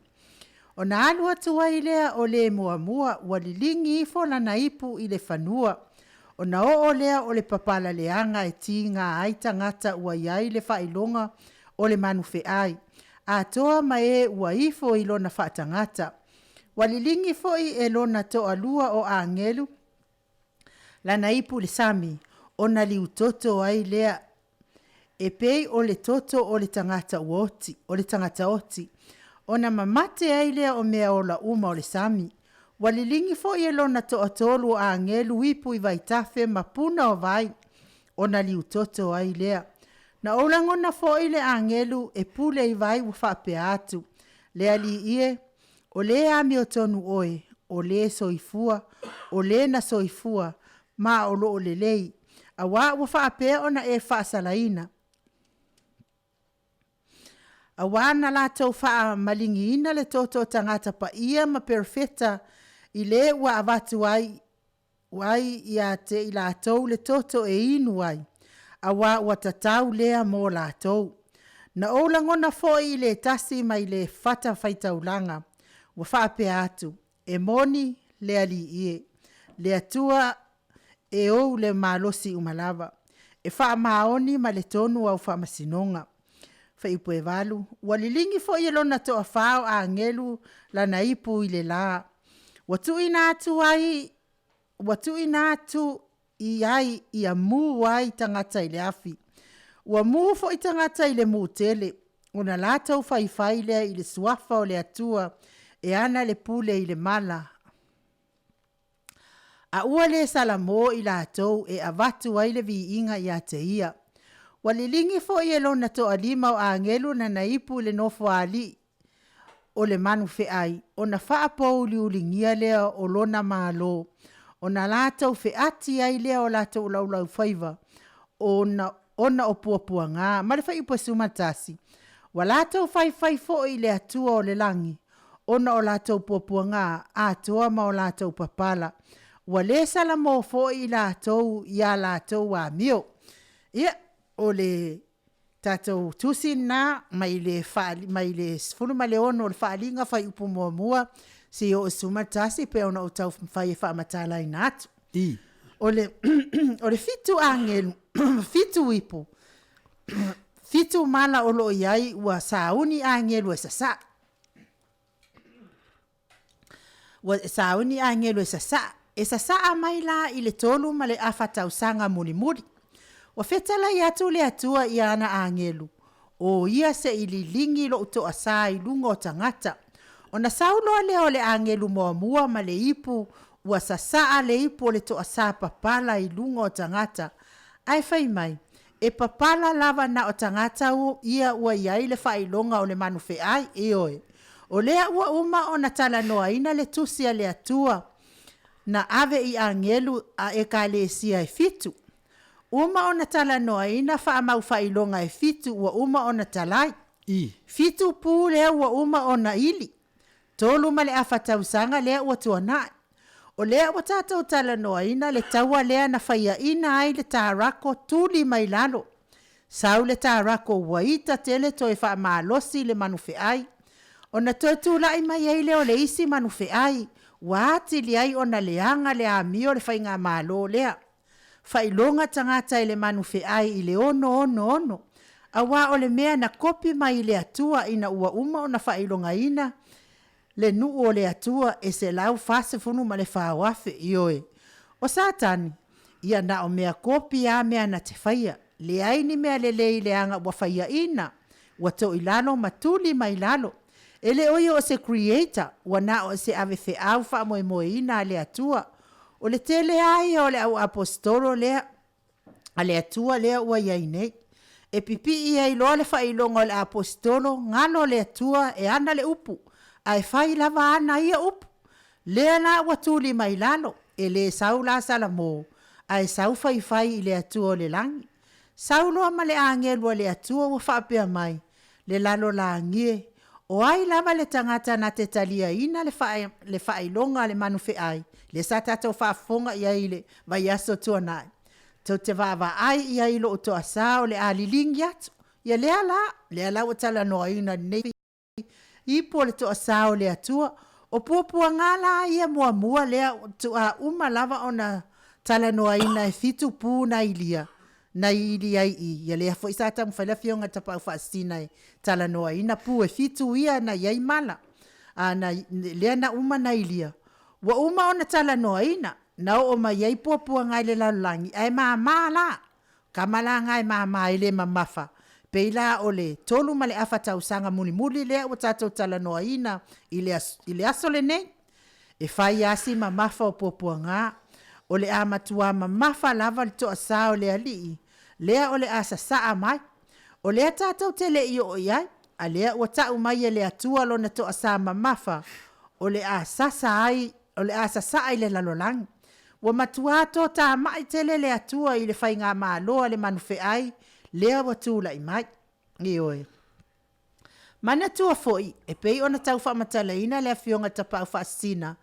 Ona alu atu ai lea o le muamua ua liligi ifo lana ipu i le fanua, ona oo lea o le papala leaga e tiga ai tagata ua i ai le faailoga o le manu feai, atoa ma e ua ifo i lona faatagata. Ua liligi foi e lona toalua o agelu lana ipu i le sami, ona liutoto ai lea e pei o le toto o le tagata ua oti, o le tagata oti, ona mamate ai lea o mea ola uma o le sami. Ua liligi foi e lona toatolu o agelu ipu i vaitafe ma puna o vai, ona liutoto ai lea. Na ou lagona foi le agelu e pule i vai ua faapea atu, Le Alii e, o lē amiotonu oe, o lē soifua, o lē na soifua, ma o loo lelei, auā ua faapea ona e faasalaina, auā na latou faamaligiina le toto o tagata paia ma perofeta i lē ua avatu ai ai ia te i latou le toto e inu ai, auā ua tatau lea mo latou. Na ou lagona foi i le tasi mai le fata faitaulaga, ua faapea atu, E moni le Alii e, le Atua e ou le malosi uma lava, e faamaoni ma le tonu au faamasinoga. Fuaiupu 8, Ua liligi foi e lona toafa o agelu lana ipu i le la, ua tuuina atu ai, ua tuuina atu i ai ia mu ai tagata i le afi. Ua mu foi tagata i le mu tele, ona latou faifai lea i le suafa o le Atua e ana le pule i le mala, a ua le salamo i latou e avatu ai le viiga ia te ia. Ua liligi foi e lona toalima o agelu lana ipu i le nofoalii o le manu feai, ona faapouliuligia lea o lona malo, ona latou feati ai lea o latou laulaufaiva, ona, ona o puapuaga. Ma le fuaiupu e 11, ua latou faifai foi i le Atua o le lagi, ona o latou puapuaga atoa ma o latou papala, ua le salamo foi i latou i a latou amio. Ia, o le tatou tusi lena mai le mai le 16 o le Faaaliga Fuaiupu muamua seia oo i le 11 e pei ona ou taumafai e faamatalaina atu. I. O le o le fitu agelu, fitu ipu, fitu mala o lo o i ai ua sauni agelu e sasaa. Ua sauni agelu e sasaa. E sasaa mai la i le tolu ma le afa tausaga mulimuli. Ua fetalai atu le Atua i ana agelu, O ia se i liligi lou toasā i luga o tagata. Ona sau loa lea o le agelu muamua ma le ipu, ua sasaa le ipu o le toasā papala i luga o tagata. Ae fai mai, E papala lava na o tagata ia ua i ai le faailoga o le manu feai, ioe, o lea ua uma ona talanoaina le Tusi a le Atua na ave i agelu a Ekalesia e fitu. Uma ona talanoaina faamau-faailoga e fitu ua uma ona talai. I. Fitu pu lea ua uma ona ili. 3 ma le afa tausaga lea ua tuanai. O lea ua tatou talanoaina le taua lea na faiaina ai le tarako tuli mai lalo. Sau le tarako ua ita tele toe faamalosi le manufeai. Ona toe tulai mai ai lea o le isi manufeai ua atili ai ona leaga le amio o le faigamalo lea. Faailoga tagata i le manufeai i le 666, aua o le mea na kopi mai i le Atua ina ua uma ona faailogaina le nuu o le Atua e 144,000. Ioe, o Satani, ia na o mea kopi lava mea na te faia, leai ni mea lelei leaga ua faiaina, ua toilalo ma tuli mai lalo. E le o ia o se creator, ua na o se avefeau faamoemoeina a le Atua. O le tele lava ia o le au aposetolo lea a le Atua lea ua i ai nei. E pipii ai loa le faailoga o le aposetolo, galo le Atua e ana le upu, ae fai lava ana ia upu. Lea la ua tuli mai lalo, e le sau la Salamo, ae sau faifai i le Atua o le lagi. Sau loa ma le agelu a le Atua ua faapea mai, le lalolagi e, o ai lava le tagata na te taliaina le le faailoga a le manu feai, lea sa tatou faafofoga i ai i le vaiaso tuanai, tou te vaavaai i ai i lou toasa o le a liligi atu. Ia lea la, lea la ua talanoaina lenei ipu o le toasa o le Atua. O puapuaga la ia muamua lea tuaa uma lava ona talanoaina e fitu pu na ilia, na ili ai i ia lea foi sa taumafai le Afioga i le Tapaau Faasisina e talanoaina pu e fitu ia na i ai mala, a na, lea na uma na ilia. Ua uma ona talanoaina, na oo mai ai puapuaga i le lalolagi, ae mama la. Kama la na e mama e le mamafa, pei la o le 3 ma le afa tausaga mulimuli lea ua tatou talanoaina i le aso, i le aso lenei. E fai lava si mamafa o puapuaga, o le a matuā mamafa lava le toasā o le alii, lea o le a sasaa mai. O lea tatou te le i oo i ai, a lea ua tau mai e le Atua lona toasā mamafa o le a sasa ai, o le a sasaa i le lalolagi. Ua matuā totāma'i tele le Atua i le faigamalo a le manufeai lea ua tulai mai. Ioe. Manatua foi, e pei ona tau faamatalaina le Afioga i le Tapaau Faasisina,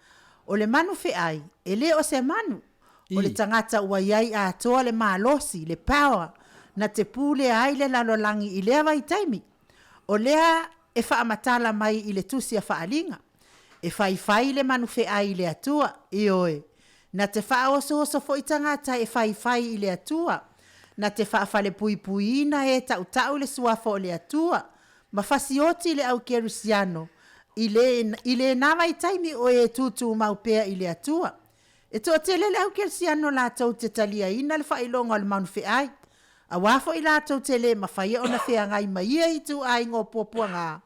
o le manu feai, e le o se manu, o le tagata ua i ai atoa le malosi, le power, na te pulea ai le lalolagi i lea vaitaimi. O lea e faamatala mai i le Tusi a Faaaliga, E faifai le manu feai i le Atua, ioe, na te faaosooso foi tagata e faifai i le Atua, na te faafalepuipuiina e tautau le suafa o le Atua, ma fasioti le au kerisiano i le, i lena vaitaimi o e tutumau pea i le Atua. E toatele le au kerisiano latou te taliaina le faailoga o le manu feai, Auā foi latou te lē mafaia ona feagai ma ia ituaiga o puapuaga,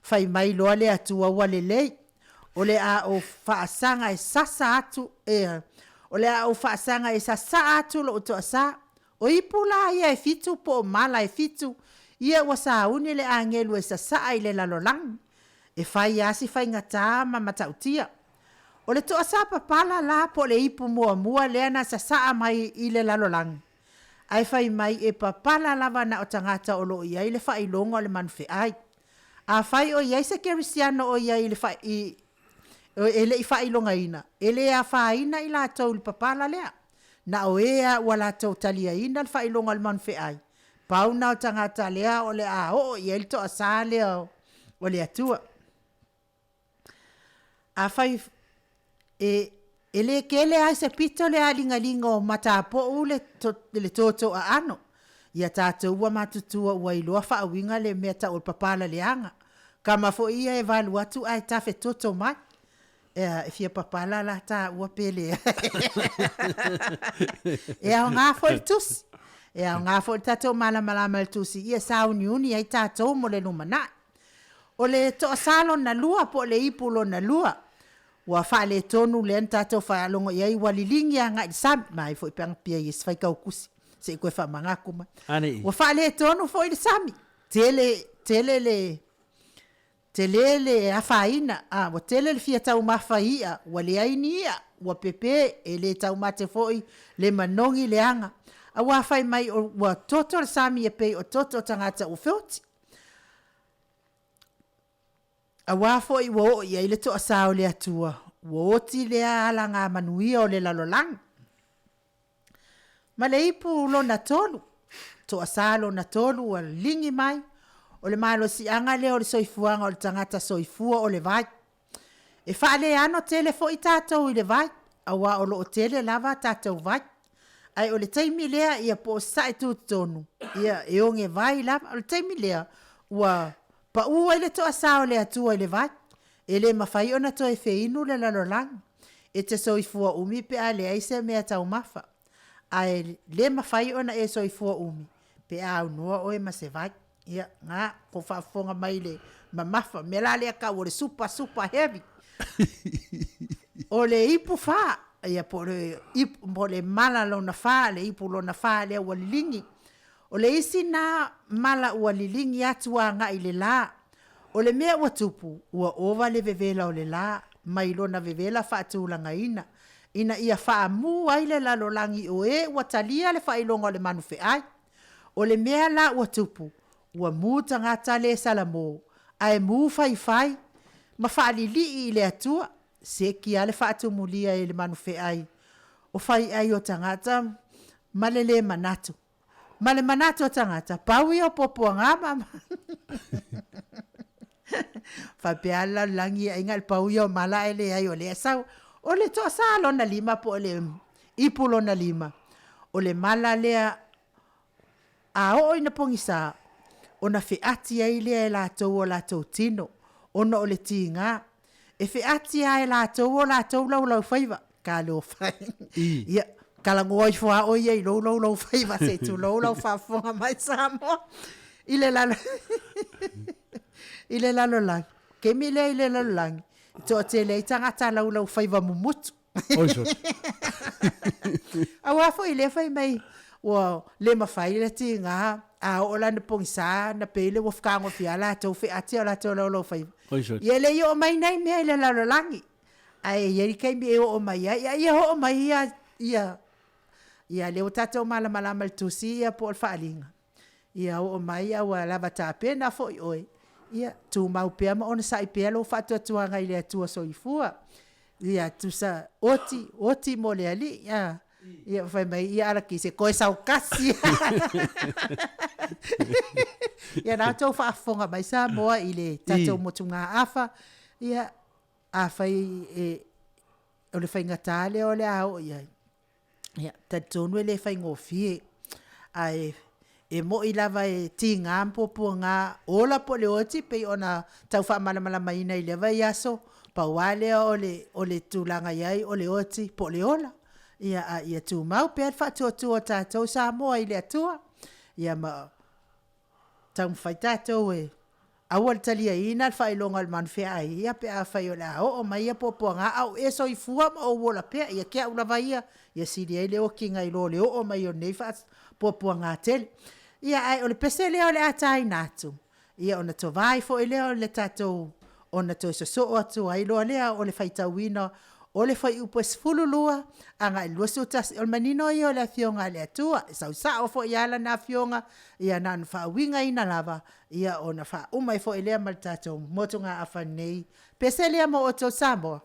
fai mai loa le Atua ua lelei, o le a ou faasaga e sasa atu, e, o le a ou faasaga e sasaa atu lou toasā. O ipu la ia e fitu po o mala e fitu, ia ua sauni le agelu e sasaa i le lalolagi, e fai lava si faigata ma matautia. O le toasā papala la po o le ipu muamua lea na sasaa mai i le lalolagi, Ae fai mai e papala lava na o tagata o lo o i ai le faailoga o le manufeai. Afai o i ai se Kerisiano o i ai i le fa, i, e le i faailogaina, e le afaina i latou i le papala lea. Na o e a ua latou taliaina le faailoga o le manufeai, pau na o tagata lea o le a oo i ai le toasā lea o le Atua. Afai e, e le kele ai se pito le aligaliga o matapo'u le, to, le toto aano. Ia tatou ua matutua ua iloa faauiga le mea tau o le papala leaga. Kama foi ia e valu atu ae tafe toto mai. Ea, e fia papala la taua pe leai. E aoga foi le tusi. E aoga foi le tatou malamalama i le tusi ia sauniuni ai tatou mo le lumanai. O le toasā lona lua po o le ipu lona lua, ua faaletonu lea na tatou faalogo i ai ua liligi agai i le sami. Mai foi pe ana pia i se faitautusi. Se i koe faamanatu mai. Ane. Ua faaletonu foi le sami, tele, tele le, tele le afaina, a, ua tele le fia taumafa i i'a, ua leai ni i'a, ua pepe, e le taumate foi le manogi leaga. Auā fai mai o, ua toto le sami e pei o toto o tagata ua feoti. Auā foi ua oo i ai le toasā o le Atua, ua oti lea alagamanuia o le lalolagi. Ma le ipu lona tolu, toasā lona tolu ua ligi mai, o le malosiaga lea o le soifuaga o le tagata soifua o le vai. E faaleano tele foi tatou i le vai, auā o lo o tele lava a tatou vai. Ae o le taimi lea ia po o sae tutotonu, ia e oge vai lava. O le taimi lea, ua pau ai le toasā o le Atua i le vai, e le mafai ona toe feinu le lalolagi. E te soifua umi pe a leai se mea taumafa, ae le mafai ona e soifua umi pe a aunoa oe ma se vai. Ia, na, kou faafofoga mai i le mamafa. Mea la lea tau o le super, super heavy. O le ipu fa, ia po o le ipu, po o le mala lona fa, le ipu lona fa lea ua liligi. O le isi na mala ua liligi atu agai i le la. O le mea ua tupu, ua ova le vevela o le la, mai lona vevela faatulagaina, ina ia faamu ai le lalolagi o e ua talia le faailoga o le manu feai. O le mea la ua tupu, ua mu tagata le salamo, ae mu faifai ma faalilii i le Atua, seki a le faatumulia e le manu feai o fai ai o tagata ma le le manatu. Ma le manatu o tagata, pau ia o puapuaga ma Faapea le lalolagi e aiga le pau ia o mala ae leai o lea e sau. O le toasa lona lima po o le ipu lona lima, o le mala lea a oo ina pogisa, ona feati ai lea e latou o latou tino, ona o le tiga. E feati lava e latou o latou laulaufaiva. Talofa e. Ia, talanoa ifo lava oe ia i lou laulaufaiva se i tulou lau faafofoga mai Samoa i le lalo i le lalolagi. Taimi lea i le lalolagi, e toatele ai tagata laulaufaiva mumutu. Oi sole. Aua foi lea fai mai ua le mafai le tiga a oo la ina pogisa na pei lea ua fetagofia latou feati a o latou laulaufaiva. Oi sole. Ia e le i oo mai nei mea i le lalolagi. Ae i ai le taimi e oo mai ai, a ia oo mai ia, ia, ia lea ua tatou malamalama i le tusi ia po o le faaaliga. Ia oo mai a ua lava tapena foi oe, ia tumau pea ma onosai pea lou faatuatuaga i le Atua Soifua. Ia tusa oti, oti mo le Alii, a. Ia fai mai ia Alakise, koe saukasi. Ia na outou faafofoga mai Samoa i le tatou motugaafa, ia afai e o le faigata lea o le a oo i ai, ia, talitonu e le faigofie. Ae e moni lava e tiga ma puapuaga ola po o le oti pei ona tau faamalamalamaina i lea vaiaso, pau lava lea o le, o le tulaga i ai o le oti po o le ola. Ia, a ia tumau pea le faatuatua o tatou Samoa i le Atua, ia ma taumafai tatou e aua le taliaina le faailoga o le manu feaai ia pe afai o le a oo mai ia puapuaga a o e soifua ma ou ola pea, ia te au lava ia, ia sili ai le okiga i lo le oo mai o nei puapuaga tele. Ia ae o le pese lea o le a taina atu, ia ona tovai foi lea o le tatou ona toe sosoo atu ai loa lea o le faitauina o le fuaiupu e 12 agai i le 21. O le manino ia o le Afioga a le Atua, e sau sao foi lava Lana Afioga, ia na ona faauigaina lava, ia ona faauma ai foi lea ma le tatou motugaafa nei. Pese lea mo outou Samoa.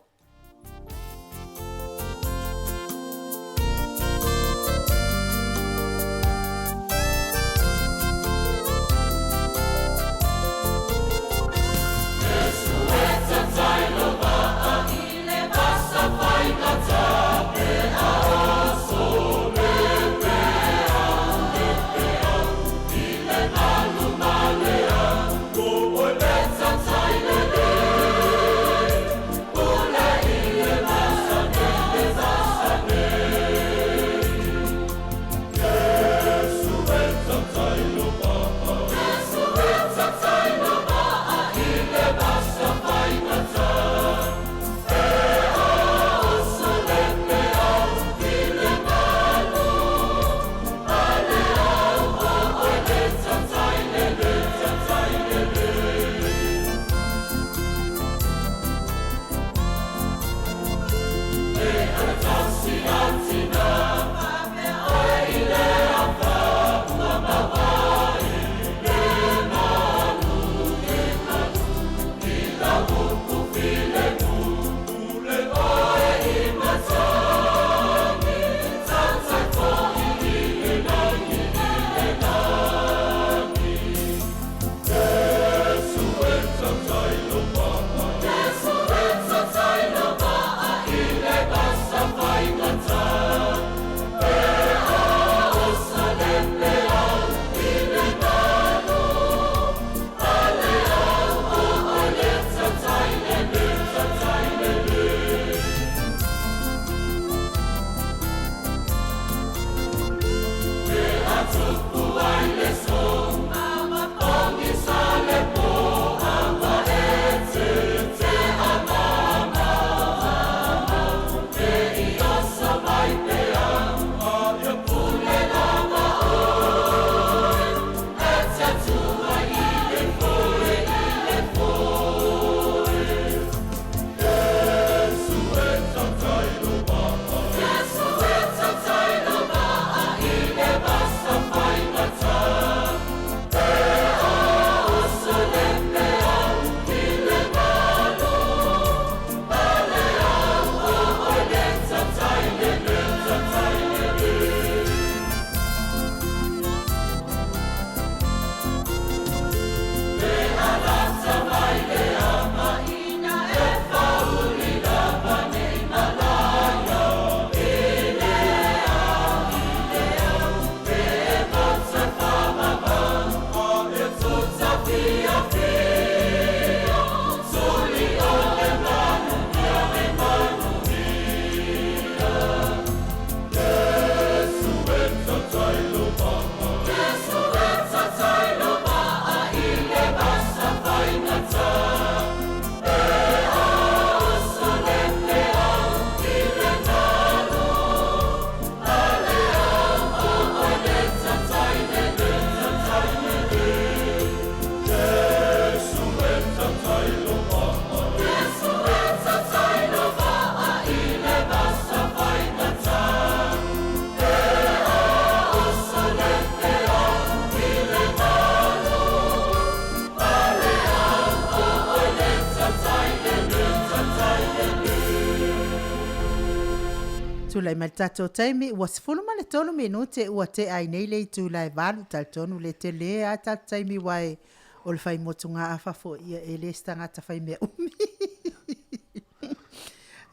Tulai mai le tatou taimi, ua 13 minute ua tea ai nei le itula e 8, talitonu le tele lava tatou taimi aua e o le fai motugaafa foi ia e le se tagata fai mea umi.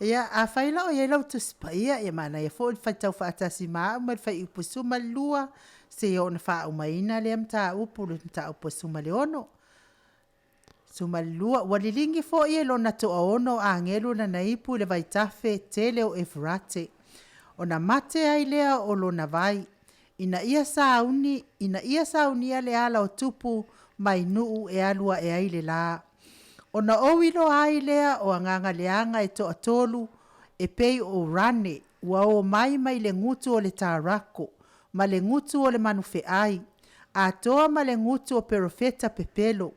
Ia, afai la o i ai lau Tusi Paia, ia manaia foi le faitau faatasi ma au ma le Fuaiupu 12 seia oo ina faaumaina lea mataupu, le mataupu e 16. 12, ua liligi foi e lona toaono o agelu lana ipu i le vaitafe tele o Eufurate, ona mate ai lea o lona vai, ina ia sauni, ina ia saunia le ala o tupu mai nuu e alu ae ai le la. Ona ou iloa ai lea o agaga leaga e toatolu e pei o Rane ua o mai mai le gutu o le Tarako, ma le gutu o le manufeai, atoa ma le gutu o perofeta pepelo,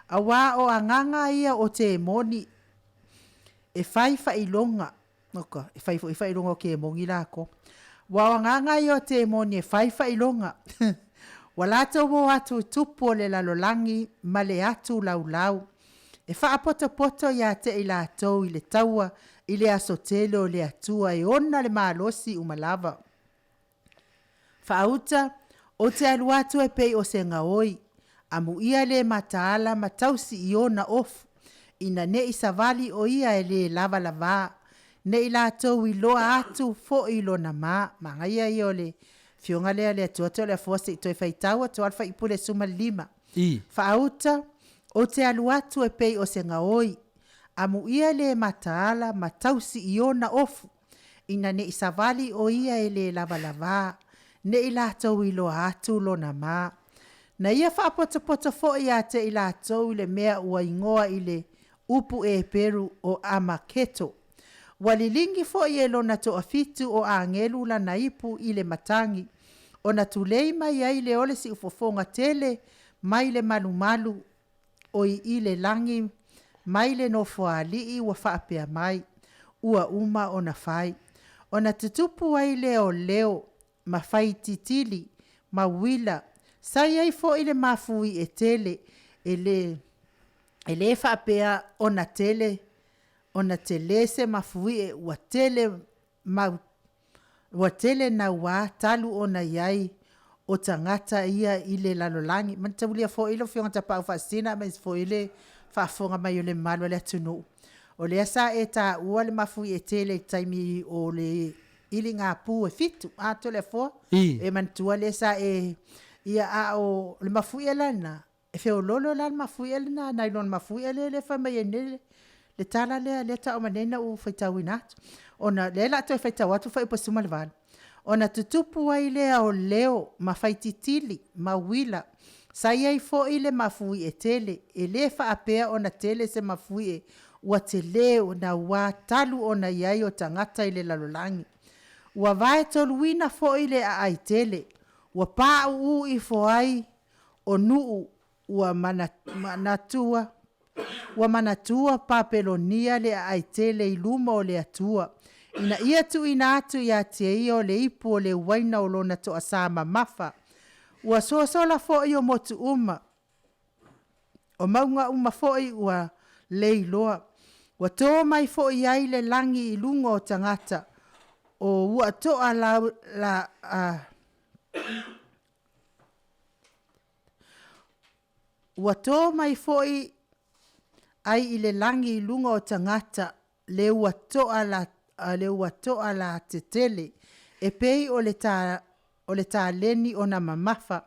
auā o agaga ia o temoni e fai faailoga, oka, e fai foi faailoga o kemoni lako, ua o agaga ia o temoni e fai faailoga, ua latou o atu i tupu o le lalolagi ma le atu laulau, e faapotopoto ia te i latou i le taua i le aso tele o le Atua e ona le malosi uma lava. Faauta, Ou te alu atu e pei o se gaoi, amuia le mataala ma tausi i ona ofu, ina ne i savali o ia e le lavalavā, ne i latou iloa atu foi lona mā. Manaia ia o le Afioga lea a le Atua Toleafoa se i toe faitau atu lava le fuaiupu lea 15. I. Faauta, Ou te alu atu e pei o se gaoi, amuia le mataala ma tausi i ona ofu, ina ne i savali o ia e le lavalavā, ne i latou iloa atu lona mā. Na ia faapotopoto foi ia te i latou i le mea ua igoa i le upu Eperu o Amaketo. Ua liligi foi e lona toafitu o agelu lana ipu i le matagi, ona tulei mai ai lea o le siufofoga tele mai le malumalu oi i le lagi mai le nofoalii ua faapea mai, Ua uma ona fai. Ona tutupu ai lea o leo ma faititili ma uila, sa i ai foi le mafuie tele, e le, e le faapea ona tele, ona tele se mafuie ua tele mau, ua tele nauā talu ona i ai o tagata ia i le lalolagi. Manataulia foi lau Afioga Tapaau Faasisina aemaise foi le faafofoga mai o le mamalu o le atunuu, o lea sa e taua le mafuie tele i le taimi o le iligapu e fitu, a Toleafoa? I. E manatua lea sa e, ia a o le mafuie la lena, E feoloolo la le mafuie lena nai lo le mafuie lea e fai mai ai nei le tala lea lea tau mai nei na ou faitauina atu. Ona lea la toe faitau atu fuaiupu 18. Ona tutupu ai lea o leo ma faititili ma uila. Sa i ai foi le mafuie tele, e le faapea ona tele se mafuie ua telē naua talu ona i ai o tagata i le lalolagi. Ua vaetoluina foi le aai tele, ua pauu ifo ai o nuu ua manatua ua manatua Papelonia le aai tele i luma o le Atua, ina ia tuuina atu ia te ia o le ipu o le uaina o lona toasa mamafa. Ua sosola foi o motu uma, o mauga uma foi ua leiloa. Ua to mai foi ai le lagi i luga o tagata, o ua toa lau, la, a, Ua to mai foi ai i le lagi i luga o tagata le ua toa la, le ua toa la tetele, e pei o le, ta, o le taleni ona mamafa,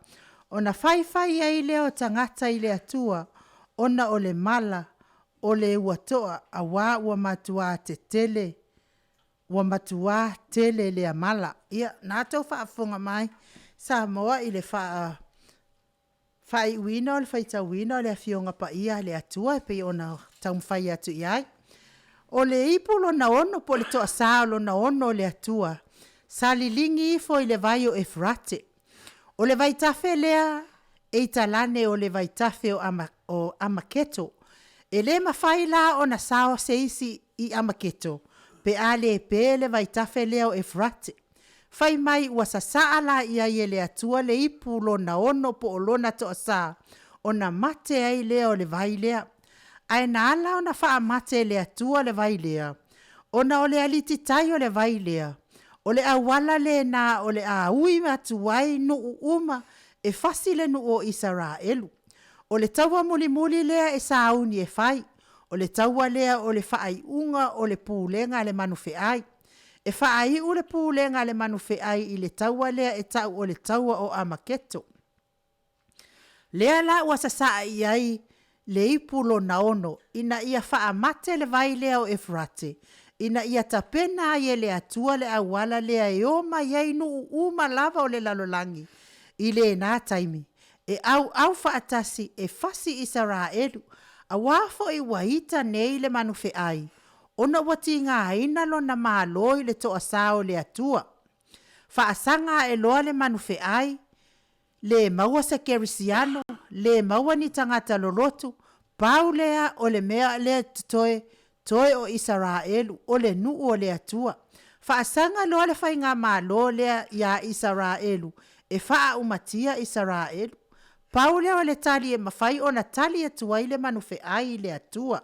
ona faifai ai lea o tagata i le Atua, ona o le mala o le ua toa, auā ua matuā tetele, ua matuā tele lea mala. Ia, na tou faafofoga mai Samoa i le faa faaiuina o le faitauina o le Afioga Paia a le Atua e pei ona taumafai atu i ai. O le ipu lona ono po o le toasa lona ono o le Atua, sa liligi ifo i le vai o Eferate. O le vaitafe lea e i talane o le vaitafe o, Ama, o Amaketo. E le mafai la ona sao se isi i Amaketo pe a le pe le vaitafe lea o Eferate. Fai mai ua sasaa la i ai e le Atua le ipu lona ono po o lona toasa, ona mate ai lea o le vai lea. Ae na ala ona faamate e le Atua le vai lea, ona o le alititai o le vai lea, o le auala lena o le a ui atu ai nuu uma e fasi le nuu o Isaraelu. O le taua mulimuli lea e sauni e fai, o le taua lea o le faaiuga o le pulega a le manufeai. E faaiu le pulega a le manufeai i le taua lea e tau o le taua o Amaketo. Lea la ua sasaa i ai le ipu lona ono, ina ia faamate le vai lea o Eferate, ina ia tapena ai e le Atua le auala lea e o mai ai nuu uma lava o le lalolagi i lena taimi, e auau faatasi e fasi Isaraelu, auā foi ua ita nei le manufeai, ona ua tigaina lona malo i le toasā o le Atua. Faasaga ae loa le manufeai, le maua se kerisiano, le maua ni tagata lolotu, pau lea o le mea lea totoe, toe o Isaraelu, o le nuu o le Atua. Faasaga loa le faigamalo lea iā Isaraelu e faaumatia Isaraelu. Pau lea o le tali e mafai ona tali atu ai le manufeai i le Atua.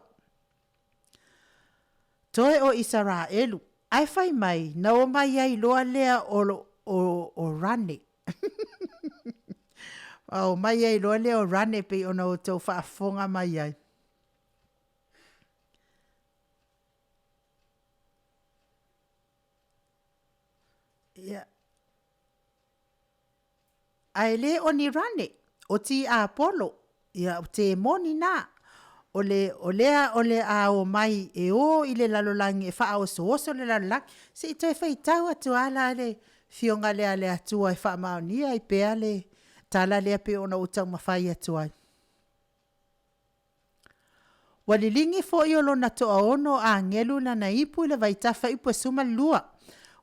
Toe o Isaraelu, ae fai mai na omai ai loa lea o, o, o Rane. A omai ai loa lea o Rane pei ona outou faafofoga mai ai. Ia. Ae le o ni rane, o tiapolo, ia o temoni na. O le, o lea o le a omai e o i le lalolagi e faaosooso le lalolagi. Se i toe faitau atu lava la le Afioga lea a le Atua e faamaonia ai pea le tala lea pei ona ou taumafai atu ai. Ua liligi foi o lona toaono o agelu lana ipu i le vaitafe ipu e 12.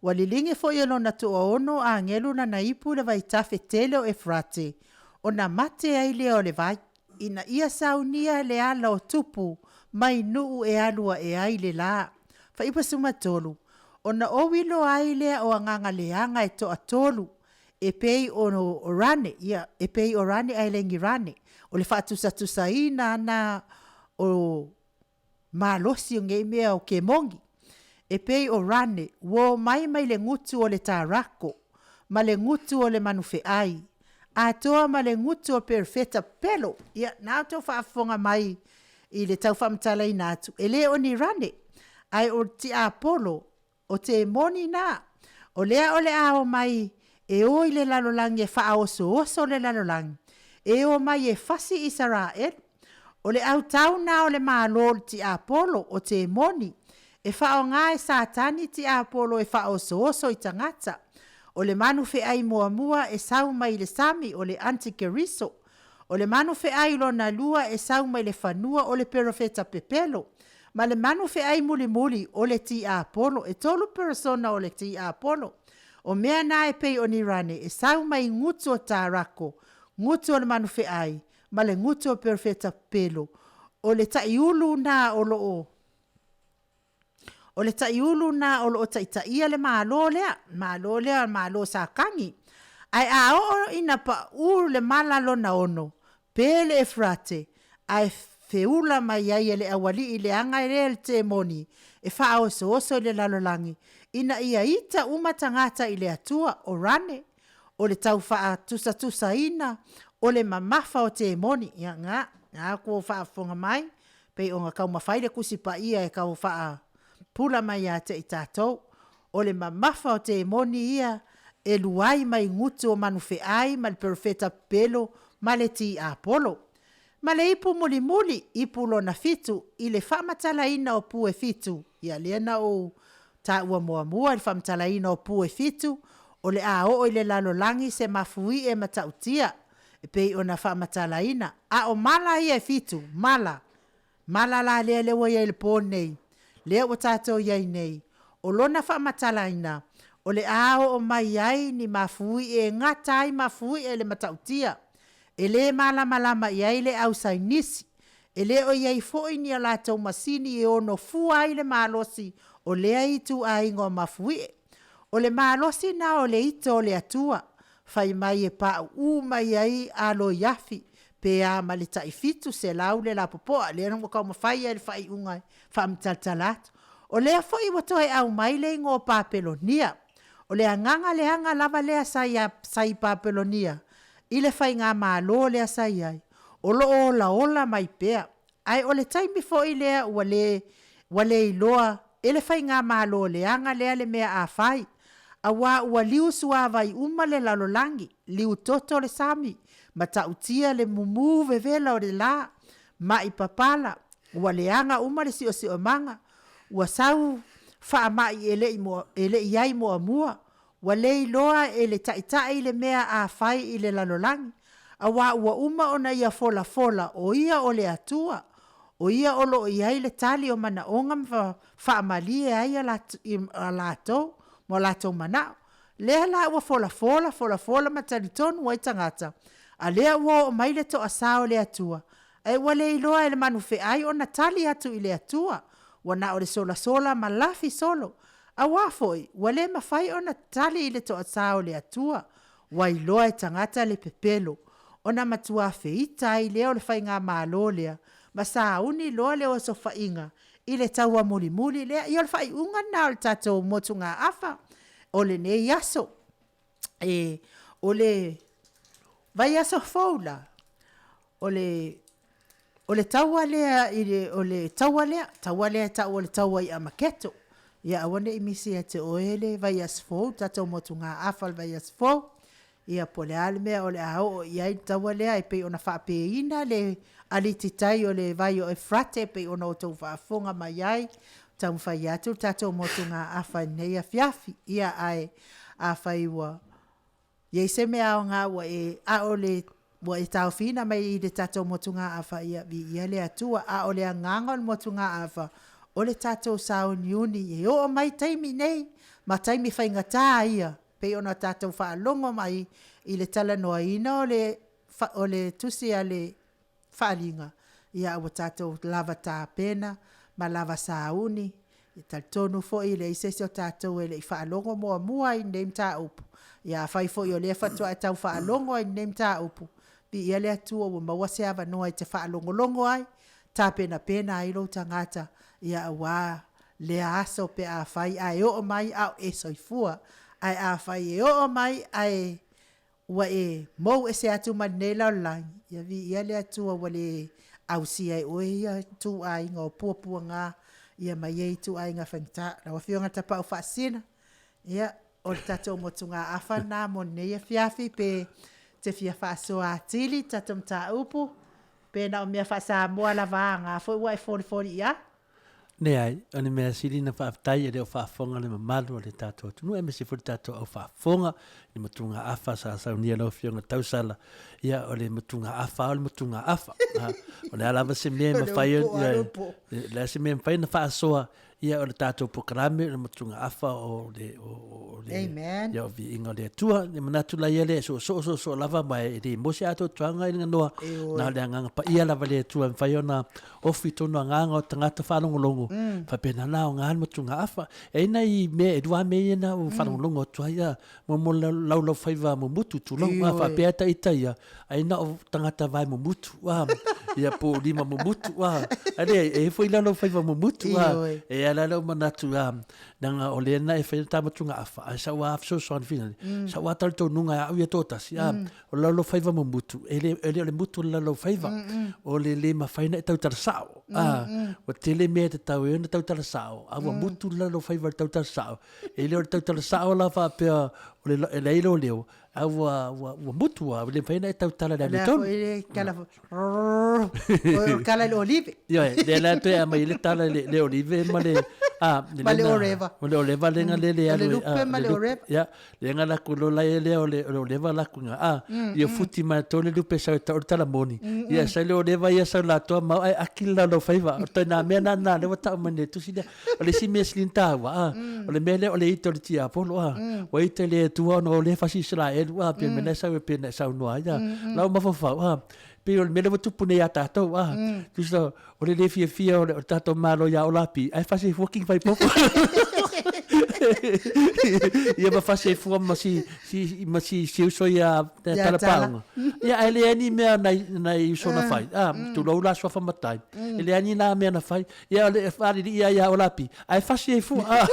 Ua liligi foi e lona toaono o agelu lana ipu i le vaitafe tele o Efrate, ona mate ai lea o le vai, ina ia saunia le ala o tupu mai nuu e alu ae ai le la. Faiupu e 13. Ona ou iloa ai lea o agaga leaga e toatolu, e pei o rane, ia, e pei o rane ae le ni rane. O le faatusatusaina ana o malosi o nei mea o kemoni. E pei o rane, ua omai mai le gutu o le tarako, ma le gutu o le manufeai, atoa ma le gutu o perofeta pelo. Ia, na outou faafofoga mai i le tau faamatalaina atu, e le o ni rane, ae o tiapolo, O te moni na, o lea o le a omai e o i le lalolagi e faaosooso le lalolagi, e omai e fasi Isaraelu. O le autau na o le Malo o le tiapolo, o te moni, e faaaoga e Satani tiapolo e faaosooso i tagata. O le manu feʻai muamua e sau mai i le sami o le Antikeriso. O le manu feʻai lona lua e sau mai le fanua o le perofeta pepelo. Ma le manu feʻai mulimuli o le tiapolo. E tolu peresona o le tiapolo. O mea na e pei o ni rane e sau mai gutu o Tarako, gutu o le manu feʻai, ma le gutu o perofeta pepelo. O le taʻiulu na o loo O le taʻiulu na o loo taʻitaʻia le Malo lea, Malo lea, Malo Sakani. Ae a oo ina paʻu le mala lona ono, pe le Efrate, ae feula mai ai e le aualii leaga lea le temoni e faaosooso i le lalolagi, ina ia ita uma tagata i le Atua, o Rane, o le tau faatusatusaina o le mamafa o temoni. Ia, nga, nga kua faafofoga mai, pei ona taumafai le Tusi Paia e tau faapula mai ia te i tatou, o le mamafa o temoni ia e luai mai gutu o manufeai ma le perofeta pepelo ma le tiapolo. Ma le ipu mulimuli, ipu lona fitu, i le faamatalaina o pu e fitu, ia lea na ou taua muamua i le faamatalaina o pu e fitu, o le a oo i le lalolagi se mafuie matautia, e pei ona faamatalaina, a o mala ia e fitu, mala, mala la lea lea ua i ai i le po lenei, lea ua tatou i ai nei, o lona faamatalaina, o le a oo mai ai ni mafuie e gata ai mafuie le matautia, e le malamalama i ai le au sainisi, e le o i ai foi ni a latou masini e ono fua ai le malosi o lea ituaiga o mafuie. O le malosi na o le ito o le Atua, fai mai e paʻuʻu mai ai aloiafi, pe a ma le tai 700 le lapopoa, lea ua taumafai ai le faaiuga e faamatalatala atu. O lea foi ua toe aumai le igoa o Papelonia. O le agaga leaga lava lea sa ia sa i Papelonia i le faigamalo lea sa i ai, o lo o olaola mai pea. Ae o le taimi foi lea ua le ua le iloa e le faigamalo leaga lea le mea a fai, auā ua liu suāvai uma le lalolagi, liu toto le sami, matautia le mumu vevela o le la, maʻi papala, ua leaga uma le siosiomaga, ua sau faamaʻi e le i e le i i ai muamua, Ua le iloa e le Taitai le mea a fai i le lalolagi, auā ua uma ona ia folafola o ia o le Atua, o ia o lo o i ai le tali o manaoga ma faamalie ai a latou ma o latou manaʻo. Lea la ua folafola, folafola ma talitonu ai tagata, a lea ua oo mai le toasā o le Atua, ae ua le iloa e le manufeʻai ona tali atu i le Atua, ua na o le solasola ma lafi solo, Auā foi, ua le mafai ona tali i le toasā o le Atua, ua iloa e tagata le pepelo, ona matuā feita ai lea o le faigamalo lea, ma sauni loa le osofaiga i le taua mulimuli lea. Ia o le faaiuga lena o le tatou motugaafa o lenei aso. E, o le vaiaso fou la, o le o le taua lea i le o le taua lea, taua lea e tau o le taua i Amaketo. Ia aua ne i misi ia te oe le vaiaso fou, le tatou motugaafa o le vaiaso fou. Ia po o le a le mea o le a oo i ai le taua lea e pei ona faapēina le alititai o le vai o Efrate e pei ona outou faafofoga mai ai, taumafai atu le tatou motugaafa i lenei afiafi. Ia ae afai ua i ai se mea aoga ua e, a o le, ua e taofiina mai i le tatou motugaafa, ia, viia le Atua. A o le agaga o le motugaafa, o le tatou sauniuni e oo mai taimi nei ma taimi faigata ia, pei ona tatou faalogo mai i le talanoaina o le, o le tusi a le Faaaliga, ia ua tatou lava tapena ma lava sauni, e talitonu foi e leai se isi o tatou e le i faalogo muamua i lenei mataupu. Ia afai foi o lea faatoa e tau faalogo i lenei mataupu, viia le Atua ua maua se avanoa e te faalogologo ai, tapenapena ai lou tagata, ia aua lea aso pe afai ae oo mai a o e soifua. Ae afai e oo mai ae ua e mou ese atu ma lenei lalolagi, ia viia le Atua ua le ausia e oe ia ituaiga o puapuaga ia ma ia ituaiga faigata. Lau Afioga Tapaau Faasisina, ia, o le tatou motugaafa lena mo lenei afiafi, pe te fia faasoa atili le tatou mataupu, pe na o mea faa-Samoa lava a, na foi ua e folifoli i ai. Leai, o le mea sili ona faafetai e le o faafofoga le mamalu o le tatou atunuu aemaise foi le tatou au faafofoga i le matugaafa sa saunia lau Afioga Tausala. Ia, o le matugaafa lava o le matugaafa. O le a lava se mea e mafai ona, o le a se mea e mafai ona faasoa, ia o le tatou polokalame o le matugaafa o le, o le, Amen. ia o viiga o le Atua. E manatu la ia lea e soosoo soosoo lava ma e le moe se atoatoaga i le ganoa, na o le agaga paia lava le Atua e mafai ona ofi i tonu agaga o tagata faalogologo, mm. faapena la aoga le matugaafa. E i ai nai mea, e lua mea ia na ua faalogologo atu ai, a, mo mo laulaufaiva mumutu, tulou, a, faapea ta ita ia, ai na o tagata vae mumutu, a, ia po o lima mumutu, a, a leai, e i ai foi laulaufaiva mumutu, a, e ala lou manatu, a, leaga o lea na e fai le ta matugaafa, ae sau lava fesoasoani finale, sau lava talitonuga e au ia toatasi, a, o le laulaufaiva mumutu, e le, e le o le mutu o le laulaufaiva, o le le mafai ona e tautala sao. A, ua tele mea e tatau ai ona tautala sao, a ua mutu le laulaufaiva i le tautala sao, e le o le tautala sao la faapea o le, e leai lou leo, a ua, ua, ua mutu lava, ua le mafai ona e tautala i le O le a amiotonu. foi le tala foi, o le tala i le olive. Ioe, lea la toe aumai ai le tala i le, le olive ma le, a, Ma le oreva. Ma le oreva lenga le le O le alu e, lupe a, ma le le lupe, oreva. ia, Le nga la ku lo lai lea o le o leva la ku nga a ia futi mai to le lupe sa ta o tala moni ia sa le o leva ia sa la to ma ai akil la lo faiva o tena mea na na le wata o mane tusi lea o le si mea silin taua a o le mea lea o le ito le tiapolo a o ite le tua ona o le fasi Israel a pe mena sa pe na sa noa ia la o mafafau a pei o le mea lea ua tupu nei ia tātou a tusa o le le fiafia o le tatou Malo ia Olapi ae fasi ai fua King Faipopo ia ma fasi ai fua ma si si ma si si uso ia Talapaoga ia ae leai ni mea nai nai uso na fai a tulou la suafa matai e leai ni na mea na fai ia o le faalilii ia ia Olapi ae fasi ai fua a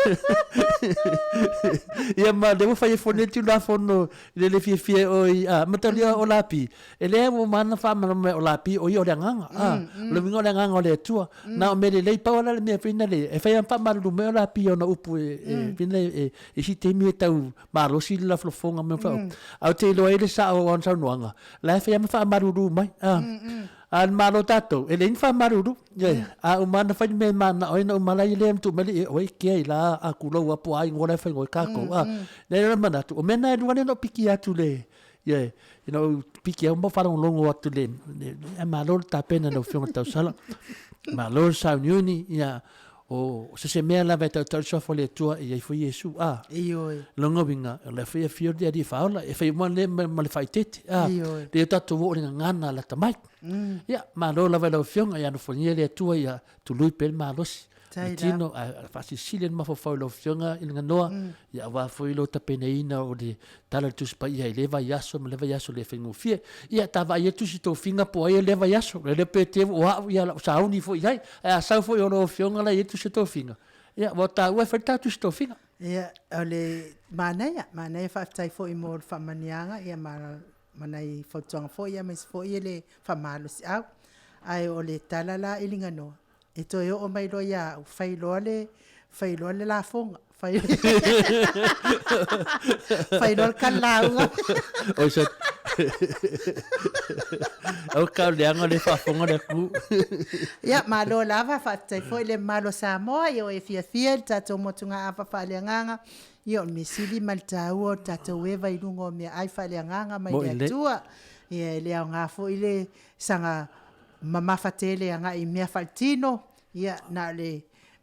ia ma lea ua fai ai fua nei Tulafono i le le fiafia e oi a matalia Olapi E leai ua mana faamalamalama mai o Lapi o ia o le agaga. A, o le uiga o le agaga o le Atua. Na o mea lelei pau lava la le mea fina le e fai lava ma faamalulu mai o Lapi i ona upu e e fina e i isi taimi e tau malosi le lafolafoga ma mea Ae ou te iloa ai le sao o ana saunoaga, la e fai lava ma faamalulu mai. A, a o le Malo tatou, e leai ni faamalulu. Ioe, a uma lava ona fai le mea e mananao ai ona uma lea ona tuu mai lea, oi kea i la a kulou lava po o a igoa la e fai ai tatou. A, leai o le manatu, o mea na e lua lea na ou piki atu i le Ioe, ina ua ou piki au ma faalogologo atu i le, ae malo le tapena i lau Afioga i le Tausala, malo le sauniuni, ia, o se se mea lava e tautau i le Suafa o le Atua, e i ai foi Iesu, a. Ioe. Lona uiga, o lea foi e afio le Alii Faaola, e fai uma lea ma le faaeteete, a. Ioe. Lea tatou oo i le gagana lata mai. Ia, malo lava i lau Afioga, ia alofagia le Atua ia tului pea le malosi. Le tino, ae faasilisili le mafaufau i lau Afioga i le ganoa, ia aua foi lou tapenaina o le Tala o le Tusi Paia i lea vaiaso ma lea vaiaso le faigofie. Ia, ta vaai atu si tofiga po o ai lea vaiaso, le lea pe te o au, ia lau sauni foi i ai. Ae a sau foi o lau Afioga la i ai tusi tofiga, ia, ua taua e fai le ta tusi tofiga. Ia, o le manaia, manaia faafetai foi mo le faamanuiaga, ia ma, ma nai fautuaga foi, ia aemaise foi le faamalosiau. Ae o le tala la i Liganoa, E toe oo mai loa ia au, fai loa le, fai loa le lafoga, fai, fai loa le kalauga. Oi sa Au kau leaga le faafofoga le atunuu. Ia, malo lava, faafetai foi le mamalu o Samoa, ia o e fiafia i le tatou motugaafa faaleagaga, ia o le mea sili ma le taua o le tatou eva i luga o meaai faaleagaga mai le Atua. Ia e le aoga foi le saga mamafa tele agai i mea faaletino, ia na o le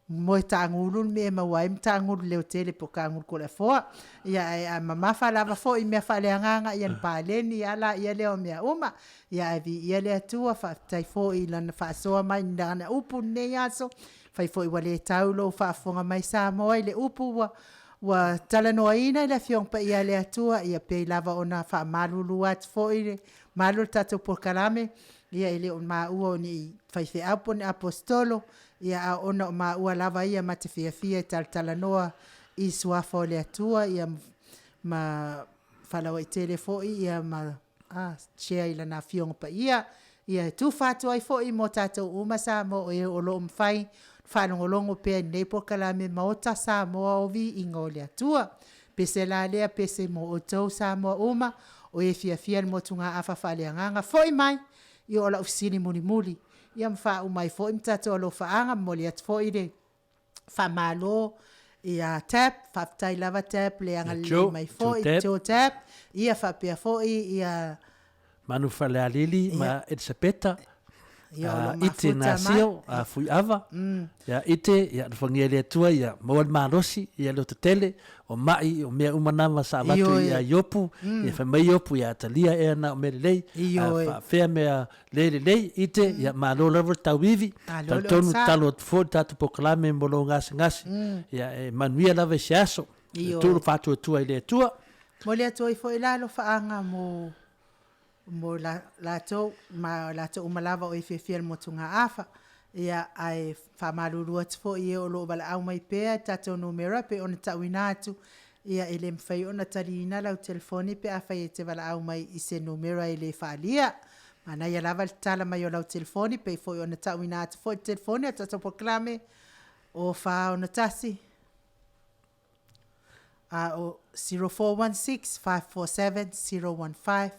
moe taagulu le mea e maua ai ma taagulu leotele po o taagulu toleafoa. Ia ae a mamafa lava foi i mea faaleagaga, ia ona paleni lava laia lea o mea uma. Ia ae viia le Atua, faafetai foi i Lana faasoa mai i Lana upu i lenei aso. Afai foi ua le tau lou faafofoga mai Samoa i le upu ua ua talanoaina i le Afioga Paia a le Atua, ia pei lava ona faamalulu atu foi le malu o le tatou polokalame, Ia e le o maua o ni faifeau po o ni aposetolo, ia a ona o maua lava ia ma te fiafia e talatalanoa i suafa o le Atua, ia ma faalauaitele foi ia ma a share i Lana Afioga Paia, ia e tufa atu ai foi mo tatou uma Samoa o e o lo o mafai ona faalogologo pea i lenei polokalame Maota Samoa o Viiga o le Atua. Pese la lea pese mo outou Samoa uma o e fiafia le motugaafa faaleagaga foi mai i o lau fesili mulimuli ia ma faauma ai foi ma tatou alofaaga. Momoli atu foi le. Faamalo ia Tap, faafetai lava Tap le agalelei mai foi, Joe Tap, ia faapea foi ia Manu Falealili ma Elisapeta, ia Ite Nasio, Fuiava, ia Ite, ia alofagia e le Atua ia maua le malosi, ia lototele, o ma'i, o mea uma na ma sa avatu ia Iopu, ia fai mai Iopu, ia talia ea na o mea lelei, a faafefea mea le lelei, Ite, ia malo lava le tauivi, talitonu tatalo atu foi le tatou polokalame mo lou gasegase, ia e manuia lava i se aso, tuu le faatuatua i le Atua. Momoli atu ai foi la alofaaga mo mo latou ma latou uma lava o e fiafia i le motugaafa. Ia, ae faamalulu atu foi i e o lo o valaau mai pea i tatou numera e pei ona tauina atu, ia e le mafai ona taliina lau telefoni pe afai e te valaau mai i se numera e le faaalia. Manaia lava le tatala mai o lau telefoni pei foi ona tauina atu foi le telefoni o le tatou polokalame, o 461 a o 0416 547 015.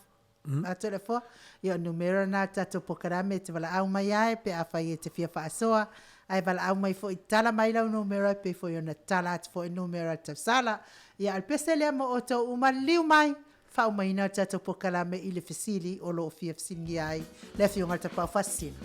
Atu le afoa. Ia o numera na o le tatou polokalame e te valaau mai ai pe afai e te fia faasoa, ae valaau mai foi tala mai lau numera e pei foi ona tala atu foi numera o le tausala. Ia a o le pese lea mo outou uma, liliu mai, faaumaina le tatou polokalame i le fesili o lo o fia fesiligia ai le Afioga i le Tapaau Faasisina.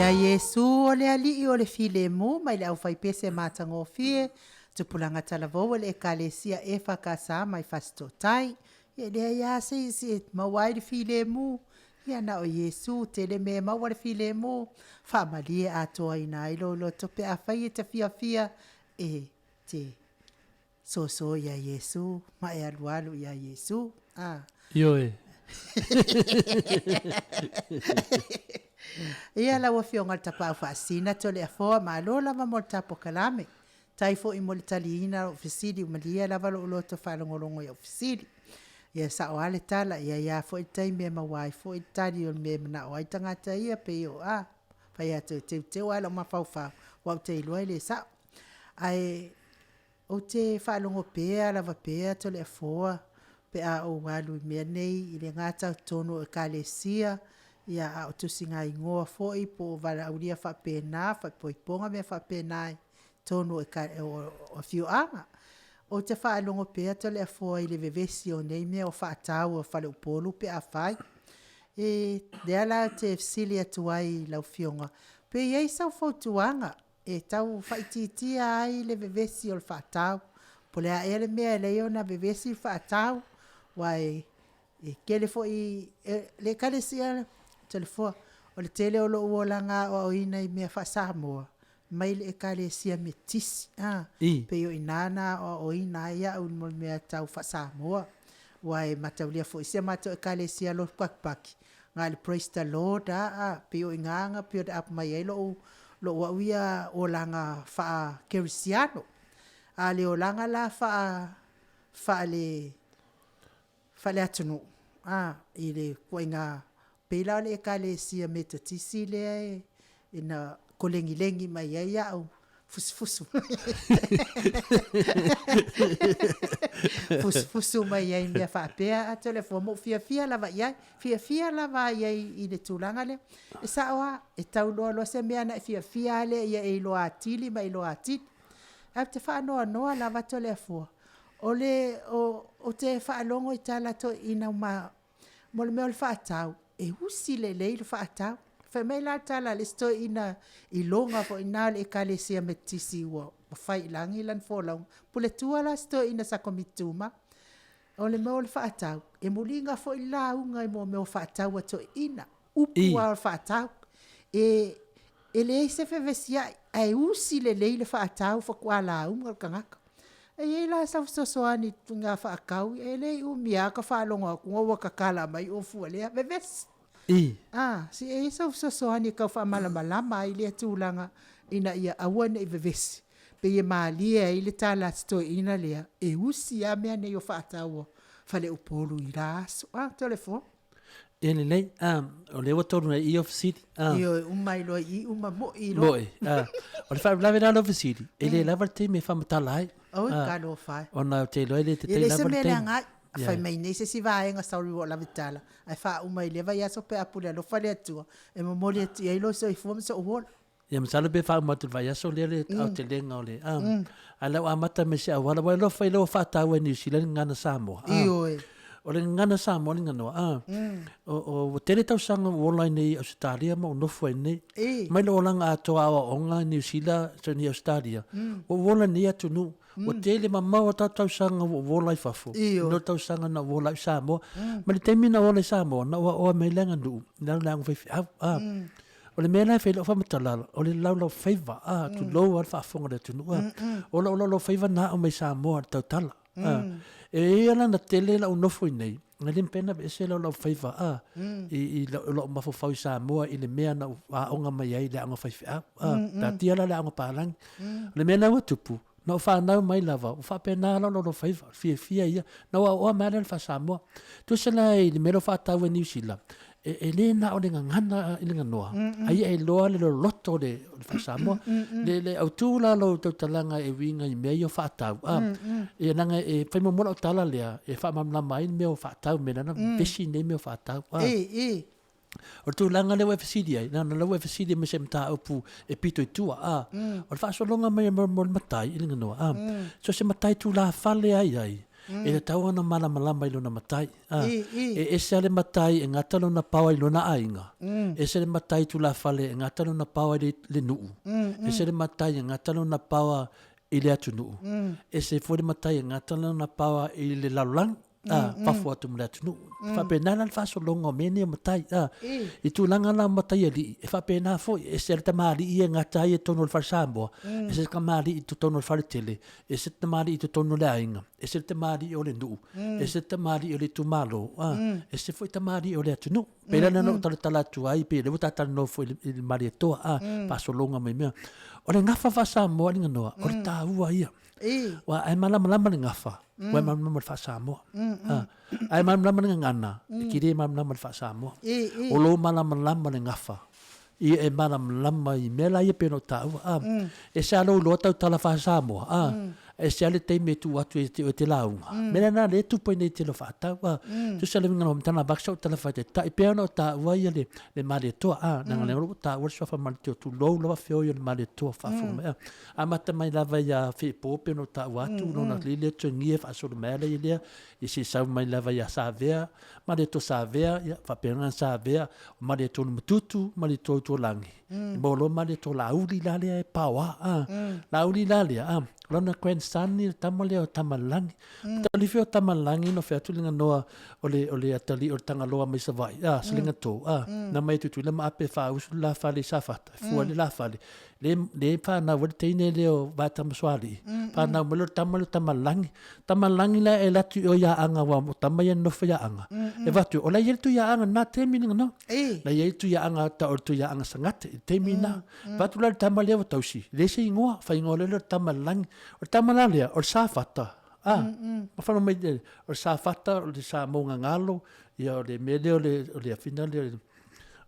Ia Iesu o le Alii o le filemu mai le aufaipese matagofie, tupulaga talavou a le Ekalesia EFKS mai Fasitootai. Ia e leai lava se isi e maua ai le filemu, ia na o Iesu tele mea e maua le filemu, faamalie atoaina ai lou loto pe afai e te fiafia e te soso ia Iesu ma e alualu ia Iesu. A. Ioe. Ia lau Afioga i le Tapaau Faasisina Toleafoa, malo lava mo le tapokalame. Tai foi mo le taliina o fesili, ua malie lava lou loto faalogologo i au fesili. Ia sao lava le tala, e i ai lava foi le taimi e maua ai foi le tali o le mea e manao ai tagata ia, pei o a, fai atu e teuteu lava lou mafaufau, aua ou te iloa e le sao. Ae ou te faalogo pea lava pea Toleafoa pe a ou alu i mea nei i le gata o totonu o Ekalesia, ia a o tusigaigoa foi po o valaaulia faapena, faaipoipoga mea faapena i totonu o afioaga. Ou te faalogo pea Toleafoa i le vevesi o nei mea o faatau a faleupolu pe a fai. E lea la ou te fesili atu ai i lau Afioga, pe i ai sau fautuaga e tau faaitiitia ai le vevesi o le faatau? Po o le a ea le mea e ala ai ona vevesi le faatau? Aua e e tele foi le Ekalesia Toleafoa, o le tele o lou olaga aoaoina i mea faa-Samoa, mai le Ekalesia Metotisi, a, pei o i ina na aoaoina ai au i mea tau faa-Samoa. Aua e mataulia foi si a matou Ekalesia lotu Patipati, na o le praise the Lord lava, a, pei o i ina na build up mai ai lou, lou au ia olaga faa-kerisiano. A o le olaga la faa, faale faaleatunuu, a, i le ituaiga, pei la o le Ekalesia Metotisi lea e na kolegilegi mai ai au fusufusu fusufusu mai ai i mea faapea, a Toleafoa ma ou fiafia lava i ai, fiafia lava i ai i le tulaga lea. E sao lava, e tau loa loa se mea ona e fiafia lava lea ia e iloa atili ma e iloa atili. Ae ou te faanoanoa lava Toleafoa, O le, ou te faalogo i tala toeaiina ma, mo le mea o le faatau, e usi lelei le faatau. Fai mai la le tala a le isi toeaina iloga foi lena o le Ekalesia Metotisi ua fai i lagi lana folauga, puletua la si toeaina sa Komiti Tumau. O le mea o le faatau, e muliga foi le lauga i mea o faatau a toeaiina, upu lava o le faatau. E, e leai se fevesiai, ae usi lelei le faatau faatoa lauga le tagata. E i ai la sau fesoasoani i ituaiga faatau, e le i umi lava ta faalogo atu ua tatala mai Ofualea, vevesi. I. A, se e i ai sau fesoasoani e tau faamalamalama ai lea tulaga ina ia aua ne i vevesi, pei e malie ai le tala a si toeaina lea, e usi lava mea nei o faatau a faleupolu i la aso. A, Toleafoa. Ia lelei, a, o lea ua tonu ai i i fesili. A. Ioe, uma ai loa i i, uma moi loa. Moi, a. O le faalavelave la o lau fesili, e le lava le taimi e faamatala ai. Oi, talofa e. Ona ou te iloa e le tetei lava le taimi. E le se mea leaga ai. Fai mai nei se isi vaega sorry ua ou lave tala, ae faauma i lea vaiaso pe a pule alofa le Atua, e momoli atu i ai lou soifua ma sou ola. Ia masalo pe faauma atu i le vaiaso lea le aotelega o le, a o le a ou amata mai se auala, ua iloa foi lea ua faataua e Niu Sila le gagana Samoa. Ioe. O le gagana Samoa le ganoa, o, ua tele tausaga ua ola ai nei i Ausetalia ma ou nofo ai nei. Mai lou olaga atoa aoaoga i Niu Sila, sorry i Ausetalia, ua ou ola i nei atunuu. Ua tele mamao a tatou tausaga ua ou ola i fafo, i lo tausaga na ou ola ai i Samoa. Ma le taimi na ou ola i Samoa, na ou aoa mai le aganuu i lalo o le aoga faifeau. O le mea la e fai ai lau faamatalaga, o le laulaufaiva, a, tulou lava le faafofoga a le atunuu, a. O lau laulaufaiva na aʻo mai Samoa i le tautala, a. E i ai la na tele lau nofo i inei, e le mafai ona aveese lau laufaiva, a, i lou mafaufau i Samoa i le mea na ou aoga mai ai i le aoga faifeau, a. Taatia la le aoga palagi. O le mea la ua tupu, Na ou fanau mai lava, ua faapena lava lou faiva, o le fiafia ia. Na ou aoaoa mai lava lea i le faa-Samoa. Tusa la i le mea lea ua faatau e Niu Sila, e le na o le gagana i le ganoa, a ia e iloa le loloto o le faa-Samoa. Le autu la o lau tautalaga e uiga i mea ia o faatau, a, ia leaga e fai muamua lau tala lea e faamalamalama ai le mea o faatau, mea lea na vevesi nei mea o faatau. O le tulaga lea ua e fesili ai, leaga o lea ua e fesili mai i se mataupu e pito i tua, a. O le faasologa mai o le matai i le ganoa, a. So o se matai tulafale lava i ai, E tatau ona malamalama i lona matai. A, e ese lava le matai e gata lona paoa i lona aiga, ese le matai tulafale e gata lona paoa i le nuu, ese le matai e gata lona paoa i le atunuu, ese foi le matai e gata lona paoa i le lalolagi, a, fafo atu ma le atunuu. E faapena la le faasologa o mea nei o matai, a. I tulaga la o mataialii, e faapena foi, e ese lava le tamalii ia e gata ai i totonu o le fale Samoa, ese le tamalii i totonu o le faletele, ese le tamalii i totonu o le aiga, ese le tamalii o le nuu, ese le tamalii o le itumalo, a, ese foi tamalii o le atunuu. Pei la na ou talatala atu ai, pei o lea ua ta talanoa foi i le Malietoa, a, faasologa mai mea. O le gafa faa-Samoa Alii o le taua ia. Aua a e malamalama i le gafa, ua e malamalama i le faa-Samoa. A, a e malamalama i le gagana, e te le malamalama i le faa-Samoa. O lou malamalama i le gafa, ia e malamalama i mea la ia pei ona ou taua. A, e se a lou iloa tautala faa-Samoa, a, e ese lava le taimi e tuu atu e te oe e te lauga. O le mea lena lea e tupu ai nei i le tele o faatau, a. Tusa le uiga o le tala avatu sau tala faataitai, e pei ona ou taua ia le Malietoa, a, leaga o lea ua taua le suafa Malietoa, tulou lava feoi o le Malietoa o faafofoga mai, a. Amata mai lava ia Feepo pei ona ou taua atu, lona alii lea Togia faasolo mai lava lea, ia se i sau mai lava ia Savea, Malietoa Savea, ia faapena ona Savea, o Malietoa Matutu, Malietoa Utualagi, mm. maua loa Malietoa Laauli la lea e paoa, a. Laauli la lea, a, lona grandson le tama lea o Tamalagi. Talifi o Tamalagi no fea atu le nganoa o le o le atalii o le Tagaloa mai Savaii, a, Salegatō, a, na mai Tutuila ma ape faausu le lafale i Safata, e fua le lafale. Le, le whanau ai le teine lea o Vaetamasoalii, whanau mai lea o le tama lea o Tamalagi. Tamalagi la e latu i o ia Aga wa o tama ia nofo ia Aga. E vatu, o la ia le tui ia Aga na taimi ninga no. La ia le tui ia Aga ta o le tui ia Aga sangate i taimi na. Vatu la le tama lea wa tausi. Le se ingoa, whai ingoa lea le Tamalagi. O le tama la lea, o le Safata. Ah, ma whana mai, o le Safata, o le sa maungangalo, ia o le mea lea o le, o le awhina lea,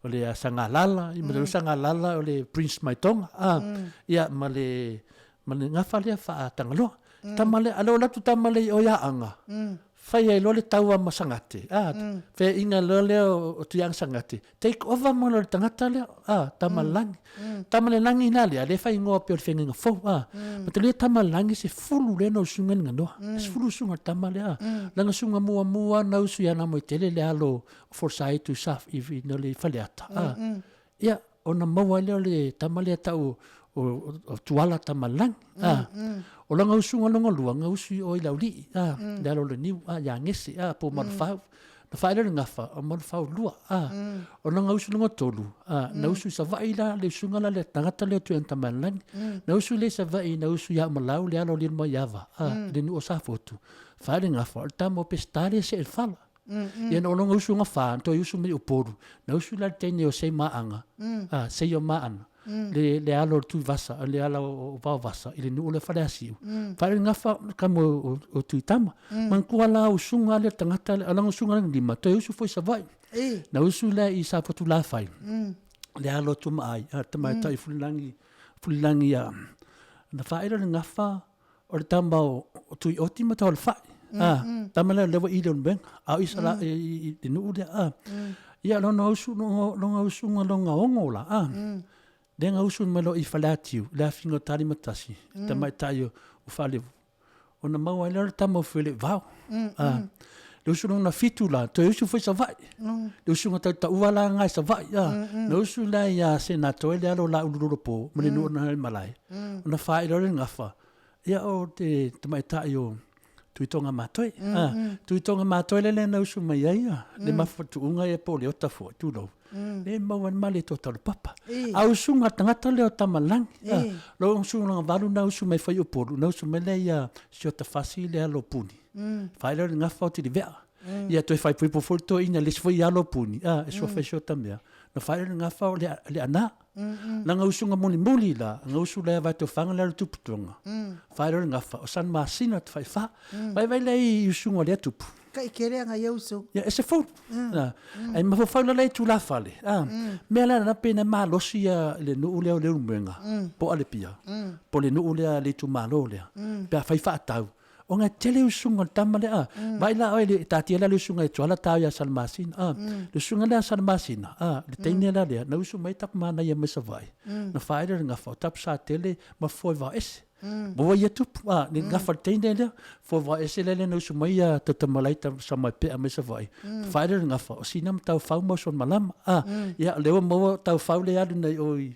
o le Sagalala, i ma le Sagalala o le Prince Maitonga, a, ia ma le, ma le gafa lea faatagaloa. Tama lea, a le o latu tama lea i o ia Aga, fai ai loa le taua ma Sagate, a, feaiga loa lea o Tuiaga Sagate, take over ma le tagata lea, a, Tamalagi. Tamalelagi la lea, lea fai ingoa pei o le feagaiga fou, a. Ma te lea Tamalagi se fulu lea na usuga ni ganoa. Se fulu usuga le tama lea, a. Lana suga muamua na usu ia Namoetele le alo o Forsyth i sa i i no le Faleata a ia ona maua ai lea o le tama lea tau o o Tuala Tamalagi a o lana usuga lona lua na usu i o i Laulii a le alo o le niu a ia Gese a po o Malofau na faaele le gafa o Malofau lua a o lana usu lona tolu a na usu i Savaii la le usuga la le tagata lea o Tuiaana Tamalagi na usu lea i Savaii na usu ia Umalau le alo o Lilomaiava a le nuu o Safotu faaele le gafa o le tama o Peseta lea e see i le fala Ia na o lona usu na wha, toi usu mai Upolu, na usu la le teine o Sei Maanga, a, Sei o Maana, le, le alo o le Tuivasa, le ala o, o Vaovasa, i le nuu o le Faleasiu. Mm. Whaere ngafa kamo o, o Tuitama. Manatua la usunga le tangata, le alanga usunga le lima, toi usu foi Savai. Na usu la i Safotu Lafai. Le alo o Tumaai, a, tamaitai Fulilangi, Fulilangi a, na whaere le ngafa, o le tama o, o Tuioti ma Taulafai. A, tama lea lea ua ili o le moega, a o isa la i, i, i te nuu lea, a. Ia, lona usu, lona, lona usuga lona ono la, a. Lea na usu mai loa i Faleatiu, le afiga o Talimatasi, mm. tamaitai o, o Faalevu. Ona maua ai lea o le tama o Fuelevao. A. Le usu lona fitu la, toe usu foi Savaii. Le usuga tautaua la nga i Savaii, a. Na usu la ia Senatoe le alo o Laululolopo ma le nuu o na malae. Ona faailo ai le gafa, ia o te tamaitai o Tuitoga Matoe. A, Tuitoga Matoe lea na usu mai ai a, le mafatuuga ia po o Leota foi, tulou. Le maua ai le male o Taulapapa. A usuga tagata lea o Tamalagi, a, lo usuga lona valu na usu mai foi i Upolu, na usu mai lea ia Siotafasi le alo o Puni. Faailo le gafa o Tilivea. Ia toe faaipoipo foi le toeaina le isi foi alo o Puni, a, e suafa i Siotamea. Na faailo le gafa o le, le Ana. Lana usuga mulimuli la, na usu lea Vaetofaga le alo Tuputoga. Faailo le gafa o Sanumasina Tafaifa. Vaivai lea i usuga o lea tupu. Kai kele anga ia usu. Ia, e se fou. Ai mafaufau la lea i tulafale. Mea la na pe na malosi ia le nuu lea o Leulumoega, po o Alepia, po o le nuu lea le itumalo lea, pe afai faatau, ona e tele usuga o le tama lea. A, vaai la oe le taatia la le usuga e Tuala tao ia Salamasina. A, le usuga lea a Salamasina, a, le teine la lea, na usu mai Tapumanaia mai Savaii, na faaele le gafa o Tapusatele ma Foevaoese. Maua ia tupu, a, le gafa le teine lea, fua ese lea lea na usu mai ia Tautamalaita sa mai pea mai Savaii, faele le gafa, o sina ma taufau ma usu malama, a, ia lea ua maua taufau le alu nei o i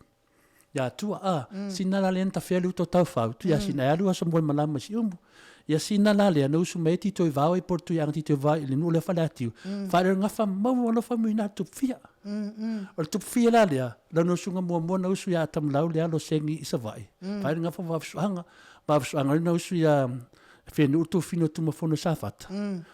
ia tua, a, sina la lea na tafea le uto taufau, tu ia sina e alu aso moe malama i Siumu. Ia sina la lea na usu mai Tito i Vao i po tu ia Tito i Vao i le nuu lea Faleatiu, faele le gafa maua alofa muina tupu fia. O le tupu fia la lea, lona usuga muamua na usu ia Tamulau le alo sengi i Savaii. Fai le gafa vavasoaga, vavasoaga le na usu ia Whenuu Tufino Tumafono Safata.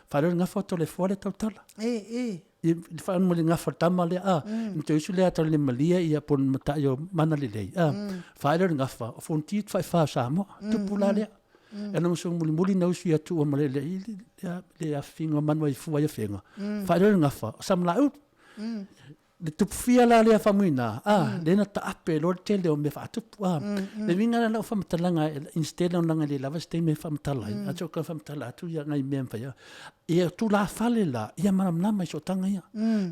Fai le gafa o Toleafoa le tautala. E, e. I whaanu ma le gafa tama lea, a, mm. te usu lea tau le malia ia pon matai o mana lelei, a, fai le gafa, o fonti whai wha Samoa, tupu la lea. E na usu muli muli na usu ia tua ma le le le afinga manua i fua ia whenga. Fai le gafa, o samla ut, Le tupu fia la lea famuina, a, le na taape loa le tele o mea faatupu, a. Le uiga la lau faamatalaga, instead o laga le lava se taimi e faamatala ai, a tau faamatala atu ia nai mea e mafai a. Ia tulafale la, ia malamalama i sootaga ia.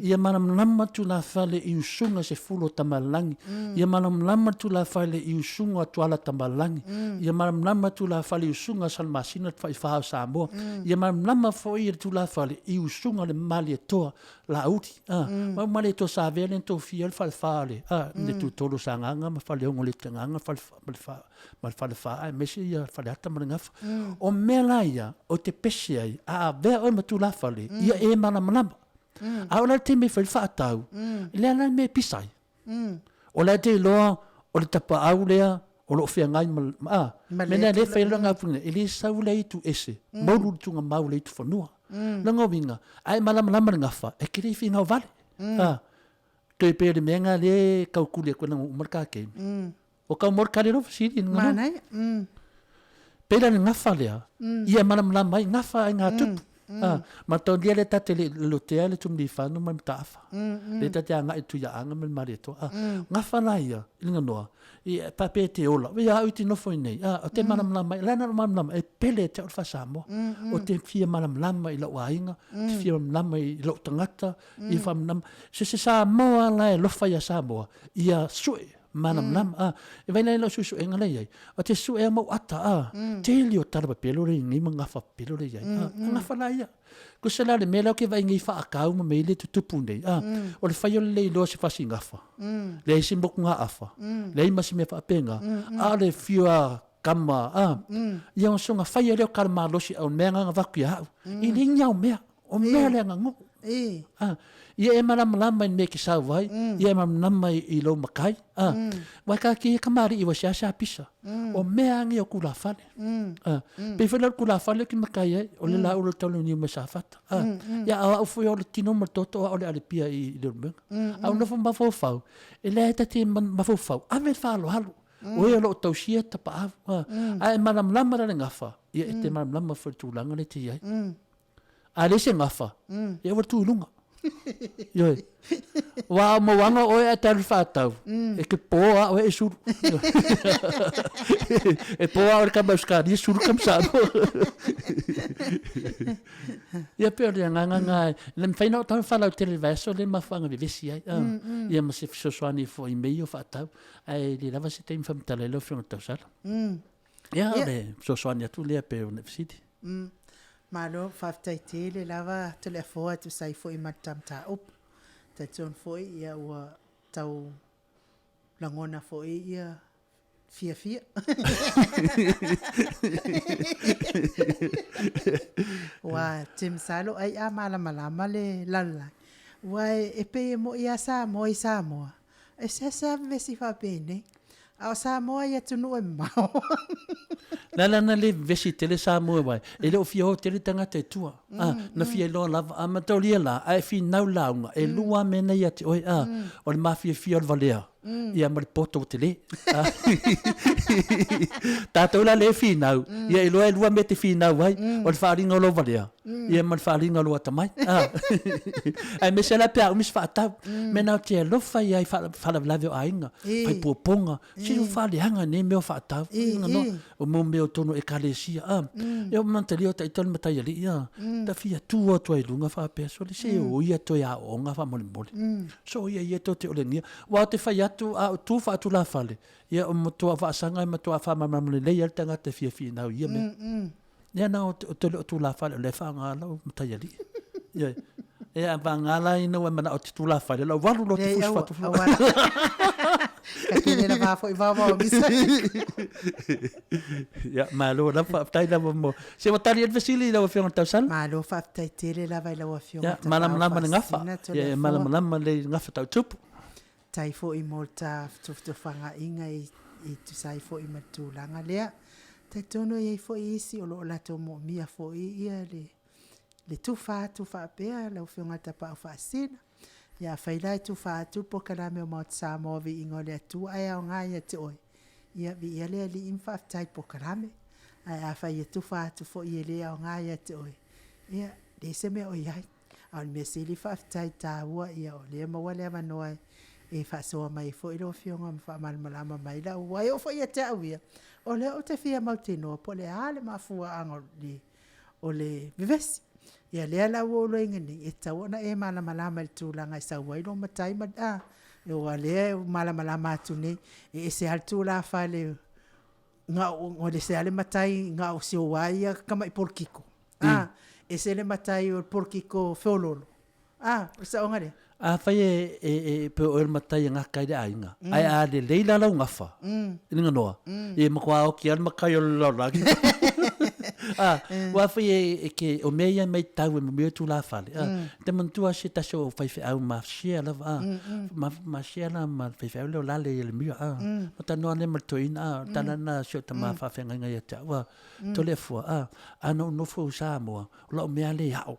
Ia malamalama tulafale i usuga se fulu o Tamalagi. Ia malamalama tulafale i usuga o Tuala Tamalagi. Ia malamalama tulafale i usuga o Salamasina le Tafaifa o Samoa. Ia malamalama foi le tulafale i usuga o le Malietoa Laauli, a, ma uma le Tosavea le tofia le falefa o le, a, le Tutolu o Sagaga ma Faleogo o le Tagaga, fale, ma le fa, ma le falefa, aemaise ia Faleata ma le Gafa. O mea la ia, o te pese ai, a avea oe ma tulafale, ia e malamalama. A o la le taimi e fai le faatau, lea la le mea e pisa ai. O la e te iloa o le tapaau lea o lo o feagai ma, ma a, Ma le mea lea fai langa puna, e le sau le itu ese, maulu le tunga mau le itu fanua. Langa winga, ai malamalama le gafa, e kere i ngau vale. A, toe pe le mea nga le kau kuli ko nang umar ka ke. O kau mor kare ro siri nga. Manai. Pera le gafa lea, ia malamalama ai gafa ai ngā tupu. Ah, ma tau lia le tate le lotea le tumli whanu mai mataafa. Le tate anga i tuia anga mai mare toa. Ah, gafa la ia, i linga noa, i pape te ola. Ia au i te nofo i nei. Ah, o te malamalama, la na malamalama, e pele te o Samoa. O te fia malamalama i lau aiga, te fia malamalama i lau tangata, i whamanama. Se se Samoa la e lofa ia Samoa, ia sue, malamalama. Ah, e vai lai lau suesuega lea i ai, o te sue a mau ata, ah, tele o tala pepelo le nei ma gafa pepelo le i ai. Ah, gafa la ia. Ko se la le mea lea o ke vai nei whaakau ma mei le tutupu nei. Ah, o le whai o le leiloa se fasi gafa. Leai se moku ngā afa. Leai ma se mea whaapenga. A o le whio a kama, ah, ia o songa whai a leo kara malosi au mea nganga vaku ia au. I le inga o mea. O mea lea ngangoo. Ah, ia e malamalama i mea ke sau ai, ia e malamalama i lou makai. Ah, wai ka ki kamari i wasia sa pisa. O mea angi o kula fale. Ah, pe fai la kula fale ki makai ai, o le la ulo tau ni me sa fata. Ah, ia au fui o le tino ma toto o le ale pia i le rumenga. Au nofo mafaufau, e le tati mafaufau, ave whaaloalo. O e o loo tausia tapaau. Ah, a e malamalama la le gafa, ia e te malamalama foi le tulaga le te i ai. A le se gafa, ia ua tu i luga. Ioe. Wa o mauaga oe ae talu faatau, e ke pō a oe e sulu. E pō a oe kama Australia, sulu kama Samoa. Ia pe o le agaga nga, le mawhai na o tau whalau tele vaeso le mafuanga vevesi ai. Ia ma se fesoasoani foi i mea o faatau, ae le lava se taimi whamatala i lau afioga tausala. Ia, o le fesoasoani atu lea pe o le fesili. Malo, faafetai tele lava Toleafoa e tusa ai foi ma le ta mataupu. Talitonu foi ia ua tau lagona foi ia fiafia. Ua te masalo ai a malamalama le lalolagi. Ua e pei e moi a Samoa i Samoa. E seasea vevesi faapenei. A o Samoa i atunuu e mamao. Le ala na le vevesi tele Samoa wai, e le o fia o tele tagata i tua. A, na fia iloa lava, a mataulia la, a e finau lauga, e lua mea nei ia te oe, a, o le mafiafia o le valea, ia ma le poto o tele. A, tatou la le finau, ia iloa e lua mea te finau ai, o le faaaliga o lou valea. Ia ma le faaaliga o lou atamai. Aemaise la pe a umi se faatau. Mea na ou te alofa ai i faalavelave o aiga, faipuapuaga, se ua faaleaga nei mea o faatau. O mo mea o totonu o ekalesia. Ia manatua o ita le mataialii, ta fia tu atu ai i luga faapea, sole se o ia toe aooga faamolemole. Soia ia tou te olegia. Aua ou te fai atu, a ou tu faatulafale, ia o matua faasaga e matua faamalamalama lelei lava le tagata e fia finau i ia mea. Ia na ou te le o tulafale o lea e faaaoga lau mataialii. Ioe. Ia a vagana la ina ua e manao e te tulafale, lau valu loa te fusi fatu. Ka tele lava foi vaovao misa. Ia, malo lava, faafetai lava mo... Se ua tali ai le fesili i lau Afioga i le Tausala? Malo faafetai tele lava i lau Afioga. Ia, malamalama le gafa. Ia, malamalama le gafa tau tupu. Tai foi mo le ta fetofetofagaiga e tusa ai foi ma le tulaga lea. Talitonu e i ai foi isi o lo o latou moomia foi ia le le tufa atu faapea lau Afioga i le Tapaau Faasina. Ia afai la e tufa atu le polokalame o Maota Samoa Viiga o le Atua ae aoga ia te oe, ia viia le Alii ma faafetai i le polokalame. Ae afai e tufa atu foi e le aoga ia te oe, ia leai se mea o i ai. A o le mea sili faafetai taua ia o lea maua le avanoa e faasoa mai ai foi lau Afioga ma faamalamalama mai lau aua e oo foi ia te au ia, o lea ou te fia mautinoa po o le a le mafuaaga o le o le vevesi. Ia lea la ua ou iloaina nei, e tatau ona e malamalama i le tulaga e sau ai lou matai ma a, aua o lea e malamalama atu nei, e ese lava le tulafale o le ese lava le matai na o si ou lava ia tamai polokiko, a, ese le matai o le polokiko feoloolo. A, o le saoga lea. Afai e pei o oe o le matai e gata ai le aiga, ae a lelei la lau gafa i le ganoa, ia e matua oti lava le matai o le lalolagi. A, aua afai e te, o mea ia e matau e mea o tulafale, a, e te manatua lava se tasi o faifeau mafusia lava, a, mafusia la ma le faifeau lea o Lale Ieremia, a, na talanoa lea ma le toeaina, a, o le tala lena a si ou tama faafeagaiga ia te au, a, Toleafoa, a, a na ou nofo i Samoa, o lau mea lea e aʻo,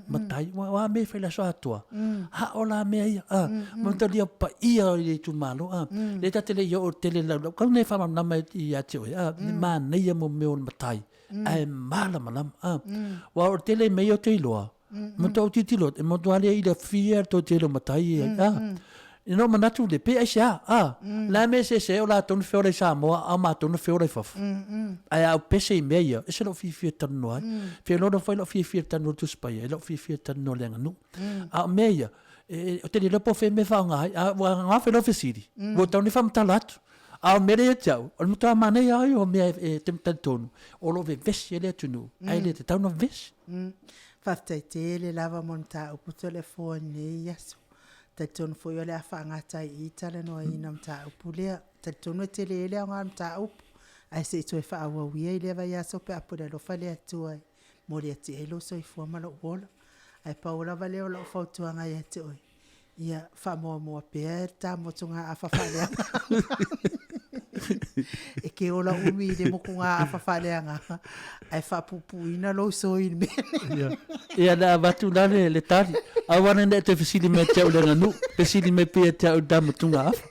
matai, o a mea e fai i le aso atoa, aʻo la mea ia, a, ma talia paia i le itumalo, a, lea ta te le i oo tele i le laulau, kau nei faamalamalama ia te oe, a, le manaia mo mea o le matai, ae malamalama, a, aua o le tele mea ia ou te iloa, Matua ou tilotilo, e matua le ila fia to tele o matai ia. Ah. Ina o manatu le, pe aisea, ah. La me se se o la tonu feola i Samoa, a o matou na feola i fafo. Ae a ou pese i mea ia, ese lou fiafia e talanoa ai. Feoloolo foi lou fiafia e talanoa i le Tusi Paia, e lou fiafia e talanoa i le aganuu. A o mea ia, e, ou te le iloa po o fea mea e faaaoga ai, a ua gafe loa fesili, ua tatau ona faamatala atu. A o le mea lea ia te au, o le matua manaia lava ia o mea e te talitonu, o lo o vevesi ai le atunuu, ae le tatau ona vevesi. Faafetai tele lava mo le mataupu Toleafoa i lenei aso. Talitonu foi o le a faagata ai i i talanoaina o mataupu lea. Talitonu e tele le aoga o le mataupu, ae se i toe faaauau ia i lea vaiaso pe a pule alofa le Atua e momoli atu i ai lou soifua ma lou ola. Ae pau lava lea o lau fautuaga ia te oe, Ia faamuamua pea le ta motugaafa faaleagaga. E ke ola umi i le motugaafa faaleagaga, ae faapuupuuina lou soi i le mea nei. Ia, ia le avatu la le, le tali. Aua ne i toe fesili mai ia te au i le aganuu, fesili mai pea ia te au i le ta motugaafa.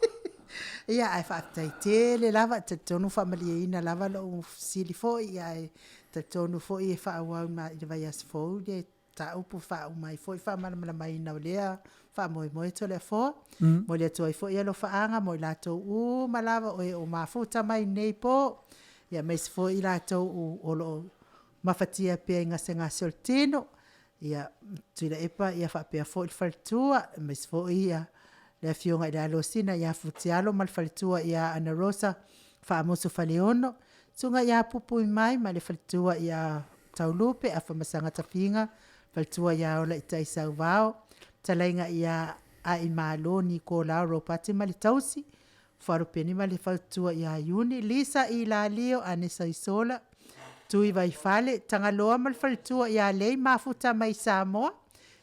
Ia, ae faafetai tele lava, e talitonu faamalieina lava lou fesili foi, ae talitonu foi e faaauau i le vaiaso fou le mataupu faauma ai foi faamalamalamaina o lea faamoemoe Toleafoa. Momoli atu ai foi alofaaga mo i latou uma lava o e o mafuta mai i lenei po, ia aemaise foi i latou o lo o mafatia pea i gasegase o le tino, ia Tuilaepa ia faapea foi le faletua, aemaise foi ia le afioga i le Alosina ia Futialo ma le faletua ia Ana Rosa Faamusu Faleono, Susuga ia Pupuimai ma le faletua ia Taulupe, Afamasaga Tafiga, faletua ia Olaitai Sauvao, fetalaiga ia Aimalo Nikolao Ropati ma le tausi, Fualupeni ma le faletua ia Iuni, Lisa Ilalio Anesa Isola, Tui Vaifale, Tagaloa ma le faletua ia Lei Mafuta mai Samoa,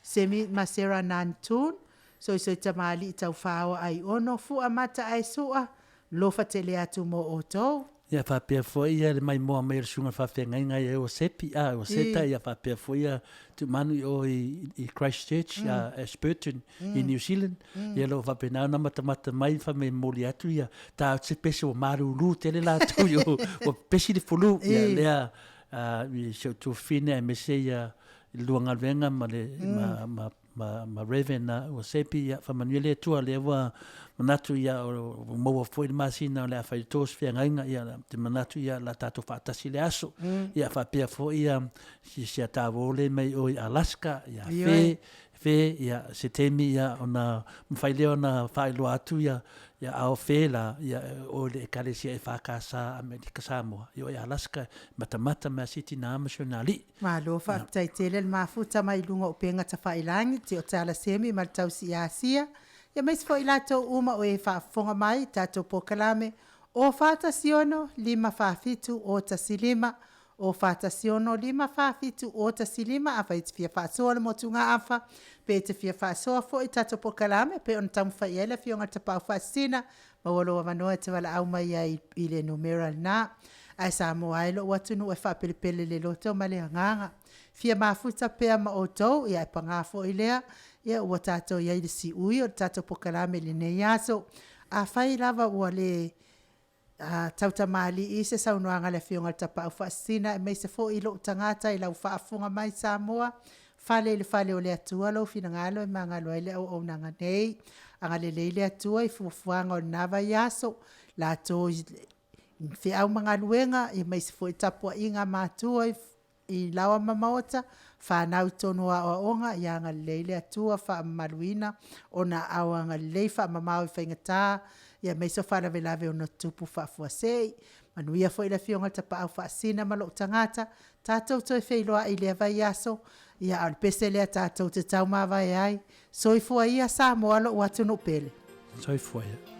Semi ma Sarah Nantoon, Soisoi Tamalii Taufaaoa Aiono, Fua Mata Aesua, Lofa tele atu mo outou. Ia faapea foi ia le maimoa mai o le susuga faafeagaiga ia Iosepi, a Ioseta, ia faapea foi ia Tuumanu i o i Christchurch, a Ashburton i New Zealand. Ia o lo o faapena ona matamata mai fai mai e momoli atu ia ta se pese ua malulu tele latou i o, ua pepesi le fulu. Ia lea i si ou tuafafine aemaise ia i le lua galuega ma le ma ma ma ma Rev ua Sepi, ia faamanuia le Atua lea ua manatu ia ua maua foi le masina o le a fai to se feagaiga, ia ou te manatu ia la tatou faatasi le aso. Ia faapea foi ia si si a tāua le mai o i Alaska, ia fe fe ia se taimi ia ona mafai lea ona faailoa atu ia ia ao fe la ia o le ekalesia EFKS Amerika Samoa i o i Alaska matamata ma si tina ma si ona alii. Malo faafetai tele le mafuta mai luga o upega tafailangi ti o Tala Semi ma le tausi i Asia, aemaise foi i latou uma o e faafofoga mai i tatou polokalame o 416 547 015 o 416 547 015. Afai e te fia faasoa le motugaafa pe e te fia faasoa foi i tatou polokalame pei ona taumafai i ai le Afioga i le Tapaau Faasisina, maua lou avanoa e te valaau mai ai i le numera lena. Ae Samoa e lou atunuu e faapelepele le loto ma le agaga. Fia mafuta pea ma outou, ia e paga foi lea, ia ua tatou i ai i le siui o le tatou polokalame i lenei aso. Afai lava ua le tautamalii se saunoaga a le Afioga i le Tapaau Faasisina aemaise foi i lou tagata i lau faafofoga mai Samoa, fale i le fale o le Atua lou finagalo e magalo ai le auaunaga nei. Agalelei le Atua i fuafuaga o lena vaiaso, latou i feau ma galuega, aemaise foi tapuaiga a matua i laoa ma maota, fanau i totonu o aoaoga, ia agalelei le Atua, faamamaluina ona aao agalelei, faamamao i faigata, aemaise o faalavelave e ono tutupu faafuasei. Manuia foi le Afioga i le Tapaau Faasisina ma lou tagata, tatou toe feiloai i lea vaiaso, a o le pese lea tatou te taumavae ai, soifua ia Samoa lou atunuu pele. Soifua ia.